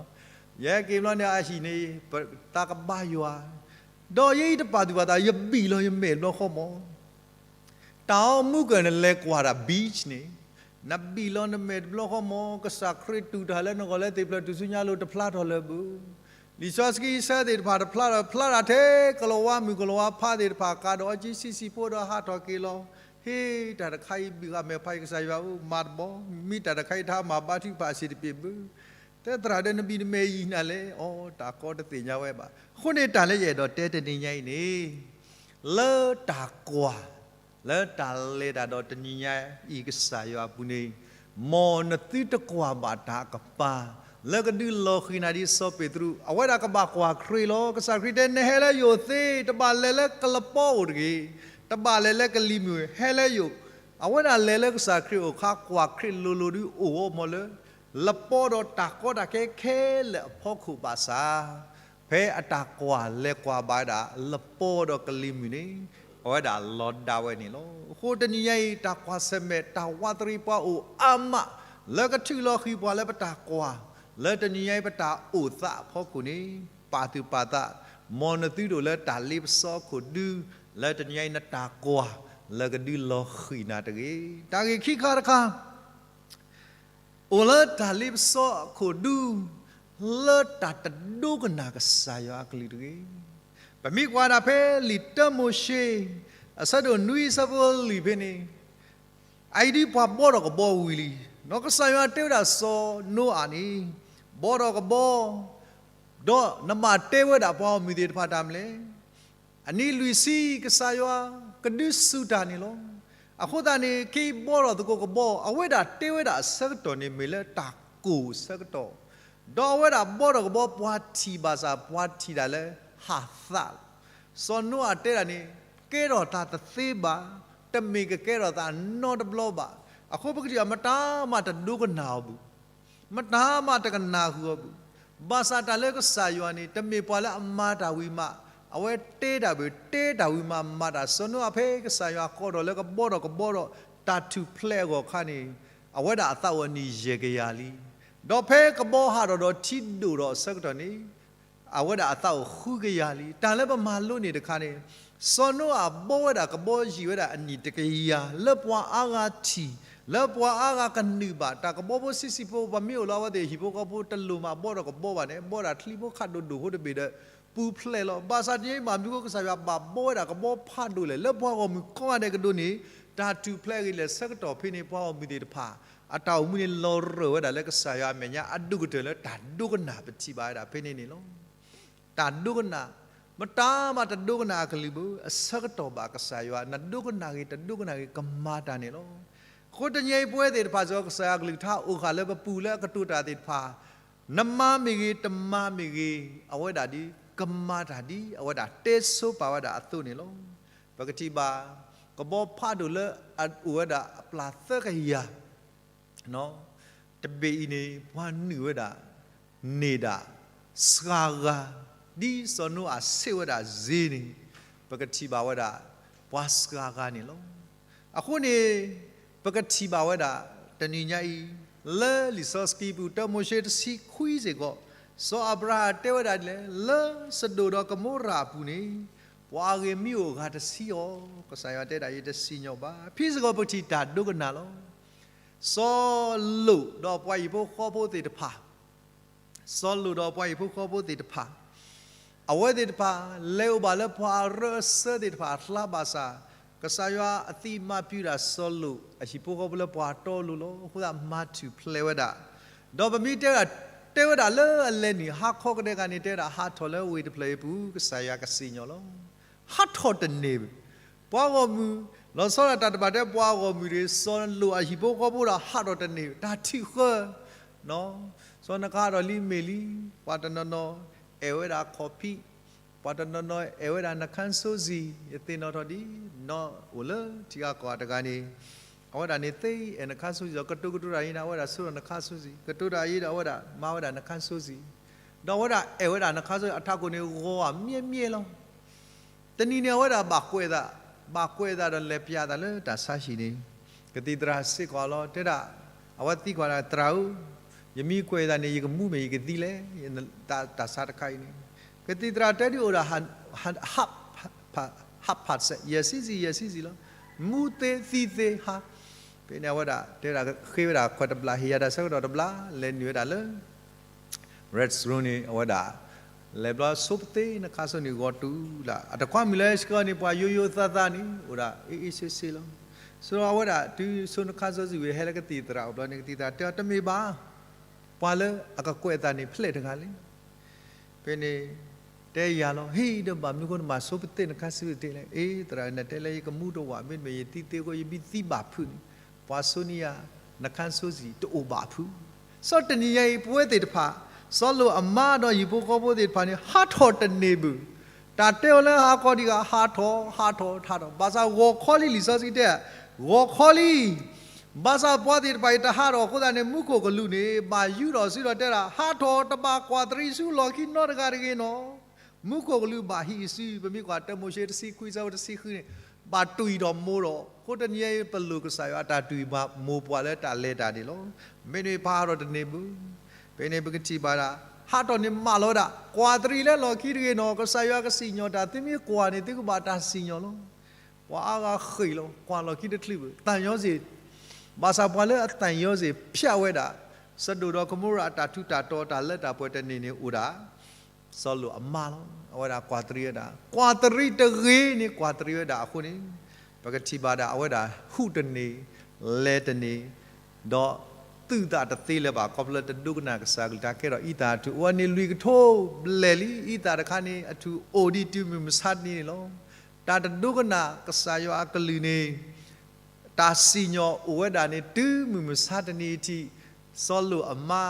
ယဟဲက့ၤဘျီန့ၣ် အဟံၣ်န့ၣ် ပသးကဘါယွၤ, ဒီးယဲအံၤတပာ်သူၣ်ပာ်သး ယဘံၣ်လီၤယမဲာ်တဘျီဃီမး တၢ်အီမူကၢၢ်နလဲၤကွၢ်တၢ် beach န့ၣ်, နဘံၣ်လီၤနမဲာ်တဘျီဃီမး ကစၢ်ခရံာ်တူၢ်တၢ်လၢနဂီၢ်လၢသ့ၣ်ဖျၢၣ်ထူၣ်ဆူညါလိၤတဖျါထီၣ်လၢၤဘၣ်. လံာ်စီဆှံဆၢသ့ၣ်တဖၣ်တဖျါထီၣ် ဖျါထီၣ်ထဲကလီၤဝါမုၢ်ကလီၤဝါဖါသ့ၣ်တဖၣ် ကးဒီးအီကံဆံးဆံးဖိဒီးဟးထီၣ်က့ၤလီၤ. ဟ့ၣ် တၢ်တခါအံၤဘံၣ်ဃာ်မဲာ်ဖးယံၤ ကစၢ်ယွၤဧၢ မၤတဘျီ, မ့ၢ်တၢ်တခါအံၤတဟါမၤဘါထုကဖၣ်အဆံးတပ့ၤဘၣ်. တဲသရၣ်ဒီးနဘံၣ်နမဲာ်ယံာ်နၤလဲၣ်, အိ တၢ်ကီတသ့ၣ်ညါဝဲဘၣ်. အဃိန့ၣ်တၢ်လၢယအဲၣ်ဒိးတဲတနံၤညါအံၤန့ၣ်, လၢတၢ်ကွၢ်, လၢတၢ်လဲၤတၢ်ဒီးတနံၤညါအံၤကစၢ်ယွၤအပူၤန့ၣ် မ်နသုတကွၢ်ဘၣ်တၢ်အကပၤ လၢကဒုးလီၤဃံၤနၤဒ်စီၤပ့းတရူး, အဝဲဒၣ်ကဘၣ်ကွၢ်ခရံာ်လီၤ. ကစၢ်ခရံာ်တဲ နဟဲလၢယအိၣ်သ့, တဘၣ်လဲၤလၢကလပီအိၣ်တဂ့ၤ, တဘၣ်လဲၤလၢကလံၤမုၢ်, ဟဲလၢယအိၣ်. အဝဲဒၣ်လဲၤလၢကစၢ်ခရံာ်အိၣ်အခါ ကွၢ်ခရံာ်လိၤလိၤဒုးအိၣ်ဝဲမ့ၢ်လၢ လပီဒီးတၢ်ကီတၢ်ခဲခဲလၢာ်အဖီခိၣ်ဘၣ်ဆၣ် ဖဲအတၢ်ကွၢ်လဲၤကွၢ်ဘၣ်ဝဲဒၣ် လပီဒီးကလံၤမုၢ်န့ၣ် အဝဲဒၣ်လီၤဒါဝဲန့ၣ်လီၤ. အဃိတနံၤညါအံၤ တၢ်ကွၢ်ဆၢၣ်မဲာ် တၢ်ဝးတရံးပှၤအိၣ်အါမး လၢကထုးလီၤဃံၤပှၤလၢပတၢ်ကွၢ် လၢတနံၤညါအံၤပတၢ်အိၣ်သးအဖီခိၣ်န့ၣ် ပာ်သူၣ်ပာ်သး မ်နသုတအိၣ်လၢတၢ်လ့ပစီအခိၣ်ဒု လၢတနံၤညါအံၤနတၢ်ကွၢ် လၢကဒုးလီၤဃံၤနၤတဂ့ၤ. တၢ်ဂ့ၢ်ခံခါတခါ အိၣ်လၢတၢ်လ့ပစီအခိၣ်ဒု လၢတၢ်တဒိကနၣ်ကစၢ်ယွၤအကလုၢ်တဂ့ၤ. ပမ့ၢ်ကွၢ်ဒၣ်ဖဲလံာ်တၢမိၤၡ့ အဆၢဒိၣ်နွံဆၢဖိလွံၢ်ဖဲန့ၣ်, အအံၤဒ်ပှၤဘီထီၣ်ကဘီဝံၤလံ. ဒီးကစၢ်ယွၤတဲဝဲဒၣ်စီၤနိအၤန့ၣ်, ဘီထီၣ်ကဘီ, ဒီးနဘၣ်တဲဝဲဒၣ်ပှၤဂီၢ်မုၢ်သ့ၣ်တဖၣ်တၢ်မနုၤလဲၣ်. အနံၤလွံၢ်ဆံကစၢ်ယွၤကဒုးစူၢ်တၢ်န့ၣ်လီၤ. အဃိသတးန့ၣ် က့ၤဘီထီၣ်သကိးကဘီ အဝဲဒၣ်တဲဝဲဒၣ်အဆၢကတီၢ်န့ၣ် မ့ၢ်လၢတၢ်ကိၢ်ဆၢကတီၢ်, ဒီးအဝဲဒၣ်ဘီထီၣ်ကဘီ ပှၤထံၣ်ဘၣ်ဆၣ် ပှၤထံၣ်တၢ်လၢဟးသးလီၤ. စီၤနိအၤတဲဒၣ်န့ၣ် ကဲထီၣ်တၢ်တသ့ဘၣ်, တမ့ၢ်ကကဲထီၣ်သးနီတဘျီဘၣ်. အဃိပကထံၣ်ဘၣ်မတၤမးတဒိကနၣ်အီၤဘၣ် မတၤမးတကနၣ်ဃုာ်အီၤဘၣ်. ဘၣ်ဆၣ်တၢ်လၢကစၢ်ယွၤန့ၣ် တမ့ၢ်ပှၤလၢအမၤတၢ်ဝံၤမး အဝဲတဲတၢ်ဘၣ်, တဲတၢ်ဝံၤမးမၤတၢ်. စီၤနိအၤဖဲကစၢ်ယွၤကိးထီၣ်လၢကဘီထီၣ်ကဘီဒီး တၢ်ထူၣ်ဖျဲးအဂီၢ်အခါန့ၣ် အဝဲဒၣ်အသးအိၣ်အနံၣ်ယဲၢ်ကယၤလံ. ဒီးဖဲကဘီဟးထီၣ်ဒီးထံဒိၣ်ထီၣ်အဆၢကတီၢ်န့ၣ် အဝဲဒၣ်အသးအိၣ်ဃုကယၤလံ. တၢ်လၢပမၤလိန့ၢ်တခါန့ၣ် စီၤနိအၤဘီဝဲဒၣ်ကဘီယံာ်ဝဲဒၣ်အနံၣ်တကယၤ လၢပှၤအါဂၤထံၣ်, လၢပှၤအါဂၤကနုာ်ဘၣ်. တၢ်ကဘီဖိဆံးဆံးဖိ ပမ့ၢ်အိၣ်လၢအဝဲသ့ၣ်ဟံၣ်ဖိဃီဖိ တလိၣ်မးဘီဒီးကဘီဘၣ်န့ၣ် ဘီဒၣ်ချံဖိခးဒိၣ်ဒိၣ်ဖိတဘ့ၣ်ဒီး ပူၤဖျဲးလီၤ. ဘၣ်ဆၣ်တနံၤအံၤ ဘၣ်မနုၤဃိ ကစၢ်ယွၤဘၣ်ဘီဝဲဒၣ်ကဘီဖးဒိၣ်လဲၣ် လၢပှၤဂီၢ်မုၢ်ကိးဂၤဒဲးကဒိးန့ၣ် တၢ်ထူၣ်ဖျဲးဂ့ၤလဲၣ်ဆၢကတီၢ်ဖဲန့ၣ် ပှၤဂီၢ်မုၢ်သ့ၣ်တဖၣ် အတၢ်အိၣ်မူန့ၣ်လီၤရၢၢ်ဝဲဒၣ်လၢကစၢ်ယွၤအမဲာ်ညါ အဒိၣ်ကတၢၢ်လၢတၢ်ဒိကနၣ် ပထံၣ်ဘၣ်ဝဲဒၣ်ဖဲန့ၣ်န့ၣ်လီၤ. တၢ်ဒိကနၣ်, မတၤမးတဒိကနၣ်အကလုၢ်ဘၣ်, အဆၢကတီၢ်ဘၣ်ကစၢ်ယွၤ, နဒိကနၣ်ဂ့ၤ တဒိကနၣ်ဂ့ၤ ကမၤတၢ်န့ၣ်လီၤ. အဃိတနံၤအံၤ ပဝဲသ့ၣ်တဖၣ်စ့ၢ်ကီး ကစၢ်ယွၤကလုၢ်ကထါအိၣ်ဃာ်လၢပပူၤလၢအကတိၤတၢ်သ့ၣ်တဖၣ်, နမၤမ့ၢ်ဂ့ၤ တမၤမ့ၢ်ဂ့ၤ, အဝဲဒၣ်ဒ်ကမၤတၢ်ဒ်အဝဲဒၣ်တဲဆိပာ်ဝဲဒၣ်အသိးန့ၣ်လီၤ. ပကထံၣ်ဘၣ် ကဘီဖးဒိၣ်လၢအအိၣ်ဝဲဒၣ်အပျၢ်သၢကယၤ တဘ့ၣ်အံၤန့ၣ် ပှၤနုာ်ဝဲဒၣ် န့ၢ်ဒၣ် စှၤဂၤ, ဒ်စီၤနိအၤဆ့ၣ်ဝဲဒၣ်စ့န့ၣ် ပကထံၣ်ဘၣ်ဝဲဒၣ် ပှၤစှၤဂၤန့ၣ်လီၤ. အဃိန့ၣ် ပကထံၣ်ဘၣ်ဝဲဒၣ် တနံၤညါအံၤ လၢလံာ်စီဆှံပူၤ တၢမိၤၡ့တဆံခွံစ့ၢ်ကီး စီၤအၤဘြၤဟၣ်တဲဝဲဒၣ်ဒ်လဲၣ်, လၢစဒိၣ်ဒီးကမိရၤအပူၤန့ၣ် ပှၤအဂ့ၢ်မ့ၢ်အိၣ်အဂၤတဆံအီၤ, ကစၢ်ယွၤတဲဒၣ် ယတစံၣ်ညီၣ်ဘၣ်. ဖဲစ့ၢ်ကီးပကထံၣ်တၢ်ဒိကနၣ်လီၤ. စီၤလိာ်ဒီးပှၤဟံၣ်ဖိဃီဖိသ့ၣ်တဖၣ်, စီၤလိာ်ဒီးပှၤဟံၣ်ဖိဃီဖိသ့ၣ်တဖၣ်, အဝဲသ့ၣ်တဖၣ် လဲၤအိၣ်ဘၣ်လၢပှၤအရၢအစၢသ့ၣ်တဖၣ်အကျါဘၣ်ဆၣ်, ကစၢ်ယွၤအသံးမၤပျံၤဒၣ်စီၤလိာ်အဟံၣ်ဖိဃီဖိလၢပှၤတီလိၤလီၤ. အဃိသတးမၤထူၣ်ဖျဲးဝဲဒၣ်, ဒီးပမ့ၢ်တဲဝဲဒၣ်, တဲဝဲဒၣ်လၢအလဲၤနုာ်ဟါခီကဒဲကန့ၣ် တဲဝဲဒၣ်ဟးထီၣ်လၢဝ့ၢ်တဖျၢၣ်အံၤအပူၤ ကစၢ်ယွၤကစံၣ်ညီၣ်လီၤ. ဟးထီၣ်တန့ၢ်ဘၣ်. ပှၤဂီၢ်မုၢ်, လီၤဆီဒၣ်တၢ်တဘၣ်တဲပှၤဂီၢ်မုၢ်တဂ့ၤ, စီၤလိာ်အဟံၣ်ဖိဃီဖိဒီးဟးထီၣ်တန့ၢ်ဘၣ်, တၢ်ထုးဃၢ, စီၤနဃးဒီးလံမ့ၢ်လံ, ပှၤတနီၤနီၤအဲၣ်ဝဲဒၣ်ခီၣ်ဖံး, ပှၤတနီၤနီၤအဲၣ်ဝဲဒၣ်နခါစိစံၤ, ယသ့ၣ်နီၣ်ထီၣ်ဒ်နီၢ်အိၣ်လၢထံဂၤကီၢ်ဂၤတဂၤန့ၣ်, အဝဲဒၣ်န့ၣ်သ့အဲၣ်နခါစိစံၤ ကတိၤကတိၤတၢ်အံၤန့ၣ် အဝဲဒၣ်ဆိဒီးနခါစိစံၤ, ကတိၤတၢ်အံၤဒီးအဝဲဒၣ်မၤဝဲဒၣ်နခါစိစံၤ, ဒီးအဝဲဒၣ်အဲၣ်ဝဲဒၣ်နခါစိစံၤ အထးခိၣ်န့ၣ်ဂီၤဧါ မ့ၢ်မ့ၢ်လီၤ. တနံၤန့ၣ် အဝဲဒၣ်ဘၣ်ကွဲးသး, ဘၣ်ကွဲးသးဒီးလဲၤပျးသးလၢတၢ်ဆါဟံၣ်န့ၣ်, ကသံၣ်သရၣ်စ့ၢ်ကီးလီၤ, တဲဒၣ်, အဝဲသံကွၢ်ဒၣ် သရၣ်ဧၢ, ယမ့ၢ်ကွဲးသးန့ၣ် ယကမူမ့ၢ်ယကသံလဲၣ်, တၢ်ဆါတခါအံၤန့ၣ်, ကသံၣ်သရၣ်တဲဒ်အိၣ်ဒၣ် ဟးဖးစဲး ယဲၢ်ဆံစံၤ ယဲၢ်ဆံစံၤလီၤ. မူသ့သံသ့ဟး, ဖဲန့ၣ်အဝဲဒၣ် တဲဒၣ် ဃ့ဝဲဒၣ်ခွဲးတဘျီ ဟ့ၣ်ယၤတၢ်ဆၢကတီၢ်တဘျီ လဲၤနုာ်ဝဲဒၣ်လၢ restroom န့ၣ် အဝဲဒၣ် လဲၤဘျီဆိပသ့နခါစိန့ၣ် ဂီၤတုၤလၢ်, အတကွၢ်မုၢ်လၢဆှၢန့ၣ် ပှၤယိယိသးသးန့ၣ် အိၣ်ဒၣ်အ့ၣ်အ့ၣ်ဆ့ဆ့လီၤ. ဆိအဝဲဒၣ် တုၤဆိနခါစိစံးဝံၤ ဟဲလၢကသံၣ်သရၣ်အအိၣ်ဘျီန့ၣ် ကသံၣ်သရၣ်တဲအီၤ တမ့ၢ်ဘၣ်, ပှၤလၢအကကွဲးအသးန့ၣ် ဖျဲၣ်တဂၤလဲၣ်. ဖဲန့ၣ် တဲယၤလီၤ, ဟ့ၣ်ဒီးဘၣ်မနုၤဃိနဘၣ်ဆိပသ့နခါစိတ့ၢ်လဲၣ်. အ့ သရၣ် နတဲလၢယကမူတဝး မ့တမ့ၢ်ယသံသ့အဃိ ယဘံသံဘၣ်ဖုးန့ၣ်, ပှၤစိနံယၤ နခါဆိစံး တအိၣ်ဘၣ်ဖုး. စီၤတနံၤညါအံၤ ပဝဲသ့ၣ်တဖၣ်, စီၤလိာ်အမါဒီးယံၤဖိဃီဖိသ့ၣ်တဖၣ်န့ၣ် ဟးထီၣ်တန့ၢ်ဘၣ်. တၢ်တဲအီၤလၢဟါခီဒံးဂၤ ဟးထီၣ် ဟးထီၣ် ဟးထီၣ်, ဘၣ်ဆၣ်ဂီၤခီလံ လံာ်စီဆှံတဲ, ဂီၤခီလံ ဘၣ်ဆၣ်ပှၤသ့ၣ်တဖၣ်အံၤတဟးထီၣ်အဃိသတးန့ၣ် မူခိၣ်ကလူးန့ၣ် ဘၣ်ယူးထီၣ်စုဒီးတဲဒၣ်, ဟးထီၣ် တဘၣ်ကွၢ်တရံးဆူလီၢ်ခံနီတဂၤတဂ့ၤနီၤ. မူခိၣ်ကလူးဘၣ်ဟံးစု, ပမ့ၢ်ကွၢ်တၢမိၤၡ့တဆံခွံ ဆၢဖိတဆံဃုန့ၣ်, ဘၣ်တွံၢ်ထီၣ်မိၢ်ဒီး, အဃိတနံၤညါအံၤ ပလိၣ်ကစၢ်ယွၤအတၢ်တွံၢ်ဘၣ်မိၢ်ပှၢ်လၢတၢ်လဲၤတၢ်န့ၣ်လီၤ. မ့မ့ၢ်ပဟးထီၣ်တန့ၢ်ဘၣ်, ဖဲန့ၣ်ပကထံၣ်ဘၣ်ဒၣ်, ဟးထီၣ်န့ၣ်မၢလီၤဝဲဒၣ်, ကွၢ်တရံးလၢလီၢ်ခံတဂ့ၤနီၤ, ကစၢ်ယွၤကစံၣ်ညီၣ်တၢ်, သုမ့ၢ်ကွၢ်န့ၣ် သုကဘၣ်တၢ်စံၣ်ညီၣ်လီၤ. ပှၤအါဂၤဃ့ၢ်လီၤ, ကွၢ်လီၢ်ခံတချုးဘၣ်, သံယောဇဉ်, ဘၣ်ဆၣ်ပှၤလၢအသံယောဇဉ်ဖျက်ဝဲဒၣ်, စဒိၣ်ဒီးကမိရၤအတၢ်ထူးတၢ်တီၤတၢ်လၢတၢ်ပှဲၤတန့ၢ်န့ၣ်အိၣ်ဒၣ် စီၤလိာ်အမါလီၤ. အဝဲဒၣ်ကွၢ်တရံးဝဲဒၣ်, ကွၢ်တရံးတဂ့ၤန့ၣ် ကွၢ်တရံးဝဲဒၣ်အဃိန့ၣ်, ပကထံၣ်ဘၣ်ဒၣ်အဝဲဒၣ်ဟူးတန့ၢ်, လဲၤတန့ၢ်, ဒီးသူၣ်သးတသ့လၢၤဘၣ် ခီဖျိလၢတဒိကနၣ်ကစၢ်ကလုၢ်ကထါ ကဲထီၣ်အံသၣ်အထူၣ်အိၣ်ဝဲန့ၣ်လွံၢ်ကထိဘျဲၣ်လံ. အံသၣ်တခါန့ၣ် အထူၣ်အိၣ်ဒံးတုၤမုၢ်မဆါတနံၤန့ၣ်လီၤ. တၢ်တဒိကနၣ်ကစၢ်ယွၤအကလုၢ်န့ၣ် တၢ်စံၣ်ညီၣ်အိၣ်ဝဲဒၣ်န့ၣ် တုၤမုၢ်မဆါတနံၤအထံး, စီၤလိာ်အမါ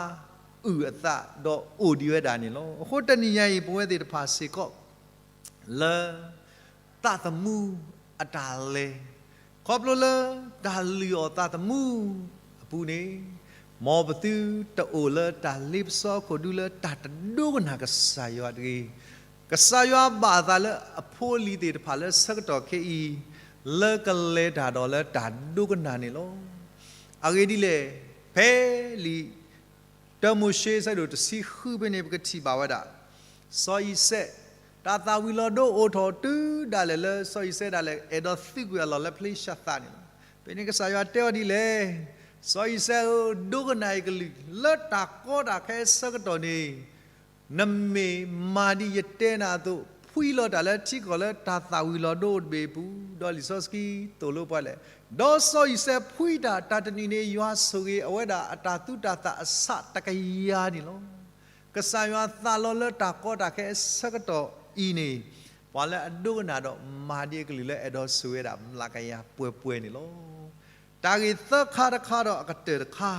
အုၣ်အသး ဒီးအိၣ်ဒံးဝဲဒၣ်န့ၣ်လီၤ. အဃိတနံၤညါအံၤ ပဝဲသ့ၣ်တဖၣ်စ့ၢ်ကီး လၢသးသမူအတၢ်လဲၤ, ခီဖျိလၢတၢ်လုၢ်အီၣ်သးသမူအပူၤန့ၣ်, မ်ပသုတအိၣ်လၢတၢ်လ့ပစီအခိၣ်ဒူလၢတၢ်တဒိကနၣ်ကစၢ်ယွၤတဂ့ၤ. ကစၢ်ယွၤဘၣ်အသးလၢအဖိအလံၤသ့ၣ်တဖၣ်လၢဆၢကတီၢ်ခဲအံၤ လၢကလဲၤတၢ်ဒီးလၢတၢ်ဒိကနၣ်န့ၣ်လီၤ. အဂ့ၢ်ဒ်လဲၣ်, ဖဲလံာ် တၢမိၤၡ့ဆၢဒိၣ်တဆံဃုဖဲန့ၣ် ပကထံၣ်ဘၣ်ဝဲဒၣ် စီၤအံၤစဲး, တၢ်သၣ်ဝံၤလီၤဒိအိၣ်ထီၣ်တုၤဒၣ်လဲာ်လၢစီၤအံၤစဲးဒၣ်လဲာ် အဲၣ်ဒိးသံကွံာ်အလီၢ်လၢဖလ့ၡသးန့ၣ်လီၤ. ဖဲန့ၣ်ကစၢ်ယွၤတဲအီၤဒ်လဲၣ်, စီၤအံၤစဲးဧၢ, ဒိကနၣ်ယကလုၢ်, လၢတၢ်ကီတၢ်ခဲအဆၢကတီၢ်န့ၣ် နမ့ၢ်မၤဒ်ယတဲနၤအသိး, ဖှံလီၤတၢ်လၢထံကီၢ်လၢတၢ်သၣ်ဝံၤလီၤဒိအိၣ်တဘ့ၣ်အပူၤ, ဒီးလံာ်စီဆှံသိၣ်လိပှၤလဲၣ်. ဒီးစီၤအံၤစဲးဖှံတၢ်, တၢ်တနံၤန့ၣ် ယွၤဆိၣ်ဂ့ၤအဝဲဒၣ်အတၢ်သူတၢ်သၣ်အဆးတကယၤန့ၣ်လီၤ. ကစၢ်ယွၤသးလီၤလၢတၢ်ကီတၢ်ခဲအဆၢကတီၢ်အံၤန့ၣ်, ပှၤလၢအဒိကနၣ်ဒီးမၤဒ်အကလုၢ်လၢအဲၣ်ဒိးဆိၣ်ဂ့ၤဝဲဒၣ် မျးကယၤပှဲၤပှဲၤန့ၣ်လီၤ. တၢ်ဂ့ၢ်သၢခါတခါဒီးအကတၢၢ်တခါ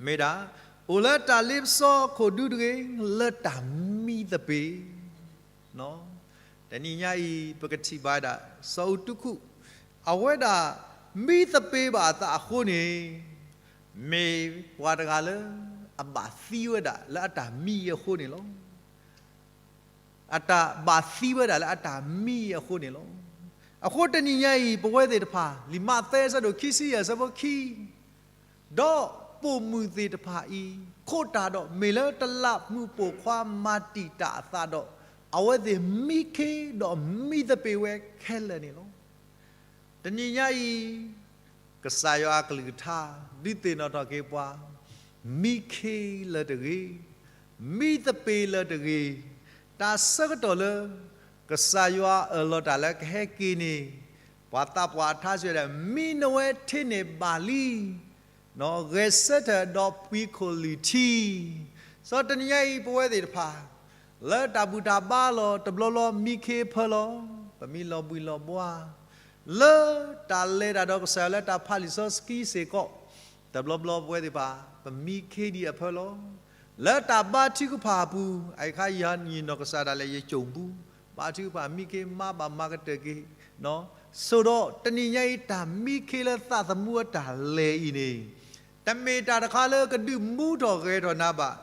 မ့ၢ်ဒၣ်, အိၣ်လၢတၢ်လ့ပစီအခိၣ်ဒူတဂ့ၤ, လၢတၢ်မံသပ့ၤ. တနံၤညါအံၤ ပကထံၣ်ဘၣ်ဝဲဒၣ် စီၤအူတူခူၣ်, အဝဲဒၣ်မံသပ့ၤဘၣ်အသးအဃိန့ၣ်, မ့ၢ်ပှၤတဂၤလၢအဘၣ်သံဝဲဒၣ်လၢအတၢ်မံအဃိန့ၣ်လီၤ. အတၢ်ဘၣ်သံဝဲဒၣ်လၢအတၢ်မံအဃိန့ၣ်လီၤ. အဃိတနံၤညါအံၤ ပဝဲသ့ၣ်တဖၣ် လံာ်မးသဲဆၢဒိၣ်ခံဆံယဲၢ်ဆၢဖိခံ ဒီးပိာ်မုၣ်သ့ၣ်တဖၣ်အံၤ ခိးတၢ်ဒီး မ့ၢ်လၢတလးမူးပိာ်ခွါမၤတံာ်တာ်အသးဒီး အဝဲသ့ၣ်မံခ့ဒီးမံသပ့ၤဝဲခဲလၢာ်န့ၣ်လီၤ. တနံၤညါအံၤ ကစၢ်ယွၤအကလုၢ်ကထါ ဒုးသ့ၣ်နီၣ်ထီၣ်က့ၤပှၤ, မံခ့လၢာ်တဂ့ၤ, မံသပ့ၤလၢာ်တဂ့ၤ, တၢ်ဆၢကတီၢ်လၢ ကစၢ်ယွၤအၢၣ်လီၤတၢ်လၢကဟဲက့ၤန့ၣ်, ပှၤသးပှၢ်အထါစံးဝဲဒၣ် မံနဝဲထံန့ၣ်ဘၣ်လံ, ဂဲၤဆၢထၢၣ်ဒီးပှံၤခိၣ်လုၢ်ထံ. စီၤတနံၤညါအံၤ ပဝဲသ့ၣ်တဖၣ် လၢတၢ်ဘူၣ်တၢ်ဘါလီၤ တဘျီဘျီမံခ့ဖၢလီၤ, ပမံလီၤဘှံးလီၤဘှါ, လၢတၢ်လဲၤတၢ်ဒီးကစၢ်ယွၤလၢတၢ်ဖးလံာ်စီဆှံစ့ၢ်ကီး, တဘျီဘျီပဝဲသ့ၣ်တဖၣ် ပမံခ့ဒံးအဖၢလီၤ. လၢတၢ်ဘါထုကဖၣ်အပူၤ အခါယၤယနီၢ်ကစၢ်ဒၣ်လဲာ်ယကိာ်ပူၤ, ဘါထုကဖၣ်မံခ့မါဘၣ်မၤကတၢၢ်က့ၤ, ဆိးဒီးတနံၤညါအံၤတၢ်မံခ့လၢသးသမူအတၢ်လဲၤအံၤန့ၣ်, တမ့ၢ်တၢ်တခါလၢကဒုးမူထီၣ်ဂဲၤထီၣ်နၤဘၣ်.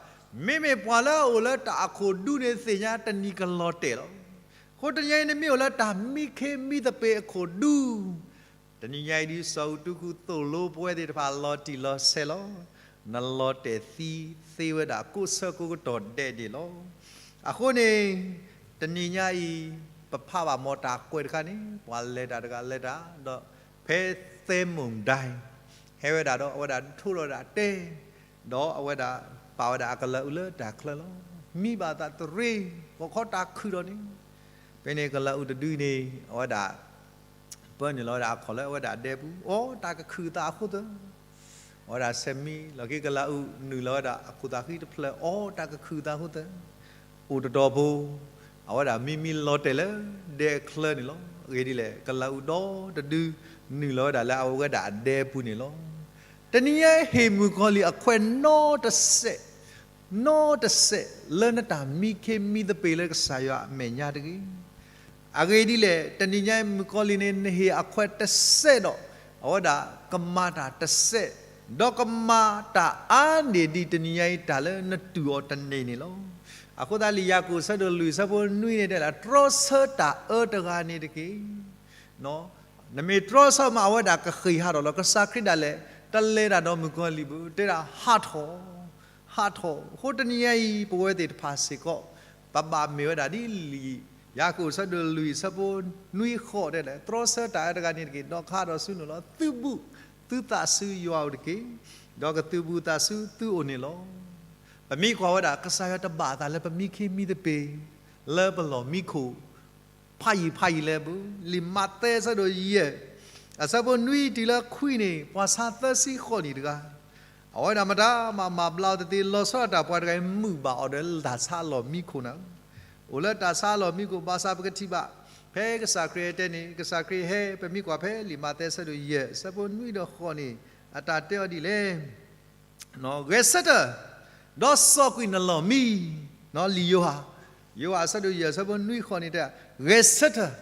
မ့မ့ၢ်ပှၤလၢအအိၣ်လၢတၢ်အခိၣ်ဒူန့ၣ်သ့ၣ်ညါတနံၤကလီၤတဲာ်လီၤ. အဃိတနံၤညါအံၤ နမ့ၢ်အိၣ်လၢတၢ်မံခ့မံသပ့ၤအခိၣ်ဒူ တနံၤညါအံၤဒ်စီၤအူတူခူၣ်သိၣ်လိပဝဲသ့ၣ်တဖၣ်လီၤတံၢ်လီၤဆဲးလီၤ. နလီၤတဲာ်သံသ့ဝဲဒၣ်ကိးဆၢကိးကတီၢ်ဒဲးန့ၣ်လီၤ. အဃိန့ၣ် တနံၤညါအံၤ ပဖးဘၣ်မ်တၢ်ကွဲးတခါန့ၣ် ပှၤလဲၤတၢ်တဂၤလဲၤတၢ် ဒီးဖဲသဲမုၢ်ဒၢ ဟဲဝဲဒၣ်ဒီးအဝဲဒၣ်ထိးထီၣ်ဝဲဒၣ်တဲ ဒီးအဝဲဒၣ်ပာ်ဝဲဒၣ်အကလၤအုးလၢတၢ်ချၢလီၤ. မံဘၣ်သးတရ့ ဂီၤခီတၢ်ခုၣ်ထီၣ်န့ၣ်, ဖဲန့ၣ်ကလၤအုးတဒုန့ၣ် အဝဲဒၣ် ပၢနုာ်လီၤဝဲဒၣ်အခီၣ်လၢအဝဲဒၣ်အဒဲပူၤ အီ တၢ်ကခုၣ်သးအဃိသၢ. အဝဲဒၣ်ဆဲးမံလီၤက့ၤကလၤအုး နုာ်လီၤဝဲဒၣ်အခိၣ်သးဃံတဖျၢၣ် အီ တၢ်ကခုၣ်သးအဃိသၢ. အိၣ်တတီၤဖိ အဝဲဒၣ်မံမံလီၤတဲာ်လၢဒဲအချၢန့ၣ်လီၤ. အဂ့ၢ်ဒ်လဲၣ် ကလၤအုးဒီတဒု နုာ်လီၤဝဲဒၣ်လၢအဝဲဒၣ်အဒဲပူၤန့ၣ်လီၤ. တနံၤညါအံၤဟ့ၣ်မုၣ်ကီၤလံၢ်အခွဲးနီတစဲး, နီတစဲးလၢနတၢ်မံခ့မံသပ့ၤလၢကစၢ်ယွၤအမဲာ်ညါတဂ့ၤ. အဂ့ၢ်ဒ်လဲၣ်, တနံၤညါအံၤမုၣ်ကီၤလံၢ်န့ၣ် နဟ့ၣ်အခွဲးတစဲးဒီး အဝဲဒၣ်ကမၤတၢ်တစဲး, ဒီးကမၤတၢ်အါန့ၢ်ဒံးတနံၤညါအံၤတၢ်လၢနတူၢ်အီၤတန့ၢ်န့ၣ်လီၤ. အဃိသတးလၢယၤကိာ်အဆၢဒိၣ်လွံၢ်အဆၢဖိနွံန့ၣ်တဲလၢ တြီဆၢတၢ်အၢတဂၤန့ၣ်တက့ၢ်. နမ့ၢ်တြီဆၢမး အဝဲဒၣ်ကဃ့ၢ်ဟးထီၣ်လီၤ. ကစၢ်ခရံာ်ဒၣ်လဲာ် တလဲၤတၢ်ဒီးမုၣ်ကီၤလံၢ်ဘၣ်, တဲဒၣ်ဟးထီၣ်, ဟးထီၣ်. အဃိတနံၤညါအံၤ ပဝဲသ့ၣ်တဖၣ်စ့ၢ်ကီး ပဘၣ်မ့ၢ်ဝဲဒၣ်ဒ်လံာ်ယၤကိာ်အဆၢဒိၣ်လွံၢ် အဆၢဖိနွံဃိးတဲလဲၣ်, တြီဆၢတၢ်အၢတဂၤန့ၣ်တက့ၢ်, ဒီးကဟးထီၣ်ဆူနအိၣ်လီၤ. သုဘူးသုသးဆူယွၤအအိၣ်တက့ၢ်, ဒီးကသုးဘူးသးဆူသုအိၣ်န့ၣ်လီၤ. ပမ့ၢ်ကွၢ်ဝဲဒၣ် ကစၢ်ယွၤတဘၣ်အသးလၢပမံခ့မံသပ့ၤ လၢပလီၢ်မံခိၣ် ဖးယံာ်ဖးယံာ်လၢၤဘၣ်. လံာ်မးသဲအဆၢဒိၣ်ယဲၢ် အဆၢဖိနွံတုၤလၢခွံန့ၣ် ပှၤဆါသၢဆံဃိးနံၣ်တဂၤ, အဝဲဒၣ်မတၤမးမၤဘျါအီၤတသ့, လီၤဆီဒၣ်တၢ်ပှၤတဂၤအံၤ မုာ်ဘၣ်အီၤဒီးတၢ်ဆါအလီၢ်မံခိၣ်န့ၣ်, အိၣ်လၢတၢ်ဆါအလီၢ်မံခိၣ် ဘၣ်ဆၣ်ပကထံၣ်ဘၣ် ဖဲကစၢ်ခရံာ်တဲန့ၣ်, ကစၢ်ခရံာ်ဟဲ ပမ့ၢ်ကွၢ်ဖဲလံာ်မးသဲအဆၢဒိၣ်ယဲၢ် အဆၢဖိနွံဒီးဃိးန့ၣ် အတၢ်တဲအီၤဒ်လဲၣ် ဂဲၤဆၢထၢၣ်, ဒီးစိာ်ကွံာ်နလီၢ်မံ, လံာ်ယိၤဟၣ်, ယိၤဟၣ်အဆၢဒိၣ်ယဲၢ် အဆၢဖိနွံဃိးန့ၣ်တဲ, ဂဲၤဆၢထၢၣ်,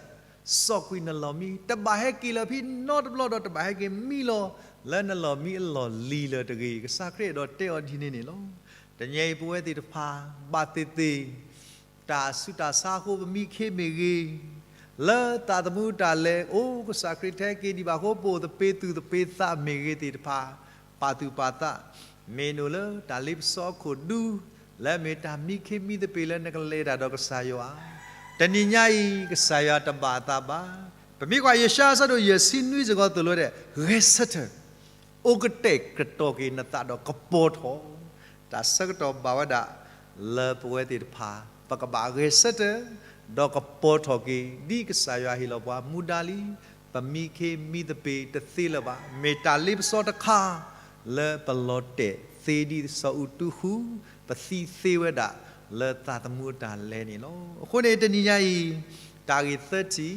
စိာ်ကွံာ်နလီၢ်မံ, တဘၣ်ဟဲက့ၤလၢၤဖဲနီတဘျီဒီး တဘၣ်ဟဲက့ၤမံလီၤ လၢနလီၢ်မံအလီၢ်လံၤလၢၤတဂ့ၤ. ကစၢ်ခရံာ်အဲၣ်ဒိးတဲအီၤဒ်န့ၣ်န့ၣ်လီၤ. တနံၤအံၤပဝဲသ့ၣ်တဖၣ် ဘၣ်သ့ၣ်သ့ၣ် တၢ်ဆူးတၢ်ဆါအဃိပမံခ့မ့ၢ်ဂ့ၤ, လၢသးသမူတၢ်လဲၤအိၣ် ကစၢ်ခရံာ်တဟဲက့ၤဒံးဘၣ်အဃိ ပအိၣ်သပ့ၤသူၣ်သပ့ၤသးမ့ၢ်ဂ့ၤသ့ၣ်တဖၣ် ပာ်သူၣ်ပာ်သး, မ့ၢ်နအိၣ်လၢတၢ်လ့ပစီအခိၣ်ဒူ လၢအမ့ၢ်တၢ်မံခ့မံသပ့ၤလၢနကလဲၤတၢ်ဒီးကစၢ်ယွၤ, တနံၤညါအံၤ ကစၢ်ယွၤတဘၣ်အသးဘၣ်. ပမ့ၢ်ကွၢ်ယၡါယၤအဆၢဒိၣ်ယဲၢ်ဆံနွံစ့ၢ်ကီးသိၣ်လိဝဲဒၣ်, ဂဲၤဆၢထၢၣ် အိၣ်ကတဲာ်ကတီၤက့ၤနသးဒီးကပီၤထီၣ်, တၢ်ဆၢကတီၢ်ဘၣ်ဝဲဒၣ်လၢပဝဲသ့ၣ်တဖၣ် ပကဘၣ်ဂဲၤဆၢထၢၣ် ဒီးကပီၤထီၣ်က့ၤ ဒ်ကစၢ်ယွၤဟ့ၣ်လီၤပှၤမူဒါလံ. ပမံခ့မံသပ့ၤတသ့လၢၤဘၣ်. မ့ၢ်တၢ်လ့ပစီတခါ လၢပလီၤတဲာ်သ့ဒ်စီၤအူတူဃူ ပသံသ့ဝဲဒၣ်လၢသးသမူအတၢ်လဲၤန့ၣ်လီၤ. အဃိန့ၣ် တနံၤညါအံၤ တၢ်ဂ့ၢ်သၢထံၣ်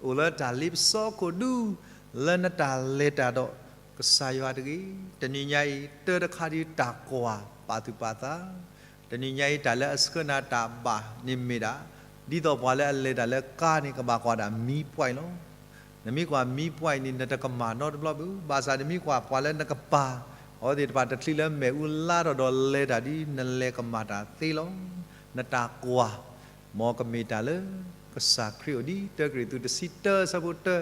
အိၣ်လၢတၢ်လ့ပစီအခိၣ်ဒူ လၢနတၢ်လဲၤတၢ်ဒီးကစၢ်ယွၤတဂ့ၤ. တနံၤညါအံၤ တၢတခါဒ်တၢ်ကွၢ်ပာ်သူၣ်ပာ်သး, တနံၤညါအံၤ တၢ်လၢအဆှၢနၤတၢ်ဘၣ်န့ၣ်မ့ၢ်ဒၣ် ဒ်သိးပှၤလၢအလဲၤတၢ်လၢကါန့ၣ် ကဘၣ်ကွၢ်ဒၣ်မံပှဲးလီၤ. နမ့ၢ်ကွၢ်မံပှဲးန့ၣ် နတကမၣ်နီတဘျီဘၣ်. ဘၣ်ဆၣ်နမ့ၢ်ကွၢ်ပှၤလၢနကပၤ အဝဲသ့ၣ်တဖၣ်တချုးလၢမ့ၣ်အူလါထီၣ်ဒီးလဲၤတၢ်ဒ်နလဲၤကမၣ်တၢ်သ့လီၤ. နတၢ်ကွၢ် မ်ကမ့ၢ်တၢ်လၢကစၢ်ခရံာ်အအိၣ်ဒ်တၢကရံၣ်သူးတဆံတၢအဆၢဖိတၢ,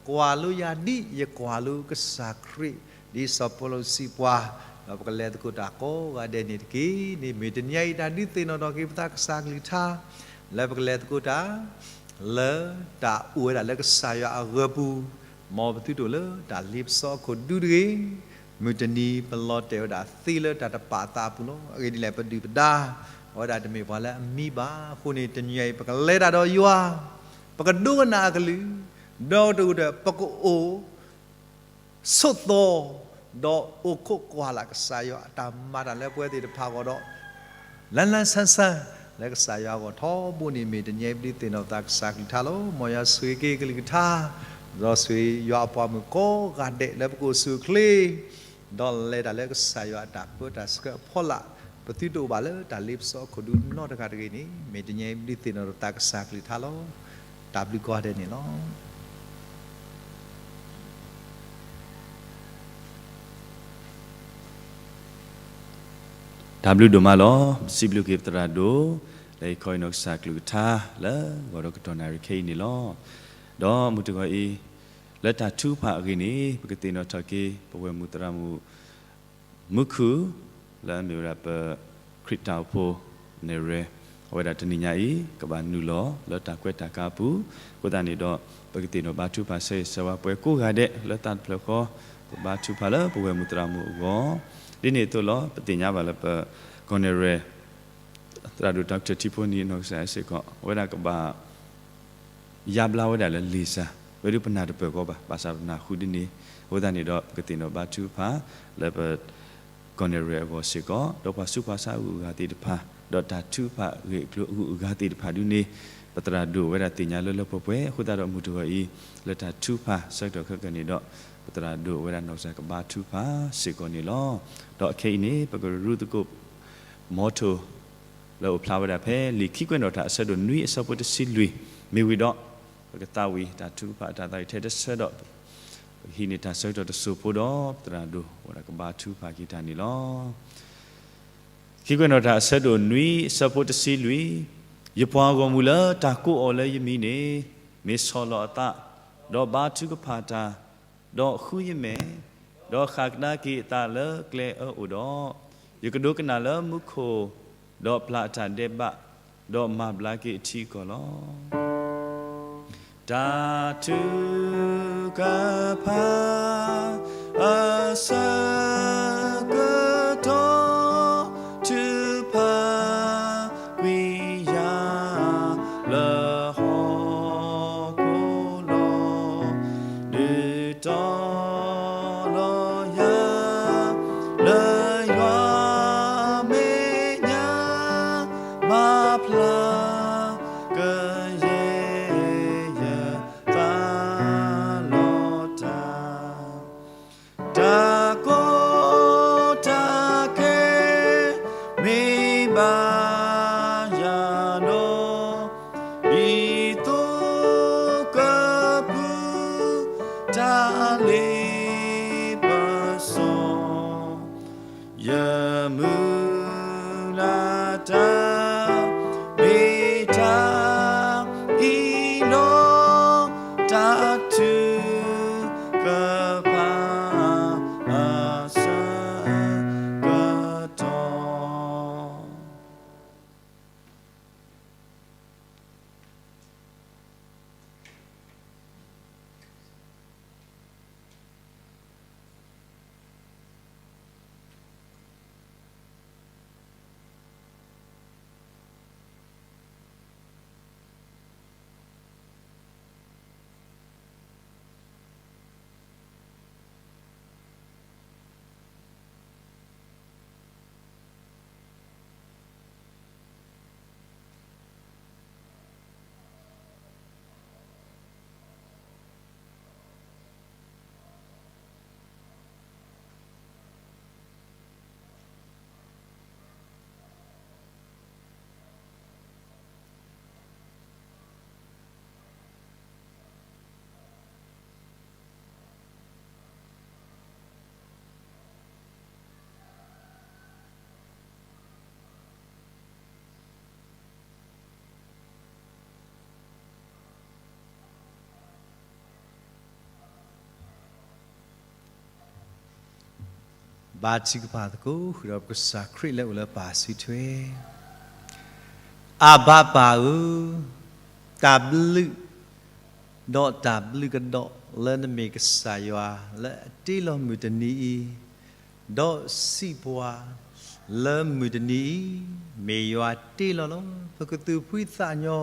ကွၢ်လိယၤဒ်ယကွၢ်လိကစၢ်ခရံာ်, ဒ်စီၤပီလူးစံးပှၤ, ဒီးပကလဲၤသကိးတၢ်ကိးဂၤဒဲးန့ၣ်တက့ၢ်. န့ၣ်မ့ၢ်တနံၤအံၤတၢ်ဒုးသ့ၣ်နီၣ်ထီၣ်က့ၤပသးကစၢ်ကလုၢ်ကထါ လၢပကလဲၤသကိးတၢ် လၢတၢ်အိၣ်ဝဲဒၣ်လၢကစၢ်ယွၤအဂၢၤပူၤ, မ်ပသုတအိၣ်လၢတၢ်လ့ပစီအခိၣ်ဒူတဂ့ၤ. မုၢ်တနံၤပလီၤတဲာ်ဝဲဒၣ်သ့လၢတၢ်တပာ်သးအပူၤလီၤ. အဂ့ၢ်ဒ်လဲၣ် ပဒုၣ်ပဒါ အဝဲဒၣ်တမ့ၢ်ပှၤလၢအမံဘၣ်. အဃိန့ၣ် တနံၤအံၤ ပကလဲၤတၢ်ဒီးယွၤ, ပကဒိကနၣ်အကလုၢ်, ဒီးတကတီၢ် ပကအိၣ် ဆိးသီ, ဒီးအိၣ်ခိးကွၢ်လၢ်ကစၢ်ယွၤအတၢ်မၤတၢ်လၢပဝဲသ့ၣ်တဖၣ်အဂီၢ်ဒီး လၢလၢဆၢဆၢ လၢကစၢ်ယွၤအဂီၢ်ထီဘိန့ၣ် မ့ၢ်တနံၤအံၤပဒုးသ့ၣ်နီၣ်ပသးကစၢ်ကလုၢ်ကထါလီၤ. မ်ယွၤဆိၣ်ဂ့ၤက့ၤကလုၢ်ကထါ, ဒီးဆိၣ်ဂ့ၤယွၤအပှၤမုၣ်ကိးဂၤဒဲးလၢပကအိၣ်ဆူၣ်အိၣ်ချ့ ဒီးလဲၤတၢ်လၢကစၢ်ယွၤအတၢ်ပၢတၢ်ဆှၢအဖီလာ်, ပသုတအိၣ်ဘၣ်လၢတၢ်လ့ပစီအခိၣ်ဒူနီတဂၤတဂ့ၤန့ၣ် မ့ၢ်တနံၤအံၤပဒုးသ့ၣ်နီၣ်ပသးကစၢ်ကလုၢ်ကထါလီၤ. တၢ်ဘျုးကိးဂၤဒဲးန့ၣ်လီၤ. တၢ်ဘျုးဒိၣ်မးလီၤ. စံးဘျုးက့ၤပသရၣ်ဒိၣ် လၢဟ့ၣ်ခီဟ့ၣ်နီၤကစၢ်ကလုၢ်ကထါ လၢဂီၤဒီးကတီၢ်နၣ်ရံၣ်ခဲအံၤန့ၣ်လီၤ. ဒီးမုၢ်တဂီၤအံၤ လၢတၢ်ထုကဖၣ်အဂ့ၢ်န့ၣ် ပကသ့ၣ်နီၣ်ထီၣ်က့ၤ ပဝဲၢ်မုၢ်သရၣ်မုၣ် မူခိၣ် လၢအမ့ၢ်ဝဲဒၣ်ပ ခရံာ်တၢ်အိၣ်ဖှိၣ် နဲၣ်ရွဲၣ် အဝဲဒၣ်တနံၤညါအံၤ ကဘၣ်နုာ်လီၤလၢတၢ်ကွဲးတၢ်ကါအပူၤ, အဃိသတးန့ၣ်ဒီး ပကသ့ၣ်နီၣ်ဘါထုကဖၣ်ဆၢဂ့ၤဆၢဝါပှၤကိးဂၤဒဲးလၢသးတဖျၢၣ်ဃီ, ပဘါထုကဖၣ်လၢပဝဲၢ်မုၢ်သရၣ်မုၣ်အဂီၢ်, ဒ်န့ၣ်အသိးလီၤ. ပသ့ၣ်ညါဘၣ်လၢပ ကီၢ်နဲၣ်ရွဲၣ် သရၣ်ဒိၣ် Doctor ထံဖိနံၤအနီၢ်ကစၢ်စ့ၢ်ကီး အဝဲဒၣ်ကဘၣ် ယါဘျါဝဲဒၣ်လၢလံာ်စၢ်, ဝဲဒၣ်ပနၢ်တပၢၢ်ဃီဘၣ်, ဘၣ်ဆၣ်ပနၢ်ဃုဒ်န့ၣ်, အဃိသတးန့ၣ်ဒီး ပကသ့ၣ်နီၣ်ဘါထုကဖၣ်လၢပ ကီၢ်နဲၣ်ရွဲၣ်အဂီၢ်စ့ၢ်ကီး, ဒီးပှၤဆူးပှၤဆါအဂုၤအဂၤသ့ၣ်တဖၣ်, ဒီးတၢ်ထုကဖၣ်ဂ့ၢ်အကျိၤအဂုၤအဂၤသ့ၣ်တဖၣ်ဒ်န့ၣ်, ပသရၣ်ဒိၣ်ဝဲဒၣ်သ့ၣ်ညါလၢလၢပှဲၤပှဲၤ, အဃိသတးဒီးမုၢ်တဂီၤအံၤ လၢတၢ်ထုကဖၣ်ဆၢကတီၢ်ခဲကနံၣ်ဒီး ပသရၣ်ဒိၣ်ဝဲဒၣ်နီၢ်ကစၢ်ကဘါထုကဖၣ်စ့ၢ်ကီးန့ၣ်လီၤ. ဒီးအခဲအံၤန့ၣ် ပကရူၢ်သကိး motto လၢအိၣ်ဖျါဝဲဒၣ်ဖဲ လံာ်ခံကွဲးနီၣ်တၢ်အဆၢဒိၣ်နွံအဆၢဖိတဆံလွံၢ် မ့ၢ်ဝံၤဒီး ပကသးဝံၣ်တၢ်ထုကဖၣ်အတၢ်သးဝံၣ်ထဲတဆၢဒီး ပကဟံးန့ၢ်တၢ်ဆၢကတီၢ်တစိၢ်ဖိဒီး ပသရၣ်ဒိၣ်ဝဲဒၣ်ကဘါထုကဖၣ်က့ၤတၢ်န့ၣ်လီၤ. ခံကွဲးနီၣ်တၢ်အဆၢဒိၣ်နွံအဆၢဖိတဆံလွံၢ်, ယပှၤဂီၢ်မုၢ်လၢတၢ်ကိးအီၤလၢယမံၤန့ၣ် မ့ၢ်ဆီၣ်လီၤအသး, ဒီးဘါထုကဖၣ်တၢ်, ဒီးဃုယမဲာ်, ဒီးဃၣ်ကဒါက့ၤအသးလၢကျဲအၢအိၣ်ဒီး, ယကဒိကနၣ်လၢမူခိၣ်, ဒီးပျၢ်အတၢ်ဒဲးဘး, ဒီးမၤဘျါက့ၤအထံအကီၢ်လီၤ. တၢ်ထုကဖၣ်အဆၢကတီၢ် ထုကဖၣ်ကွံာ်ယၤလၢဟီၣ်ခိၣ်လီၤ. ဒုးတီလီၤယၤလၢယွၤမဲာ်ညါ မၤဖျါ ကယဲၢ်ယသးလီၤတၢ်, တၢ်ကီတၢ်ခဲ မ့ၢ်ဘၣ်ယၤဒီး ဒ်သိကပူၤ တၢ်လ့ပစီ ယမုၢ်လၢ်တၢ် မ့ၢ်တၢ်အံၤလီၤ. တၢ်ထုကဖၣ်အဆၢကတီၢ်ဘါထုကဖၣ်သကိးဃုာ်ဒီးပကစၢ်ခရံာ်လၢအိၣ်လၢပၢ်စုထွဲ, အဘၣ်ပၢ်ဧၢ, တၢ်ဘျုး ဒီးတၢ်ဘျုးကဒီးလၢနမ့ၢ်ကစၢ်ယွၤလၢအတ့လီၤမုၢ်တနံၤအံၤ, ဒီးစံးပှၤ လၢမုၢ်တနံၤအံၤ မ့ၢ်ယွၤတ့လီၤလီၤ. ပကသူၣ်ဖှံသးညီ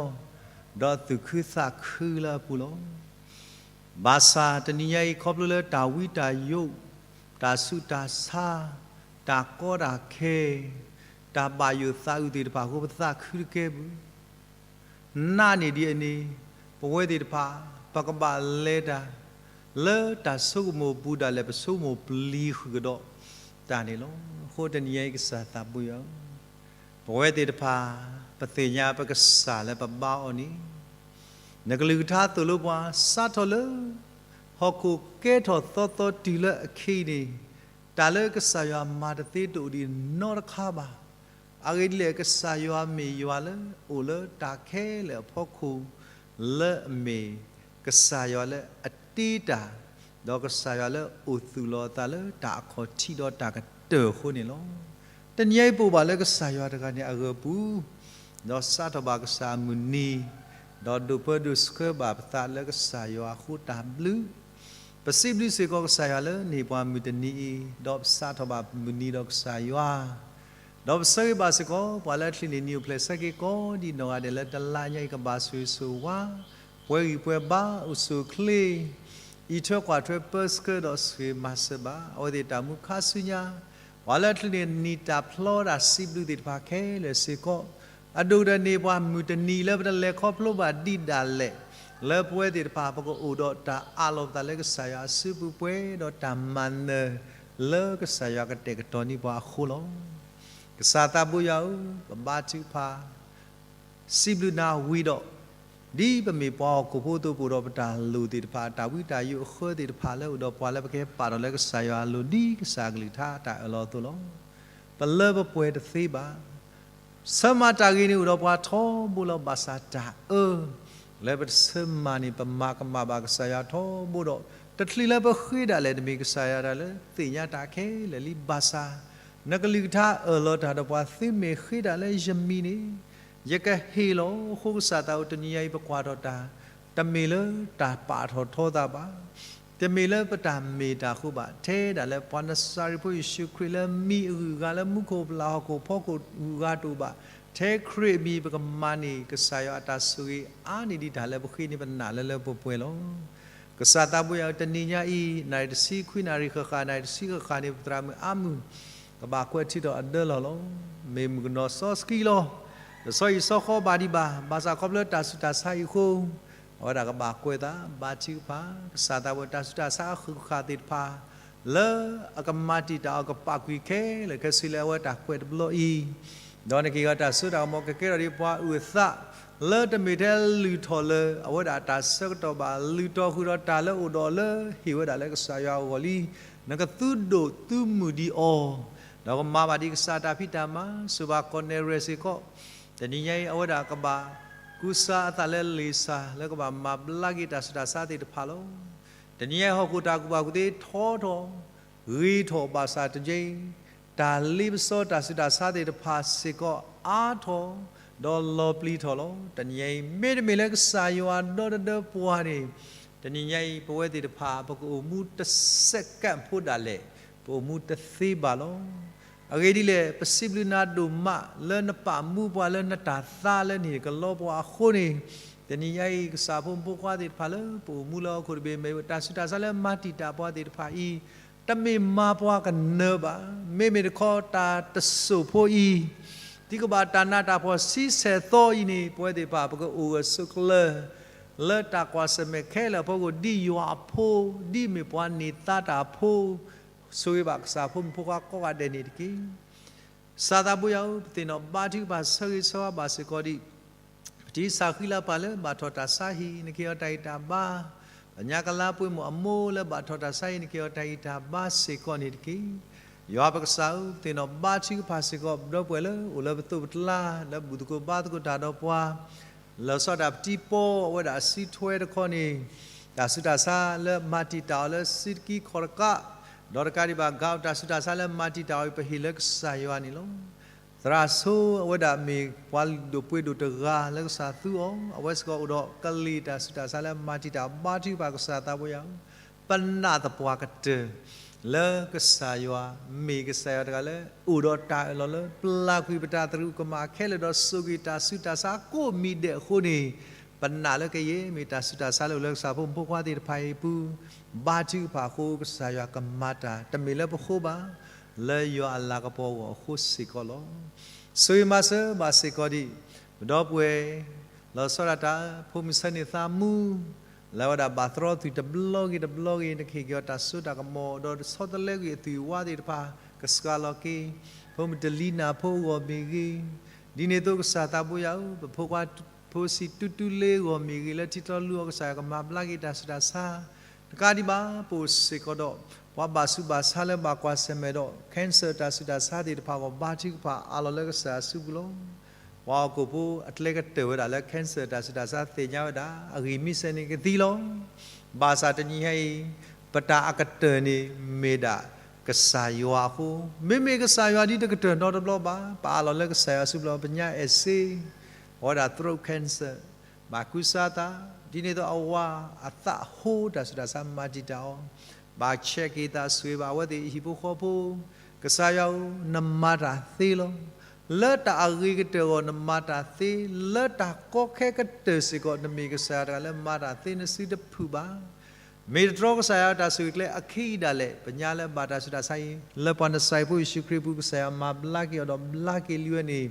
ဒီးသူၣ်ခုသးခုလၢအပူၤလီၤ. ဘၣ်ဆၣ်တနံၤညါအံၤ ခီဖျိလၢတၢ်ဝံတၢ်ယိး, တၢ်ဆူးတၢ်ဆါ, တၢ်ကီတၢ်ခဲ, တၢ်ဘၣ်ယိၣ်သးအုးသ့ၣ်တဖၣ်အဃိ ပသးခုတကဲဘၣ်. နာ်န့ၢ်ဒံးအန့ၣ် ပဝဲသ့ၣ်တဖၣ် ပကဘၣ်လဲၤတၢ် လၢတၢ်ဆိကမိၣ်ပူၤဒၣ်လဲာ် ပဆိကမိၣ်ပျံၤဃုာ်ကဒီးတၢ်န့ၣ်လီၤ. အဃိတနံၤညါအံၤ ကစၢ်သးဘိယွၤ, ပဝဲသ့ၣ်တဖၣ် ပသ့ၣ်ညါပကစၢ်လၢပဘါအီၤန့ၣ်, နကလုၢ်ကထါသိၣ်လိပှၤ စးထီၣ်လၢ ဟီၣ်ခိၣ်ကဲထီၣ်သီသီတုၤလၢအခဲအံၤန့ၣ်, တၢ်လၢကစၢ်ယွၤမၤတသ့တအိၣ်ဒံးနီတခါဘၣ်. အဂ့ၢ်ဒ်လဲၣ် ကစၢ်ယွၤမ့ၢ်ယွၤလၢအိၣ်လၢတၢ်ခဲလၢာ်အဖီခိၣ်, လၢအမ့ၢ်ကစၢ်ယွၤလၢအတ့တၢ်, ဒီးကစၢ်ယွၤလၢအိၣ်သူၣ်လီၤအသးလၢတၢ်အခီၣ်ထံးဒီးတၢ်ကတၢၢ်အဃိန့ၣ်လီၤ. တနံၤအံၤပအိၣ်ဘၣ်လၢကစၢ်ယွၤတဂၤန့ၣ်အဂၢၢ်ပူၤ, ဒီးစးထီၣ်ဘၣ်ကစၢ်အမုၢ်နံၤ, ဒီးဒိးပၢဒိးဆှၢဘၣ်ပသးလၢကစၢ်ယွၤအဃိတၢ်ဘျုး ပစံးဘျုးစ့ၢ်ကီးကစၢ်ယွၤလၢန့ၢ်ပှၤမုၢ်တနံၤအံၤ, ဒီးပစးထီၣ်ဘၣ်မုၢ်နံၤဒီးကစၢ်ယွၤ, ဒီးပဆၢဂ့ၤဘၣ်စ့ၢ်ကီး ပှၤလၢအချ့န့ၢ်နံၤအိၣ်ဖျဲၣ်ဆၢက့ၤကိးဒံးနီၢ်ဂၤဒဲးလၢတလါညါအံၤ ကဘၣ်ဆိၣ်ဂ့ၤဆိၣ်ဝါ, ပှဲၤဂံၢ်ပှဲၤဘါ အိၣ်ဆူၣ်အိၣ်ချ့, အံးထွဲကွၢ်ထွဲပၢဆှၢဒီးဆိၣ်ဂ့ၤမၤစၢၤဘၣ် အဝဲသ့ၣ်တၢ်မူခါဆူညါ, ပှၤလၢအချ့န့ၢ်နံၤတၢ်ဖျီတၢ်စံးဘျုးသ့ၣ်တဖၣ်ခဲလၢာ်စ့ၢ်ကီး, အဒိၣ်ကတၢၢ်န့ၣ် ပှၤမုၢ်တနံၤလၢပတလဲၤခီဖျိဘၣ်ဒံးဒၣ်လဲာ်, လၢပဝဲသ့ၣ်တဖၣ် ပကအိၣ်ဒီးတၢ်အးလီၤပသးလၢကစၢ်ယွၤအစုပူၤပှဲၤဒီးတၢ်မၤနၢၤလၢကစၢ်ယွၤကတဲာ်ကတီၤန့ၢ်ပှၤအဃိလီၤ. ကစၢ်သးဘိယွၤဧၢ, ပဘါထုကဖၣ် စံးဘျုးနၤဝံၤဒီး, ဒ်ပမ့ၢ်ပှၤဟီၣ်ခိၣ်ဖိအသိး ပအိၣ်ဒီးပတၢ်လိၣ်သ့ၣ်တဖၣ် တၢ်ဝံတၢ်ယိးအဃၢသ့ၣ်တဖၣ် လၢအိၣ်ဒီးပှၤလၢပကဟဲပာ်ထီၣ်လၢကစၢ်ယွၤအလိၤ ဒ်ကစၢ်အကလုၢ်ကထါတၢ်အၢၣ်လီၤအသိးလီၤ. ပလၢပပှဲၤတသ့ဘၣ်. ဆၢမၤတၢ်ဂ့ၤန့ၣ်အိၣ်ဒီးပှၤထီဘိလီၤ. ဘၣ်ဆၣ်တၢ်အၢ လၢပတဆၢမၤန့ၣ် ပမၤကမၣ်ဘၣ်ကစၢ်ယွၤထီဘိဒီး တချုးလၢပဃ့ဒၣ်လဲာ် တမ့ၢ်ကစၢ်ယွၤတၢ်လၢသ့ၣ်ညါတၢ်ခဲလၢာ်လံ. ဘၣ်ဆၣ် နကလုၢ်ကထါအၢၣ်လီၤတၢ်ဒီးပှၤ သုမ့ၢ်ဃ့တၢ်လၢယမံၤန့ၣ် ယကဟ့ၣ်လီၤ. အဃိကစၢ်သးအိၣ် တနံၤညါအံၤ ပကွၢ်ထီၣ်တၢ် တမ့ၢ်လၢတၢ်ပာ်ထီၣ်ထီသးဘၣ်, တမ့ၢ်လၢပတၢ်မ့ၢ်တၢ်အဃိဘၣ်, ထဲဒၣ်လၢပှၤနစၤရ့းဖိယ့ၣ်ၡူးခရံာ်လၢမံၤအဂုၤအဂၤ လၢမူခိၣ်ပလၢ်ဟီၣ်ခိၣ်ဖီခိၣ်အဂုၤအဂၤတအိၣ်ဘၣ်, ထဲခရံာ်အမံၤ ပကမၤန့ၢ်ကစၢ်ယွၤအတၢ်ဆိၣ်ဂ့ၤအါန့ၢ်ဒံးတၢ်လၢ ပဃ့န့ၢ်ပနၢ်လၢလၢပှဲၤပှဲၤလီၤ. ကစၢ်သးဘိယွၤဧၢ, တနံၤညါအံၤ နၣ်ရံၣ်တဆံခွံနၣ်ရံၣ်ဃၣ်ဃၣ် နၣ်ရံၣ်တဆံဃၣ်ဃၣ်န့ၣ် ပသရၣ်မုၣ်အါမုၢ် ကဘၣ်ကွဲးထုးထီၣ်အဒၢလီၢ်လီၤ. မ့ၢ်မုၣ်ကနီၤစီဆှံလီၤ. တဆီဟံၣ်ဆီဃီဘၣ်ဒံးဘၣ်, ဘၣ်ဆၣ်ခီဖျိတၢ်ဆူးတၢ်ဆါအံၤအဃိ အဝဲဒၣ်ကဘၣ်ကွဲးသး ဘါထုကဖၣ် ကစၢ်သးဘိယွၤ တၢ်ဆူးတၢ်ဆါအဃုာ်ဃာ်သ့ၣ်တဖၣ် လၢအကမၤတံာ်တာ်အီၤ ကပာ်ကွံာ်ခဲလၢာ်ခဲဆ့လၢအဝဲတၢ်ကွဲးတဘျီအံၤ, ဒီးနက့ၤဂီၤတၢ်စိတၢ်ကမီၤ ကကဲထီၣ်ဒ်ပှၤအုၣ်အသး လၢတမ့ၢ်ထဲလုၢ်ထီၣ်လၢ အဝဲဒၣ်တၢ်ဆၢကတီၢ်ဘၣ်, လုၢ်ထီၣ်ဃုာ်ဒီးတၢ်လၢအိၣ်ဒီးလၢဟ့ၣ်ဝဲဒၣ်လၢကစၢ်ယွၤအဂီၢ်လံ. နကသုဒိၣ်သုမုၢ်ဒံးအီၤ, ဒီးကမၤဘၣ်ဒံးကစၢ်တၢ်ဖံးတၢ်မၤ, စၢၤဘၣ်ကီၢ်နဲၣ်ရဲၣ်စ့ၢ်ကီး, တနံၤညါအံၤ အဝဲဒၣ်ကဘၣ်ကူစါအသးလၢလံာ်စၢ် လၢကဘၣ်မၤဘျါက့ၤတၢ်ဆူးတၢ်ဆါသ့ၣ်တဖၣ်လီၤ. တနံၤညါအံၤ ဟီၣ်ခိၣ်တၢ်ကူၣ်ဘၣ်ကူၣ်သ့ထီထီၣ်, ဂ့ၤထီၣ်ဘၣ်ဆၣ်တက့ၢ်, တၢ်လ့ပစီတၢ်ဆူးတၢ်ဆါသ့ၣ်တဖၣ်စ့ၢ်ကီးအါထီၣ်, ဒီးလီၤပျံၤထီၣ်လီၤ. တနံၤညါအံၤ မ့တမ့ၢ်လၢကစၢ်ယွၤဒီတဒၢပှၤန့ၣ်, တနံၤညါအံၤ ပဝဲသ့ၣ်တဖၣ် ပကအိၣ်မူတစဲးကၣ်ဖိဒၣ်လဲာ်, ပအိၣ်မူတသ့ဘၣ်လီၤ. အဂ့ၢ်ဒ်လဲၣ်, ပစံးဘျုးနၤဒိၣ်မး လၢနပာ်မူပှၤလၢနတၢ်သါလၢနဟ့ၣ်ကလီပှၤအဃိန့ၣ်, တနံၤညါအံၤ ကစၢ်ဖိမုၣ်ဖိခွါသ့ၣ်တဖၣ်လၢ ပအိၣ်မူလၢဟီၣ်ခိၣ်တဘ့ၣ် မ့ၢ်တၢ်ဆူးတၢ်ဆါလၢမၤတံာ်တာ်ပှၤသ့ၣ်တဖၣ်အံၤ, တမ့ၢ်မၤပှၤကနၢၤဘၣ်. မ့မ့ၢ်တခီ တၢ်တစိၢ်ဖိအံၤ ဒ်ကဘၣ်တၢ်နးတၢ်ဖှီၣ်ဆံဆဲၣ်သီအံၤန့ၣ် ပဝဲသ့ၣ်တဖၣ် ပကအိၣ်ဂၢၢ်ဆိးကျၢၤ လၢတၢ်ကွၢ်ဆၢၣ်မဲာ်ခဲလၢာ်အဖီခိၣ် ဒ်ယွၤအဖိ, ဒ်မ့ၢ်ပှၤန့ၢ်သါတၢ်အဖိ, ဆိၣ်ဂ့ၤဘၣ်ကစၢ်ဖိမုၣ်ဖိခွါကိးဂၤဒဲးန့ၣ်တက့ၢ်. ကစၢ်သးဘိယွၤဧၢ, ပသ့ၣ်နီၣ်ဘါထုကဖၣ်ဆၢဂ့ၤဆၢဝါဘၣ်စ့ၢ်ကီးဒံး ပတံၤစၢ်ဃံလၤပၢ်လၢဘၣ်ထီၣ်တၢ်ဆါဟံၣ် နကဟ့ၣ်အီၤတၢ်ဂံၢ်တၢ်ဘါ, ပညါကလါပှ့ၤမိၢ်အမိၢ်လၢဘၣ်ထီၣ်တၢ်ဆါဟံၣ် နကဟ့ၣ်အီၤတၢ်ဂံၢ်တၢ်ဘါစ့ၢ်ကီးန့ၣ်တက့ၢ်. ယွၤပကစၢ်ဧၢ, ပသ့ၣ်နီၣ်ဘါထုကဖၣ်စ့ၢ်ကီး ဒီပုၢ်ဝဲၢ်လၢအိၣ်လၢပသိးပကျါ လၢဘူၣ်သကိးဘါသကိးတၢ်ဒီးပှၤ လီၤဆီဒၣ်တၢ်ပတံၤပီအဝဲဒၣ်အစုထွဲတခီန့ၣ်, တၢ်ဆူးတၢ်ဆါလၢမၤတံာ်တာ်အီၤလၢစုတကံခီၣ်တကး, ဒီးတကးဒံးဘၣ် ကးတၢ်ဆူးတၢ်ဆါလၢမၤတံာ်တာ်အီၤအံၤ ပဟ့ၣ်လၢကစၢ်ယွၤန့ၣ်လီၤ. သရၣ်ဆိအဝဲဒၣ်မ့ၢ်ပှၤလုၢ်ဒိၣ်ပှ့ၤဒိၣ်တဂၤလၢကစၢ်သူအီၤ, အဝဲစ့ၢ်ကီးအိၣ်ဒီးကလံၤတၢ်ဆူးတၢ်ဆါလၢမၤတံာ်တာ်ဘါထုကဖၣ် ကစၢ်သးဘိယွၤဧၢ, ပနာ်သပှၢ်ကတၢၢ် လၢကစၢ်ယွၤမ့ၢ်ကစၢ်ယွၤတဂၤလၢ အိၣ်ဒီးတၢ်အၢၣ်လီၤလၢ ပျၢ်ကွံာ်ပတၢ်သရူးကမၣ်ခဲလၢာ်ဒီး စိာ်ကွံာ်တၢ်ဆူးတၢ်ဆါကိးမံၤဒဲးအဃိန့ၣ်, ပနာ်လၢကယဲၢ်မ့ၢ်တၢ်ဆူးတၢ်ဆါလၢအိၣ်လၢကစၢ်ဖိမုၣ်ဖိခွါသ့ၣ်တဖၣ်အံၤအပူၤ, ဘါထုကဖၣ်အဃိ ကစၢ်ယွၤကမၤတၢ် တမ့ၢ်လၢပဃိဘၣ်, လၢယွၤအလၤကပီၤအဂီၢ်အဃိစ့ၢ်ကီးလီၤ. ဆိၣ်ဂ့ၤမၤစၢၤဘၣ်စ့ၢ်ကီးဒံး ပဒီပုၢ်ဝဲၢ် လီၤဆီဒၣ်တၢ် ဖိမုၣ်ဆၢန့ၢ်သးမူ လၢအဝဲဒၣ်ဘၣ်သရီသုးတဘျီဂ့ၤတဘျီဂ့ၤ နကဟ့ၣ်က့ၤအီၤတၢ်စိတၢ်ကမီၤ ဒီးဆီတလဲကွံာ်အသွံၣ်အဝါသ့ၣ်တဖၣ် ကစှၤလီၤက့ၤ, ဖိမုၣ်တလံၤနၢ်ဖိအဂီၢ်မ့ၢ်ဂ့ၤ, ဒ်န့ၣ်အသိးကစၢ်သးဘိယွၤဧၢ, ပဖိခွါဖိဆံးတူတူလ့အဂီၢ်မ့ၢ်ဂ့ၤ, လၢထံတြီလူၤအီၤ ကစၢ်ယွၤကမၤဘျါက့ၤတၢ်ဆူးတၢ်ဆါ, တကးဒံးဘၣ် ပအိၣ်စ့ၢ်ကီးဒီး ပှၤဘၣ်ဆူးဘၣ်ဆါလၢဘၣ်ကွၢ်ဆၢၣ်မဲာ်ဒီး cancer တၢ်ဆူးတၢ်ဆါသ့ၣ်တဖၣ်အဂီၢ် ဘါထုကဖၣ်အးလီၤလၢကစၢ်ယွၤအစုပူၤလီၤ. ပှၤဟီၣ်ခိၣ်ဖိအကျဲကတၢၢ်ဝဲဒၣ်လၢ cancer တၢ်ဆူးတၢ်ဆါသ့ၣ်ညါဝဲဒၣ် အဂံၢ်မံစဲးန့ၣ်ကသံလီၤ. ဘၣ်ဆၣ်တနံၤညါအံၤ ပတၢ်အကတၢၢ်န့ၣ် မ့ၢ်ဒၣ်ကစၢ်ယွၤအဃိ, မ့မ့ၢ်ကစၢ်ယွၤဒ်တကတၢၢ်နီတဘျီဘၣ်, ပအးလီၤလၢကစၢ်ယွၤအစုပူၤလီၤ. ပညါအဲၣ်စ့ အဝဲဒၣ် throat cancer ဘၣ်ကူစါသး, ဒ်န့ၣ်အသိးအဝၤအသးဟိတၢ်ဆူးတၢ်ဆါမၤတံာ်တာ်အီၤ, ဘၣ်ဆဲးက့ၤသးဆိၣ်ဂ့ၤဘၣ်အဝဲသ့ၣ်ဟံၣ်ဖိဃီဖိ, ကစၢ်ယွၤဧၢ, နမၤတၢ်သ့လီၤ. လၢတၢ်အဂ့ၤကတၢၢ်အဂီၢ်နမၤတၢ်သ့, လၢတၢ်ကီခဲကတၢၢ်စ့ၢ်ကီး နမ့ၢ်ကစၢ်ယွၤတဂၤလၢမၤတၢ်သ့ နစုတဖုးဘၣ်. မ့ၢ်တတြီကစၢ်ယွၤတၢ်ဆိၣ်ဂ့ၤကျဲအခံဒၣ်လဲာ်, ပညါလၢဘၣ်တၢ်ဆူးတၢ်ဆါအံၤ လၢပှၤနစၤရ့းဖိယ့ၣ်ၡူးခရံာ်အပူၤ ကစၢ်ယွၤမၤဘျါက့ၤအီၤဒီးဘျါက့ၤလံဝဲန့ၣ်,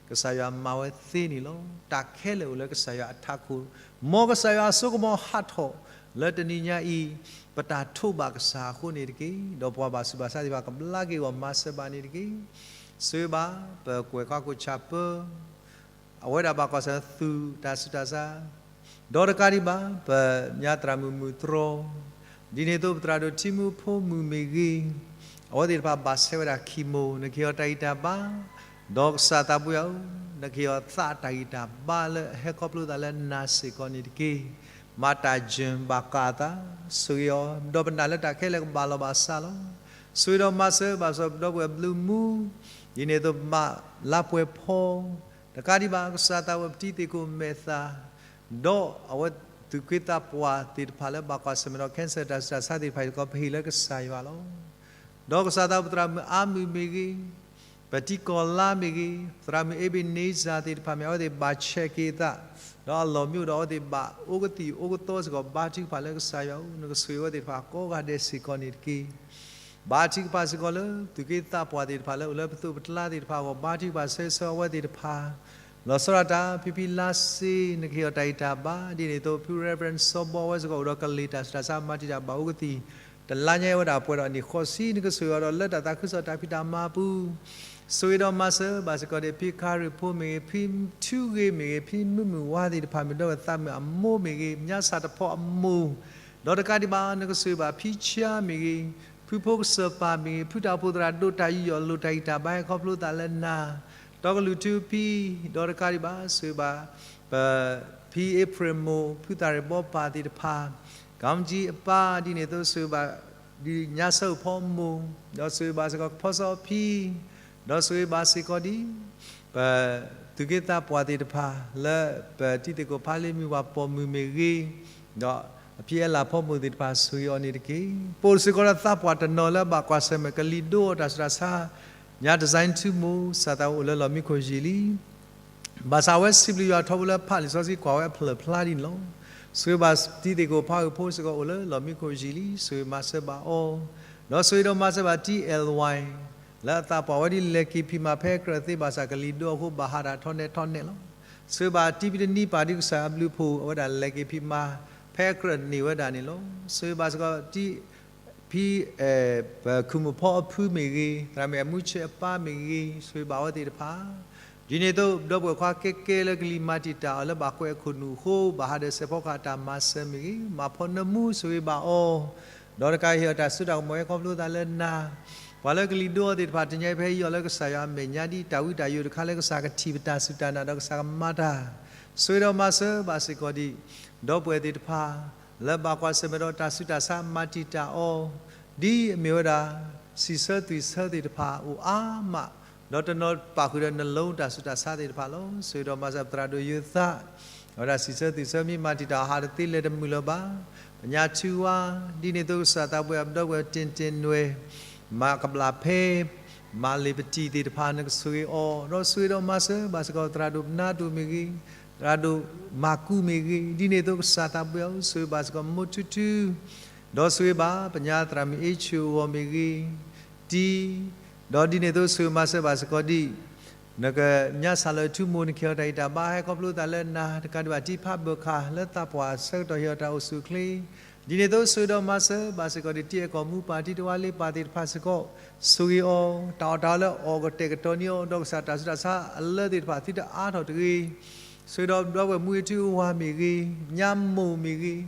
ကစၢ်ယွၤမၤဝဲသ့န့ၣ်လီၤ. တၢ်ခဲလၢာ်အိၣ်လၢကစၢ်ယွၤအထးခိၣ်, မ်ကစၢ်ယွၤအစိကမီၤဟးထီၣ်လၢတနံၤညါအံၤ, ပတၢ်ထိးဘၣ်ကစၢ်အဃိန့ၣ်တက့ၢ်. ဒီးပှၤဘၣ်ဆူးဘၣ်ဆါသ့ၣ်တဖၣ်ကဘျါက့ၤအီၤမၤစၢၤဘၣ်န့ၣ်တက့ၢ်. ဆိၣ်ဂ့ၤဘၣ်ပကွဲးခီၣ်ခိၣ်ဆၣ်ပၢ အဝဲဒၣ်ဘၣ်ကွၢ်ဆၢၣ်သူၣ်တၢ်ဆူးတၢ်ဆါ, ဒီးတကးဒံးဘၣ် ပညါသရၣ်မုၣ်မုၢ်တြီၤ, ဒ်န့ၣ်အသိးပသရၣ်ဒိၣ်ထံမုၣ်ဖိမုၣ်မ့ၢ်ဂ့ၤ, အဝဲသ့ၣ်တဖၣ်ဘၣ်ဆဲးဝဲဒၣ် chemo, နကဟ့ၣ်အီၤတၢ်ဂံၢ်တၢ်ဘါ, ဒီးကစၢ်သးပှၢ်ဧၢ, နကဟ့ၣ်အီၤသးတၢ်ဂံၢ်တၢ်ဘါလၢအဟဲခီဖျိသးလၢနၤစ့ၢ်ကီးန့ၣ်တက့ၢ်. မၤတၢ်ယၢၢ်ဘၣ်ကးအသး, ဆိၣ်ဂ့ၤအီၤ, ဒီးပနာ်လၢတၢ်ခဲလၢာ်ကဘၣ်လီၤဘၣ်စးလီၤ. ဆိၣ်ဂ့ၤဒီးမၤစၢၤဘၣ်စီၤပဒီပုၢ်ဝဲၢ်ဘျုးမူ, ဒ်န့ၣ်အသိးမးလါပှဲၤဖီ, တကးဒံးဘၣ် ကစၢ်သးဝဲပတံၤသ့ၣ်ခိၣ်မဲာ်သၣ်, ဒီးအဝဲသူၣ်က့သးပှၢ်သ့ၣ်တဖၣ်လၢဘၣ်ကွၢ်ဆၢၣ်မဲာ်ဒီး cancer တၢ်ဆူးတၢ်ဆါသ့ၣ်တဖၣ်အံၤတခီ ပဟ့ၣ်လၢကစၢ်ယွၤလီၤ. ဒီးကစၢ်သးပသရၣ်မုၣ်အါမုၢ်မ့ၢ်ဂ့ၤ, ပတံၤကီၢ်လါမ့ၢ်ဂ့ၤ, သရၣ်မုၣ်အ့ဘ့ၣ်န့စၢ်သ့ၣ်တဖၣ်မ့ၢ် အဝဲသ့ၣ်ဘၣ်ဆဲးက့ၤအသး, ဒီးအလီၢ်မံအိၣ်ဒီးအဝဲသ့ၣ်ဘၣ်အိၣ်ကသံၣ်အိၣ်ကသီစ့ၢ်ကီး ဘါထုကဖၣ်လၢကစၢ်ယွၤအအိၣ်, နကဆိၣ်ဂ့ၤအဝဲသ့ၣ်တဖၣ်ကိးဂၤဒဲးစ့ၢ်ကီးန့ၣ်တက့ၢ်. ဘါထုကဖၣ်စ့ၢ်ကီးလၢ သူၣ်က့သးပှၢ်သ့ၣ်တဖၣ်လၢအိၣ်လၢပသိးပကျါသ့ၣ်တဖၣ်အဂီၢ် ဘါထုကဖၣ်ဆၢဂ့ၤဆၢဝါအဝဲသ့ၣ်တဖၣ်, လီၤဆီဒၣ်တၢ်ဖံဖံလါစ့ နကဟ့ၣ်အီၤတၢ်ဂံၢ်တၢ်ဘါ, ဒ်န့ၣ်အသိးဖု Reverend စီၤဘီ အဝဲစ့ၢ်ကီးအိၣ်ဒီးကလံၤတၢ်ဆူးတၢ်ဆါ မၤတံာ်တာ်ဘၣ်အိၣ်ကသံၣ်, တလါညါအဝဲဒၣ်ပှဲၤဒီးအနံၣ်ဃိးဆံ နကဆိၣ်ဂ့ၤအီၤဒီးလၢတၢ်သးခုကစီၣ်တၢ်ဖံးတၢ်မၤအပူၤ ဆိၣ်ဂ့ၤဒီးမၤစၢၤဘၣ်စ့ၢ်ကီးဒီး ဖံခါရံၣ်ဖိမ့ၢ်ဂ့ၤ, ဖံထူဂ့ၤမ့ၢ်ဂ့ၤ, ဖံမုၢ်မုၢ်ဝါသ့ၣ်တဖၣ်မ့ၢ် ဒီးဝဲသးမုၣ်အမိၢ်မ့ၢ်ဂ့ၤ, ညါစၢ်တဖီအမိၢ်, ဒီးတကးဒံးဘၣ် နကဆိၣ်ဂ့ၤဘၣ်ဖံဆါမ့ၢ်ဂ့ၤ, ဖုဖိကစၢၢ်ပၢ်မ့ၢ်ဂ့ၤ, ဖုတၢ်အိၣ်ဖှိၣ်သရၣ်ဒိၣ်တၢ်ယူးယီၣ်လိာ်တၢ်ဂံၢ်တၢ်ဘါ ဟဲခီဖျိသးလၢနၤ, ဒီးကလုၢ်ထူဖံ, ဒီးတကးဒံးဘၣ် ဆိၣ်ဂ့ၤဘၣ် ပဖံအ့ဖြ့ၣ်မိၢ်, ဖုသးရ့ၣ်ဘီပၢ်သ့ၣ်တဖၣ်, ကၣ်ကၠံအပၢ်, ဒ်န့ၣ်အသိးဆိၣ်ဂ့ၤဘၣ် ဒ်ညါဆၢအုၣ်ဖီမိၢ်, ဒီးဆိၣ်ဂ့ၤဘၣ်စ့ၢ်ကီးကဖီစီအဖံ, ဒီးဆိၣ်ဂ့ၤဘၣ်စ့ၢ်ကီးဒ် ပသူၣ်က့သးပှၢ်သ့ၣ်တဖၣ် လၢပတံၤသကိးဖးလ့ၣ်မုၢ်ပှၢ်ပိာ်မုၣ်မ့ၢ်ဂ့ၤ, ဒီးအဖံအလၢ်ဖီမိၣ်သ့ၣ်တဖၣ် ဆိၣ်ဂ့ၤအီၤန့ၣ်တက့ၢ်. ပအိၣ်စ့ၢ်ကီးဒီးသးပှၢ်တနီၤလၢဘၣ်ကွၢ်ဆၢၣ်မဲာ်ကလံၤဒိအီၤတၢ်ဆူးတၢ်ဆါ, ညါ design ထူမိၢ် ကစၢ်သးဝဲအိၣ်လၢလီၢ်မံခိၣ်ယံာ်လံ ဘၣ်ဆၣ်အဝဲစံးဘျုးယွၤထီဘိလၢဖးလံာ်စီဆှံကွၢ်ဝဲအဖျၢၣ်ဖျါဒ်န့ၣ်လီၤ. ဆိၣ်ဂ့ၤဘၣ်တံၤသကိးဖးဂုၢ်ဖိစ့ၢ်ကီးအိၣ်လၢလီၢ်မံခိၣ်ယံာ်လံ ဆိၣ်ဂ့ၤမၤစၢၤဘၣ်အီၤ, ဒီးဆိၣ်ဂ့ၤဒီးမၤစၢၤဘၣ်တံၤ L Y လၢအသးပှၢ်ဝဲဒ်လဲၤက့ၤဖံးမၤဖဲကြၢးသ့ဘၣ်ဆၣ်ကလံၤဒိအဃိဘၣ်ဟးတၢ်ထီနဲၣ်ထီနဲၣ်လီၤ. ဆိၣ်ဂ့ၤဘၣ်တံၤပတနံၤပၢ်ဒ်ကစၢ်အဘျုးဖှိၣ်အဝဲဒၣ်လဲၤက့ၤဖံးမၤ ဖဲကြၢးန့ၢ်ဝဲဒၣ်န့ၣ်လီၤ. ဆိၣ်ဂ့ၤဘၣ်စ့ၢ်ကီးတံၤ ဖံ ပခိၣ်မုၣ်ဖီအဖုမ့ၢ်ဂ့ၤ, သရၣ်မုၣ်အမူဆဲးအပၢ်မ့ၢ်ဂ့ၤ, ဆိၣ်ဂ့ၤဘၣ်အဝဲသ့ၣ်တဖၣ် ဒ်န့ၣ်အသိး ဒီပုၢ်ဝဲၢ်ခွါကဲကဲလၢကလံၤမၤတံာ်တာ်အီၤလၢဘၣ်ကွဲးအခိၣ်နူာ်အဃိ ဘၣ်ဟးဒီးစဲးဖီကဟၣ်တၢ်မၤစၢၤမ့ၢ်ဂ့ၤ, မၤဖီနၢမူဆိၣ်ဂ့ၤဘၣ်အီၤ, ဒီးတကးဟ့ၣ်အီၤတၢ်စိတၢ်ကမီၤဟဲခီဖျိသးလၢနၤ, ပှၤလၢကလံၤဒိအီၤသ့ၣ်တဖၣ် တနံၤအံၤဖဲဟ့ၣ်အီၤလၢကစၢ်ယွၤအမဲာ်ညါဒ်တၢ်ဝံတၢ်ယိာ်တခါလၢကစၢ်ကထံၣ်ပတၢ်စူၢ်တၢ်နာ်ဒီးကစၢ်ကမၤတၢ်, ဆိၣ်ဂ့ၤဒီးမၤစၢၤဘၣ်စ့ၢ်ကီးဒံး ဒီပုၢ်ဝဲၢ်သ့ၣ်တဖၣ် လၢဘၣ်ကွၢ်ဆၢၣ်မဲာ်ဒီးတၢ်ဆူးတၢ်ဆါမၤတံာ်တာ်အီၤ, ဒ်အမ့ၢ်ဝဲဒၣ် စံးဆၢသွံၣ်ဆၢသ့ၣ်တဖၣ်အိၣ်အါမး, ဒီးတနီၤပာ်ဃုာ်ဒီးနလိတၢ်ဆူးတၢ်ဆါသ့ၣ်တဖၣ်လီၤ. ဆိၣ်ဂ့ၤဒီးမၤစၢၤပသရၣ်ဒိၣ်ယိၤသး, အဝဲဒၣ်စံးဆၢသွံၣ်ဆၢမ့ၢ်မၤတံာ်တာ်အီၤဟးတသ့လဲၤတမုာ်လၢၤဘၣ်, ပညါထုဝါ, ဒ်န့ၣ်အသိးကစၢ်သးပှၢ် ပဒီပုၢ်ဝဲၢ်တ့ၢ်တ့ၢ်နွဲၣ်, မၤကဘျၣ်ဖဲ မၤလ့ၤပတံၤသ့ၣ်တဖၣ် နကဆိၣ်ဂ့ၤအီၤ, ဒီးဆိၣ်ဂ့ၤဒီးမၤစၢၤဘၣ်စ့ၢ်ကီးသရၣ်ဒိၣ်ပနါဒိၣ်မ့ၢ်ဂ့ၤ, သရၣ်ဒိၣ်မၤကူမ့ၢ်ဂ့ၤ, ဒ်န့ၣ်အသိးကစၢ်သးပှၢ်ဧၢ ဆိၣ်ဂ့ၤဘၣ်စ့ၢ်ကီးမိၢ်ထူထူ, ဒီးဆိၣ်ဂ့ၤဘၣ်ပညါသရၣ်မုၣ်အ့ဆူၣ်အဂီၢ်မ့ၢ်ဂ့ၤ, တံၤ, ဒီးဒ်န့ၣ်အသိးဆိၣ်ဂ့ၤမၤစၢၤဘၣ်စ့ၢ်ကီးဒံး နကညါစၢ်လၢထူမိၢ် နကဟ့ၣ်အီၤတၢ်ဂံၢ်တၢ်ဘါ ဟဲခီဖျိသးလၢနၤ တကးဒံးဘၣ်တံၤဖးဘၢၣ်ခၣ် လၢသးပှၢ်ဆၢကတီၢ်ဟ့ၣ်အီၤတၢ်အိၣ်ဆူၣ်အိၣ်ချ့, ဒ်န့ၣ်အသိးဆိၣ်ဂ့ၤဒီးမၤစၢၤဘၣ်စ့ၢ်ကီးဒံး တံၤအဲၣ်ကီၢ်မူပၢ် တံၤတဝါလ့ပၢ်သ့ၣ်တဖၣ်စ့ၢ်ကီး, ဆိၣ်ဂ့ၤအီၤ တၢ်အီၣ်တၢ်အီလၢအီၣ်ကတဲာ်ကတီၤန့ၢ်အီၤ ဒီးကစၢ်တၢ်ဆူးတၢ်ဆါအလၢသ့ၣ်တဖၣ်သုတအါထီၣ်တဂ့ၤ, ဆိၣ်ဂ့ၤဒီးဒီပုၢ်ဝဲၢ်မူဂ့ၤထူဂ့ၤဝါမ့ၢ်ဂ့ၤ, မၠါမိၢ်မ့ၢ်ဂ့ၤ,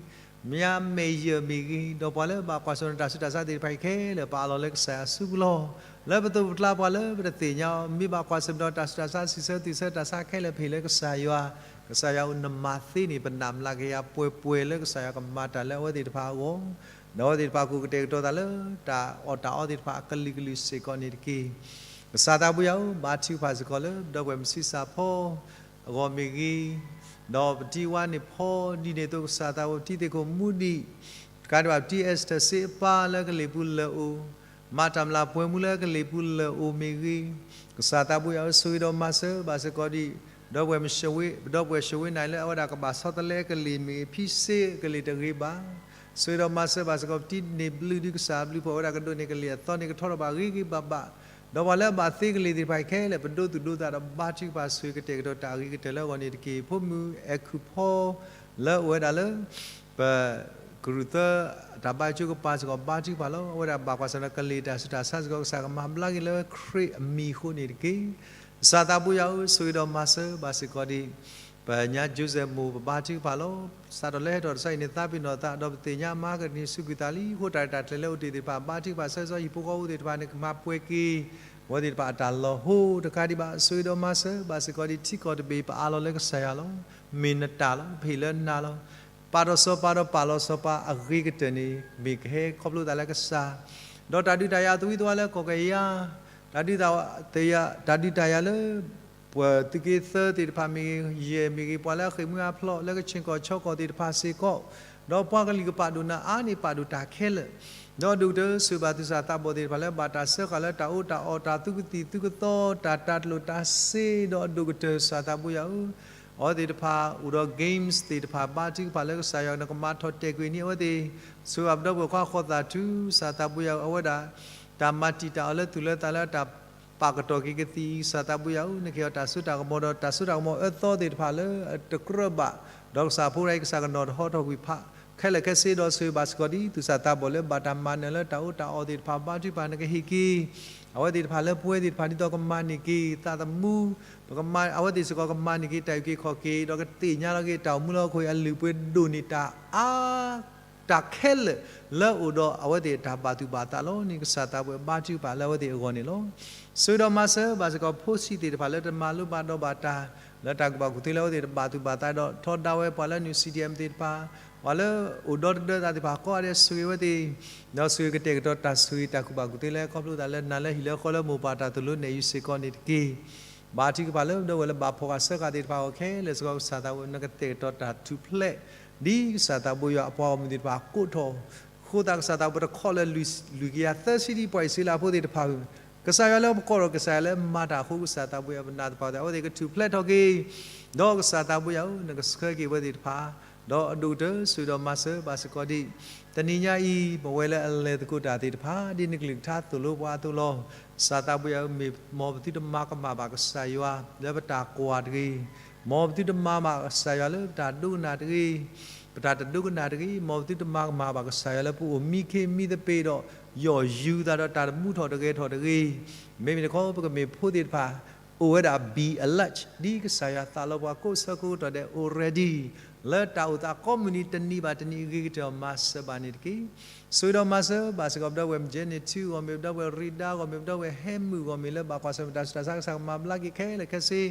မၠါမဲာ်ယၢၢ်မ့ၢ်ဂ့ၤ, ဒီးပှၤလၢဘၣ်ကွၢ်ဆၢၣ်မဲာ်တၢ်ဆူးတၢ်ဆါသ့ၣ်တဖၣ်အံၤခဲလၢာ် ပအးလီၤလၢကစၢ်ယွၤအစုပူၤလီၤ. လၢပသိးပကျါပှၤလၢပတသ့ၣ်ညါအီၤ မ့ၢ်ဘၣ်ကွၢ်ဆၢၣ်မဲာ်ဒီးတၢ်ဆူးတၢ်ဆါ စံးဆၢသွံၣ်ဆၢတၢ်ဆါခဲလၢာ် ပဟ့ၣ်လၢကစၢ်ယွၤ, ကစၢ်ယွၤအိၣ်နမၤသ့န့ၣ် ပနၢ်မုာ်ကယၤပှဲၤပှဲၤလၢကစၢ်ယွၤကမၤတၢ်လၢအဝဲသ့ၣ်တဖၣ်အဂီၢ်, ဒီးအဝဲသ့ၣ်တဖၣ်ကကတဲာ်ကတီၤသးလၢတၢ်အီၣ်တၢ်အီသ့ၣ်တဖၣ်အကလုာ်ကလုာ်စ့ၢ်ကီးန့ၣ်တက့ၢ်. ကစၢ်သးပှၢ်ဧၢ ဘါထုကဖၣ်စ့ၢ်ကီးလၢ ဒီပုၢ်ဝဲၢ်မုၣ်ဆံးစၢ်ဖီ အဂီၢ်မ့ၢ်ဂ့ၤ, ဒီးပတံၤဝါန့ၣ်ဖီ ဒ်န့ၣ်အသိးကစၢ်သးဝဲပတံၤသကိးမူဒံး, တကးဒံးဘၣ်ပတံၤ Esther စ့အပၢ်လၢကလံၤပူၤလၢာ်အိၣ်, မၤတၢ်မျၢ်ပှဲၤမူလၢကလံၤပူၤလၢာ်အိၣ်မ့ၢ်ဂ့ၤ, ကစၢ်သးပှၢ်ဧၢ ဆိၣ်ဂ့ၤဒီးမၤစၢၤဘၣ်စ့ၢ်ကီးဒံး, ဒီပုၢ်ဝဲၢ်မုၣ် ပဒီပုၢ်ဝဲၢ် ရှဝ့နၢ် လၢအဝဲဒၣ်ကဘၣ်ဆီတလဲကလံၤမ့ၢ်ဂ့ၤ ဖံစ့ကလံၤတဂ့ၤဘၣ်, ဆိၣ်ဂ့ၤဒီးမၤစၢၤဘၣ်စ့ၢ်ကီး ပတံၤန့ၢ်ဘျုးဒုးကစၢ်အဘျုးဖှိၣ် အဝဲဒၣ်ကဒိးန့ၢ်ကလံၤအသီန့ၣ် ကထီထီၣ်ဘၣ်ဂ့ၤဂ့ၤဘၣ်ဘၣ်, ဒီးပှၤလၢအဘၣ်သ့ကလံၤသ့ၣ်တဖၣ်အံၤခဲလၢာ် ပဒိသူၣ်ဒိသးဒီးဘါထုကဖၣ်ဆိၣ်ဂ့ၤကတဲာ်ကတီၤတၢ်အဂ့ၤကတၢၢ်လၢအဂီၢ်န့ၣ်တက့ၢ်. ဖိမုၣ်အဲၤခူၣ်ဖီ လၢအဝဲဒၣ်လၢ ပကရူၢ်သၢ တၢ်ဘါထုကဖၣ်စ့ၢ်ကီး ဘါထုကဖၣ်လီၤ. အဝဲဒၣ်ဘၣ်ကွၢ်ဆၢၣ်မဲာ်ကလံာ်တၢ်ဆူးတၢ်ဆါစ့ၢ်ကီး ကစၢ်ကမၤဘျါက့ၤလၢခရံာ်အမံၤအဃိန့ၣ်တက့ၢ်. ကစၢ်သးဘိယွၤဧၢ, ဆိၣ်ဂ့ၤဒီးမၤစၢၤဘၣ်စ့ၢ်ကီးဒံး ပညါ Joseph မိၢ် ပဘါထုကဖၣ်လီၤ. စးထီၣ်လၢဟဲထီၣ်တစဲးအံၤန့ၣ် သးပ့ၤနီၣ်သး ဒီးပသ့ၣ်ညါမၤကနံၤဆူကွံာ်သးလံ, အဃိတၢ်ရဲၣ်တၢ်ကျဲၤလၢအအိၣ်တ့ၢ်သ့ၣ်တဖၣ် ဘါထုကဖၣ်ဆၢကတီၢ် ဟံၣ်ဖိဃီဖိသ့ၣ်တဖၣ်န့ၣ် ကမၤပှဲၤက့ၤ အဝဲသ့ၣ်တဖၣ်အတၢ်လီၤဟိတကးဒံးဘၣ်. ဆိၣ်ဂ့ၤဒီးမၤစၢၤဘၣ်စ့ၢ်ကီးဒံး ထံကီၢ်တဘ့ၣ် ပအးလီၤလၢကစၢ်ယွၤလီၤ. မ့ၢ်နတၢ်လီၤ, ပဟ့ၣ်လၢနၤလီၤ. ပာ်ဒီးစီၤပၤဒီးပာ်လီၤစီၤပၤအဂ့ၤကတၢၢ်န့ၣ် မ့ၢ်ကဟဲခီဖျိသးလၢကစၢ်, ဒီးတၢ်ဒုးတၢ်ယၤသဝံသဝါလၢကီၢ်ကယၤ, တၢ်ဒုးတၢ်ယၤ, တၢ်ဒုးတၢ်ယၤလၢ ပှၤသုးက့သၢသ့ၣ်တဖၣ်မ့ၢ်ဂ့ၤ, ယဲၢ်မ့ၢ်ဂ့ၤ, ပှၤလၢအဃ့ၢ်မှံဟးဖျိးလၢကဆ့ၣ်ကီၢ်ဆၢကီၢ်သ့ၣ်တဖၣ်စ့ၢ်ကီး, ဒီးပှၤကလုာ်ကပာ်ဒိၣ်နၤအါန့ၢ်ပာ်ဒိၣ်တၢ်ခဲလၢာ်, ဒီးအဒိၣ်ကတၢၢ် ဆိၣ်ဂ့ၤဘၣ်သုးစၢ်သးဘီၣ်သ့ၣ်တဖၣ်လၢ ဘၣ်တၢ်စၢဃာ်လၢတၢ်အီၣ်တၢ်အီ တၢ်သူကသံၣ်သူကသီ တၢ်တၤကျိၣ်တၤစ့, ဒီးအဒိၣ်ကတၢၢ် ကစၢ်သးဘိယွၤဧၢ, အဝဲသ့ၣ်တဖၣ်အိၣ်ဒီး games သ့ၣ်တဖၣ် ဘါထုကဖၣ်လၢကစၢ်ယွၤ နကမၤထီၣ်တဲာ်ကွံာ်န့ၢ်အဝဲသ့ၣ်, ဆိၣ်ဂ့ၤဘၣ်ပဒီပုၢ်ဝဲၢ်ခွါဃီသးထူ ကစၢ်သးဘိယွၤဧၢ, အဝဲဒၣ် တၢ်မၤတံာ်တာ်အီၤလၢသူၣ်လၢသးလၢတၢ်ပာ်ကတီၢ်က့ၤကသံၣ်အံၤ ကစၢ်သးဘိယွၤဧၢ, နကဟ့ၣ်အီၤတၢ်စိတၢ်ကမီၤဒီး တၢ်စိတၢ်ကမီၤအၢသီသ့ၣ်တဖၣ်လၢအတကြၢးဘၣ်, ဒီးကစၢ်ဖိတဂၤအံၤ ကစၢ်ကနီၤထီၣ်ထီကွံာ်ဖးခဲလၢာ်ခဲဆ့, ဒီးဆိၣ်ဂ့ၤဘၣ်စ့ၢ်ကီးဒံး သုးစၢ်သးဘီၣ်လၢဘၣ်တၢ်မၤနၢၤလၢတၢ်အီၣ်တၢ်အီသ့ၣ်တဖၣ် ဘါထုကဖၣ် နကဟ့ၣ်က့ၤ အဝဲသ့ၣ်တဖၣ်လၢပှဲၤသ့ၣ်တဖၣ် ဒ်သိးကမၤန့ၢ်က့ၤသးသမူ, ပကမၤ အဝဲသ့ၣ်စ့ၢ်ကီးကမၤန့ၢ်က့ၤတၢ်အုၣ်က့ၤခီၣ်က့ၤ ဒီးကသ့ၣ်ညါလီၤက့ၤတၢ်အိၣ်မူလၢဟီၣ်ခိၣ်အံၤ အလုၢ်အပှ့ၤဒိၣ်န့ၢ်တၢ်အါ တၢ်ခဲလၢာ်လၢအအိၣ်ဒီးအဝဲသ့ၣ်တၢ်ဘၣ်သူၣ်ဘၣ်သးလီၤန့ၣ် ကစၢ်သးဘိယွၤဘါထုကဖၣ်လၢအဝဲသ့ၣ်အဂီၢ်န့ၣ်လီၤ. ဆိၣ်ဂ့ၤဒီးမၤစၢၤဘၣ်စ့ၢ်ကီး ဖိဆံးသ့ၣ်တဖၣ်လၢတမၤလိဘၣ်ဒီးဘၣ်တၢ် လၢတၢ်ကူၣ်ဘၣ်ကူၣ်သ့လၢအဝဲသ့ၣ်တဘၣ်သူၣ်ဘၣ်သးဒီး ထီဒါဝဲပှၤလၢနုာ် C D M သ့ၣ်တဖၣ်, ပှၤလၢအိၣ်ဒီတဒၢသးသ့ၣ်တဖၣ်ကိးဂၤဒဲး ဆိၣ်ဂ့ၤဝဲသ့ၣ်, ဒီးဆိၣ်ဂ့ၤကတဲာ်ကတီၤတၢ်ဆိၣ်ဂ့ၤတၢ်ကူၣ်ဘၣ်ကူၣ်သ့လၢခီဖျိသးလၢနၤလၢဟံၣ်လၢဃီလၢမိၢ်ပၢ်တၢ်သိၣ်လိနဲၣ်ယုာ်စ့ၢ်ကီးန့ၣ်တက့ၢ်. ဘါထုကဖၣ်လၢပဒီပုၢ်ဝဲၢ်လၢဘၣ်ဖှီၣ်ဃာ်စၢဃာ်သ့ၣ်တဖၣ်အဂီၢ်ခဲလၢာ်စ့ၢ်ကီး ကစၢ်သးဘိယွၤ နကတဲာ်ကတီၤတၢ်ထူၣ်ဖျဲး ဒ်ကစၢ်သးဘိယွၤအပှၤဂီၢ်မုၢ်သ့ၣ်တဖၣ်ကိးထီၣ်, ဃိသးကစၢ်သးဘိတခီလၢလွံၢ်ကယၤသၢဆံဒ်ပှၤအံၣ်စရ့လးဖိသ့ၣ်တဖၣ်, ကစၢ်ယွၤလၢပကိးထီၣ် ကစၢ်ယွၤလၢမၤတၢ်အဃိ ကစၢ်သးဘိယွၤပနာ်သပှၢ်သး အဝဲသ့ၣ်ကထူၣ်ဖျဲးထီၣ်က့ၤ, ဒီးကစၢ်သးဘိယွၤဧၢ နကဆှၢက့ၤအဝဲသ့ၣ်တဖၣ်, ဒီးအဒိၣ်ကတၢၢ်ဆိၣ်ဂ့ၤဒီးမၤစၢၤဘၣ်စ့ၢ်ကီးဒံး တနံၤညါအံၤ ပဝဲလၢအလဲၤသကိးတၢ်သ့ၣ်တဖၣ် ဒ်နကလုၢ်ကထါသိၣ်လိပှၤအသိးလီၤ. ကစၢ်သးဘိယွၤဧၢ မ့ၢ်မ်ပသုတမၤကမၣ်ဘၣ်ကစၢ်ယွၤလၢပတၢ်ကွၢ်တဂ့ၤ, မ်ပသုတမၤဘၣ်ကစၢ်ယွၤလၢပတၢ်ဒိကနၣ်တဂ့ၤ, ပတၢ်တဒိကနၣ်တဂ့ၤ, မ်ပသုတမၤကမၣ်ဘၣ်ကစၢ်ယွၤလၢပအိၣ်မံခ့မံသပ့ၤဒီး ယီၢ်ယူၤသးဒီးတၢ်တမူထီၣ်တဂဲၤထီၣ်တဂ့ၤ, မ့မ့ၢ်တခီ ပကမ့ၢ်ဖိသ့ၣ်တဖၣ် အိၣ်ဝဲဒၣ် be alert ဒ်ကစၢ်ယွၤသးလီပှၤကိးဆၢကိးကတီၢ်ဒဲး အိၣ် ready လၢတၢ်အိၣ်သးကိးမုၢ်နံၤတနံၤဘၣ်တနံၤအဂ့ၤကတၢၢ် မၤစၢၤဘၣ်န့ၣ်တက့ၢ်. ဆိၣ်ဂ့ၤဒီးမၤစၢၤဘၣ်စ့ၢ်ကီး ပဒီပုၢ်ဝဲၢ် Janet ထူဂီၢ်မ့ၢ် ပဒီပုၢ်ဝဲၢ် ရံဒါဂီၢ်မ့ၢ် ပဒီပုၢ်ဝဲၢ် ဟဲမုၣ်ဂီၢ်မ့ၢ် လၢဘၣ်ကွၢ်ဆၢၣ်မဲာ်တၢ်ဆူးတၢ်ဆါ ကစၢ်ကမၤဘျါက့ၤခဲလၢာ်ခဲဆ့,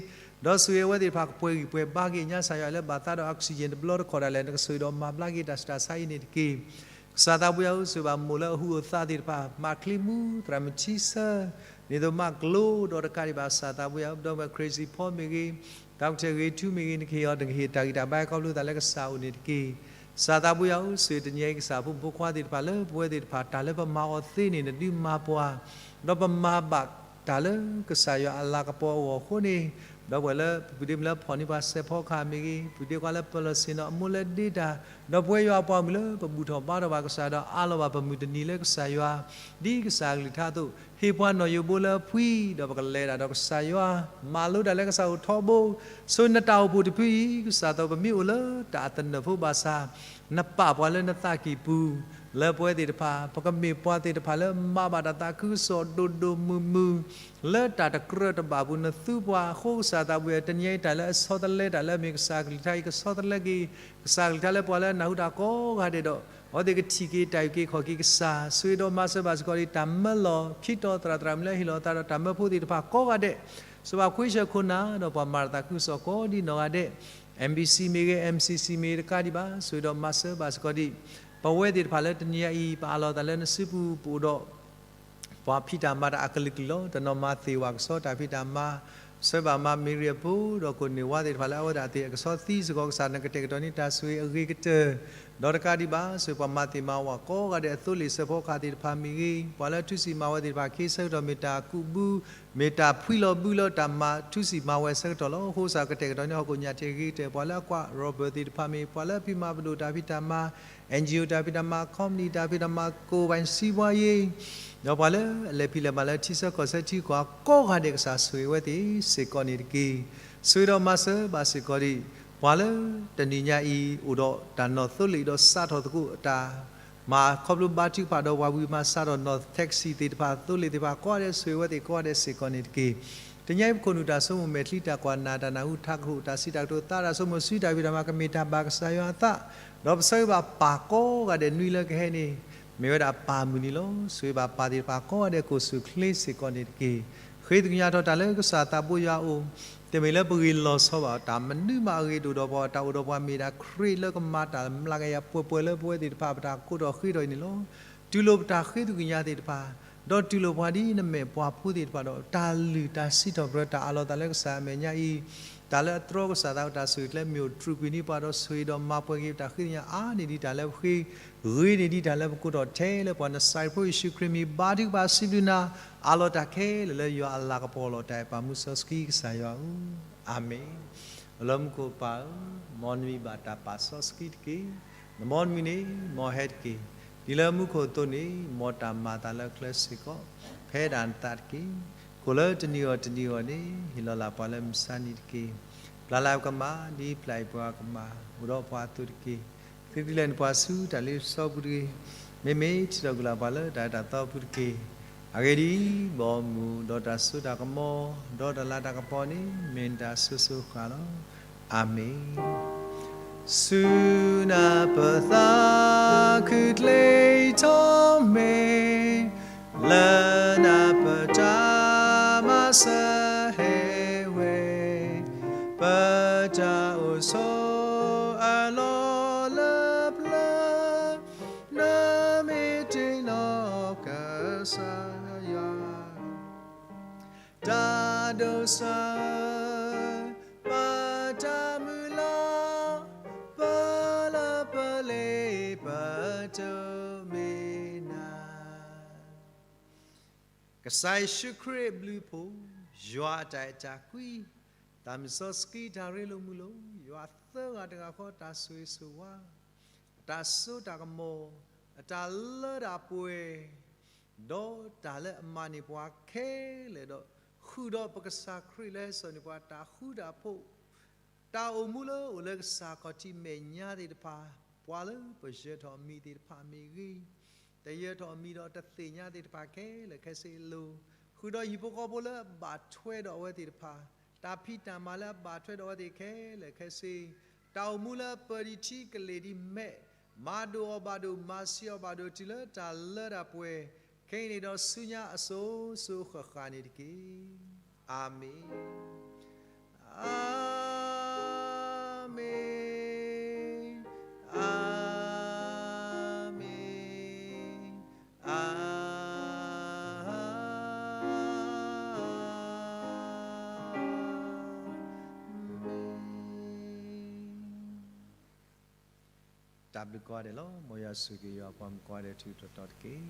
ဒီးဆိၣ်ဂ့ၤအဝဲသ့ၣ်တဖၣ်ကပှဲၤဂံၢ်ပှဲၤဘါက့ၤ ညါကစၢ်ယွၤလၢဘၣ်သးဒီး oxygen တဘျီတခီၣ်ဒၣ်လဲာ် နကဆိၣ်ဂ့ၤဒီးမၤဘျါက့ၤတၢ်ဆူးတၢ်ဆါအံၤန့ၣ်တက့ၢ်. ကစၢ်သးဘိယွၤဧၢ ဆိၣ်ဂ့ၤဘၣ်မိၢ်လၢအဟူးအသးသ့ၣ်တဖၣ် မၤချံမူ သရၣ်မုၣ်ထံဆၢ န့ၣ်သိးမးကျိဒီးတကးဒံးဘၣ် ကစၢ်သးဘိယွၤဧၢ ပဒီပုၢ်ဝဲၢ် Crazy ဖီမ့ၢ်ဂ့ၤ, တၢ်ကထၢၣ်ဂ့ၤထူမ့ၢ်ဂ့ၤ နကဟ့ၣ်အီၤ နကဟ့ၣ်တၢ်ဂံၢ်တၢ်ဘါခီဖျိသးလၢကစၢ်အအိၣ်န့ၣ်တက့ၢ်. ကစၢ်သးဘိယွၤဧၢ ဆိၣ်ဂ့ၤတနံၤအံၤ ကစၢ်ဖိမုၣ်ဖိခွါသ့ၣ်တဖၣ်လၢပဝဲသ့ၣ်တဖၣ် တၢ်လၢပမၤအီၤသ့န့ၣ် နဒုးမၤပှၤ, ဒီးပမၤဘၣ်တၢ်လၢကစၢ်ယွၤအလၤကပီၤအဂီၢ်အဃိန့ၣ်, ဒီပုၢ်ဝဲၢ်လၢပပုၢ်ဒ့မုၣ်လၢဖီၣ်န့ၢ်ပှၤစဲးဖီကဟၣ်မ့ၢ်ဂ့ၤ, ပုၢ်ဒ့ခွါလၢပလီၢ်ဆ့ၣ်နီၤအမိၢ်လၢဒ့တၢ်, ဒီပုၢ်ဝဲၢ်ယွၤအပှၤမုၣ်လၢပဘူၣ်ထီၣ်ဘါထီၣ်ဘၣ်ကစၢ်ဒီးအးလီၤဘၣ်ပမုၢ်တနံၤလၢကစၢ်ယွၤ, ဒ်ကစၢ်အကလုၢ်ကထါအသိး ဟ့ၣ်ပှၤနီၣ်ယိးဘိလၢအဖှံ, ဒီးပကလဲၤဒၣ်ဒီးကစၢ်ယွၤ, မၤလိဒၣ်လၢကစၢ်အိၣ်ထီဘိ, ဆိၣ်ဂ့ၤနတၢ်အိၣ်ဖှိၣ်တဖုအံၤ ကစၢ်သိးပမ့ၢ်အိၣ်လၢတၢ်အသနၢၣ်ဖိဘၣ်ဆၣ်, နပာ်ပှၤလၢနသးကံၢ်ပူၤ, လၢပဝဲသ့ၣ်တဖၣ် ပကမ့ၢ်ပှၤသ့ၣ်တဖၣ်လၢမၤဘၣ်တၢ်သးခုကစီၣ်ဒိၣ်ဒိၣ်မုၢ်မုၢ် လၢတၢ်တကြၢးတဘၣ်ပူၤ နသူပှၤအဃိ ကစၢ်သးဘိယွၤဧၢ တနံၤအံၤတၢ်လၢအဆီတလဲတၢ်လၢအမ့ၢ်ကစၢ်အကလုၢ်ကထါအံၤ ကဆီတလဲက့ၤ, ကစၢ်အကလုၢ်ကထါလၢပှၤလၢအနၢ်ဟူတၢ်ကိးဂၤဒဲးဒီး အဝဲသ့ၣ်ကထံၣ်က့ၤတၢ်အုၣ်က့ၤခီၣ်က့ၤကစၢ်, ဆိၣ်ဂ့ၤဒီးမၤစၢၤဘၣ်စ့ၢ်ကီးဒံး တၢ်မၢလီၤ ခံတီၤသရၣ်သရၣ်မုၣ်လၢဟ့ၣ်လီၤအသးဒီးတၢ်မၢဖိသ့ၣ်တဖၣ်ကိးဂၤဒဲး, ဆိၣ်ဂ့ၤဘၣ်ခွံဆၢခိၣ်နၢ် ဒီးပှၤမၤတၢ်သးခုကစီၣ်ကိးဒ်နီၢ်ဂၤဒဲး, M B C မ့ၢ်ဂ့ၤ M C C မ့ၢ်ဂ့ၤတကးဒံးဘၣ်, ဆိၣ်ဂ့ၤဒီးမၤစၢၤဘၣ်စ့ၢ်ကီးဒံး ပဝဲသ့ၣ်တဖၣ်လၢတနံၤအံၤ ပအးလီၤသးလၢနစုပူၤ ပအိၣ်ဒီး ပှၤဖံးတၢ်မၤတၢ်အကလုာ်ကလုာ်လီၤ. တနီၤမၤသ့ၣ်ဝဲကဆီတၢ်ဖံးတၢ်မၤ, ဆၢဘၣ်မၤမ့ၤရံအဖိ ဒီးကိးန့ၢ်ဝါသ့ၣ်တဖၣ်လၢအဝဲဒၣ်သ့ၣ်အကဆီသံစ့ၢ်ကီး ကစၢ်နကတဲာ်ကတီၤန့ၢ်တၢ်ဆိၣ်ဂ့ၤအဂ့ၤကတၢၢ်, ဒီးတကးဒံးဘၣ် ဆိၣ်ဂ့ၤပှၤမၤသ့ၣ်မၤဝၣ်ကိးဂၤဒဲး အသိလ့ၣ်စၢဖီကဟၣ်သ့ၣ်တဖၣ်မ့ၢ်ဂ့ၤ, ပှၤလၢထူစံၣ်မၤဝဲသ့ၣ်တဖၣ် ခ့ဆၢကတီၢ်မ့ၢ်တၢ်ကူးဘု မ့ၢ်တၢ်ဖှံလီၤဘုလၢတၢ်မၤထူစံၣ်မၤဝဲဆၢကတီၢ်လီၤ. အဃိကစၢ်ကတဲာ်ကတီၤန့ၢ်ဟီၣ်ခိၣ်ညၣ်ထံးအဂ့ၤကတၢၢ် ပှၤလၢအကွၢ် Robert သ့ၣ်တဖၣ်မ့ၢ် ပှၤလၢအဖံးမၤပဒိၣ်တၢ်ဖံးတၢ်မၤ N G O တၢ်ဖံးတၢ်မၤ company တၢ်ဖံးတၢ်မၤ ကိးပှၤစံးပှၤယ့ၤ, ဒီးပှၤလၢအလဲၤဖံးလဲၤမၤလၢထံဆၢကီၢ်ဆၢထံကီၢ်ကိးဂၤဒဲး ကစၢ်ဆိၣ်ဂ့ၤဝဲသ့ၣ်စ့ၢ်ကီးန့ၣ်တက့ၢ်. ဆိၣ်ဂ့ၤဒီးမၤစၢၤဘၣ်စ့ၢ်ကီးဒံး ပှၤလၢတနံၤညါအံၤ အိၣ်ဒီးတၢ်နီၣ်သိလ့ၣ်ဒီးစးထီၣ်သကိးအတၢ်မၤခီဖျိဘါထုကဖၣ်ဒီးပှၤဝံၤမၤစးထီၣ်နီၣ် taxi သ့ၣ်တဖၣ် သိလ့ၣ်သ့ၣ်တဖၣ် ကိးဂၤဒဲးဆိၣ်ဂ့ၤဝဲသ့ၣ် ကိးဂၤဒဲးစ့ၢ်ကီးန့ၣ်တက့ၢ်. တနံၤညါအံၤပခိၣ်နူာ်တၢ်ဆိကမိၣ်မဲာ်ချံ တၢ်ကွၢ်နၢ် တၢ်နၢ်ဟူ ထးခိၣ် တၢ်စံးတၢ်ကတိၤ သးတၢ်ဆိကမိၣ် စုတၢ်ဂံၢ်တၢ်ဘါ ကမ့ၢ်တၢ်ဘၣ်ကစၢ်ယွၤအသး ဒီးပဆၢဂ့ၤဘၣ်ပၢ်ကိးဂၤဒဲးနွံလၢကဟဲန့ၣ် မ့ၢ်ဝဲဒၣ်ပၢ်မုၢ်နံၤလီၤ. ဆိၣ်ဂ့ၤဘၣ်ပၢ်သ့ၣ်တဖၣ်ကိးဂၤဒဲး ကိးဆူၣ်ချ့စ့ၢ်ကီးန့ၣ်တက့ၢ်. ဃ့သကွံၢ်ညါထီၣ်တၢ်လၢကစၢ်သးဘိယွၤအအိၣ်, တမ့ၢ်လၢပဂ့ၤလီၤဆီဘၣ် တၢ်မနုၤမးအဂ့ၤတအိၣ်ဒီးပှၤ, တၢ်အိၣ်ဒီးပှၤမ့ၢ်ဒၣ်ခရံာ်လၢကမၤတၢ်မျးကယၤပှဲၤပှဲၤလၢပဝဲသ့ၣ်တဖၣ် ပတၢ်ကိးထီၣ်ဃ့ထီၣ်အံၤန့ၣ်လီၤ. တူၢ်လိာ်ပတၢ်ဃ့သကွံၢ်ညါသ့ၣ်တဖၣ်, ဒီးတူၢ်လိာ်ပှၤဒ်နမဲာ်ပှၤဖိသ့ၣ်တဖၣ်ဒီး တၢ်လုၢ်တၢ်စံးထီၣ်ပတြၢၤတၢ်အးလီၤသးလၢကစၢ်အမဲာ်ညါအံၤ, တၢ်လၢအတြီကစၢ်သးအတၢ်ဆိၣ်ဂ့ၤကျဲမ့ၢ်အိၣ် တြူာ်ကွံာ်န့ၢ်ပှၤဒီးဆိၣ်ဂ့ၤဒီးမၤပှဲၤက့ၤပတၢ်ဃ့သကွံၢ်ညါအါန့ၢ်ဒံးတၢ်လၢပဃ့, ဂ့ၤန့ၢ်ဒံးတၢ်လၢပကိးထီၣ်ထဲလၢပှၤ နစၤရ့းဖိယ့ၣ်ၡူးခရံာ်မံၤ ဘါထုကဖၣ်စံးဘျုးနၤ, အးလီၤတၢ်ခဲလၢာ်လၢယွၤအလၤကပီၤလီၤ. တၢ်အဲၣ်ပၢ်မူစီဆှံကစၢ်ယွၤဧၢ, အၤမ့ၣ်. အိၣ်လၢမူခိၣ်ပၢ်ဧၢ, မ်နမံၤဘၣ်တၢ်ပာ်စီဆှံတက့ၢ်. နမ်နမံၤန့ၣ် မ်ဟဲတက့ၢ်. ဒ်လၢမူခိၣ်အသိးန့ၣ် မ်တၢ်မၤအသးလၢကျဲစ့ၢ်ကီး ဖဲဒၣ်နသးတက့ၢ်. ခိၣ်လၢတနံၤအံၤတနံၤအံၤန့ၣ် ဟ့ၣ်လီၤလၢပှၤလၢမုၢ်ဆါနံၤတက့ၢ်. ပျၢ်လၢပကမၤ ဒ်ပျၢ်အံၤပှၤကမၤ အိၣ်ဒီးပှၤအသိးတက့ၢ်. သုးကလၢၢ်နပှၤဆူတၢ်လ့ပစီပူၤတဂ့ၤ. မ့မ့ၢ်ထံၣ်ထီၣ်ကွံာ်လၢပှၤလၢတၢ်အဲၣ်တၢ်သီပူၤတက့ၢ်. အဂ့ၢ်ဒ်အံၤ, ဘီမုၢ်ဒီးတၢ်စိတၢ်ကမီၤ ဒီးတၢ်လၤတၢ်ကပီၤန့ၣ် မ့ၢ်နတၢ်အစိၤစိၤအဃၣ်လီၤ. အၤမ့ၣ်. ဆူနၢ်ပၢၢ်သးခုကျ့ထီၣ်မ့ၢ် လၢနၢ်ပၢၢ်တၢ်မၤစၢၤဟဲဝဲ, ပတၢ်အိၣ်ဆိးအလီၢ်လၢပျၢၤ, နမ့ၢ်တ့ၢ်နီၢ်ကစၢ်ယွၤ တၢ်ဒိးစၢၤ ပတၢ်မုၢ်လၢ် ပလၢပလ့ပတမ့ၢ်နၤ ကစၢ်ယ့ၣ်ၡူးခရံာ်အဘျုးအဖှိၣ်, ယွၤအတၢ်အဲၣ်တၢ်ကွံ, သးမုၢ်စီဆှံတၢ်ရ့လိာ်မုာ်လိာ်, ယွၤသၢဂၤတဂၤဃီတၢ်ဆိၣ်ဂ့ၤဆိၣ်ဝါ, အတၢ်စိတၢ်ကမီၤ, အတၢ်လၢတၢ်ပှဲၤ, ဒီးတၢ်လၢအမၤန့ၢ်ပှၤခဲလၢာ်ဒီး ဃုာ်ဒီးပကစၢ်ခရံာ်လၢဟဲစိာ်န့ၢ်ပှၤတၢ်ဃူတၢ်ဖိး တၢ်အိၣ်မူလၢအိၣ်လၢကစၢ်ခီၣ်ထံးမဲာ်ညါသ့ၣ်တဖၣ်, ပှၤလၢပယၢၤထီၣ်အမံၤသ့ၣ်တဖၣ်မ့ၢ်ဂ့ၤ, တယၢၤထီၣ်အမံၤဒီးတသ့ၣ်ညါသ့ၣ်တဖၣ်ခဲလၢာ်ခဲဆ့အလိၤ, ဃုာ်ဒီးဟံၣ်ဖိဃီဖိလၢအဘၣ်ထွဲဒီးအဝဲသ့ၣ်တဖၣ်, တၢ်ဖံးတၢ်မၤလၢအဘၣ်ထွဲဒီးအဝဲသ့ၣ်ခဲလၢာ်ခဲဆ့, တၢ်အိၣ်မူလၢအပၢၤဒံးထံကလ့ၢ်ဒံးမဲး, မၤဒိၣ်အီၤဘၣ်ဒိၣ် မၤဆံးအီၤဘၣ်ဒိၣ် တုၤလၢတၢ်လၢတၢ်ပှဲၤ, ခဲအံၤန့ၣ်ဒီးဆူညါအစိၤစိၤအဃၣ်ဃၣ်န့ၣ်တက့ၢ်. အၤမ့ၣ်, အၤမ့ၣ်, အၤမ့ၣ်, အၤမ့ၣ်. တၢ်ဘျုးကိးဂၤဒဲးလီၤ. မ်ယွၤဆိၣ်ဂ့ၤယွၤပှၤမုၣ်ကိးဂၤဒဲးထူးထူးတီၤတီၤတက့ၢ်.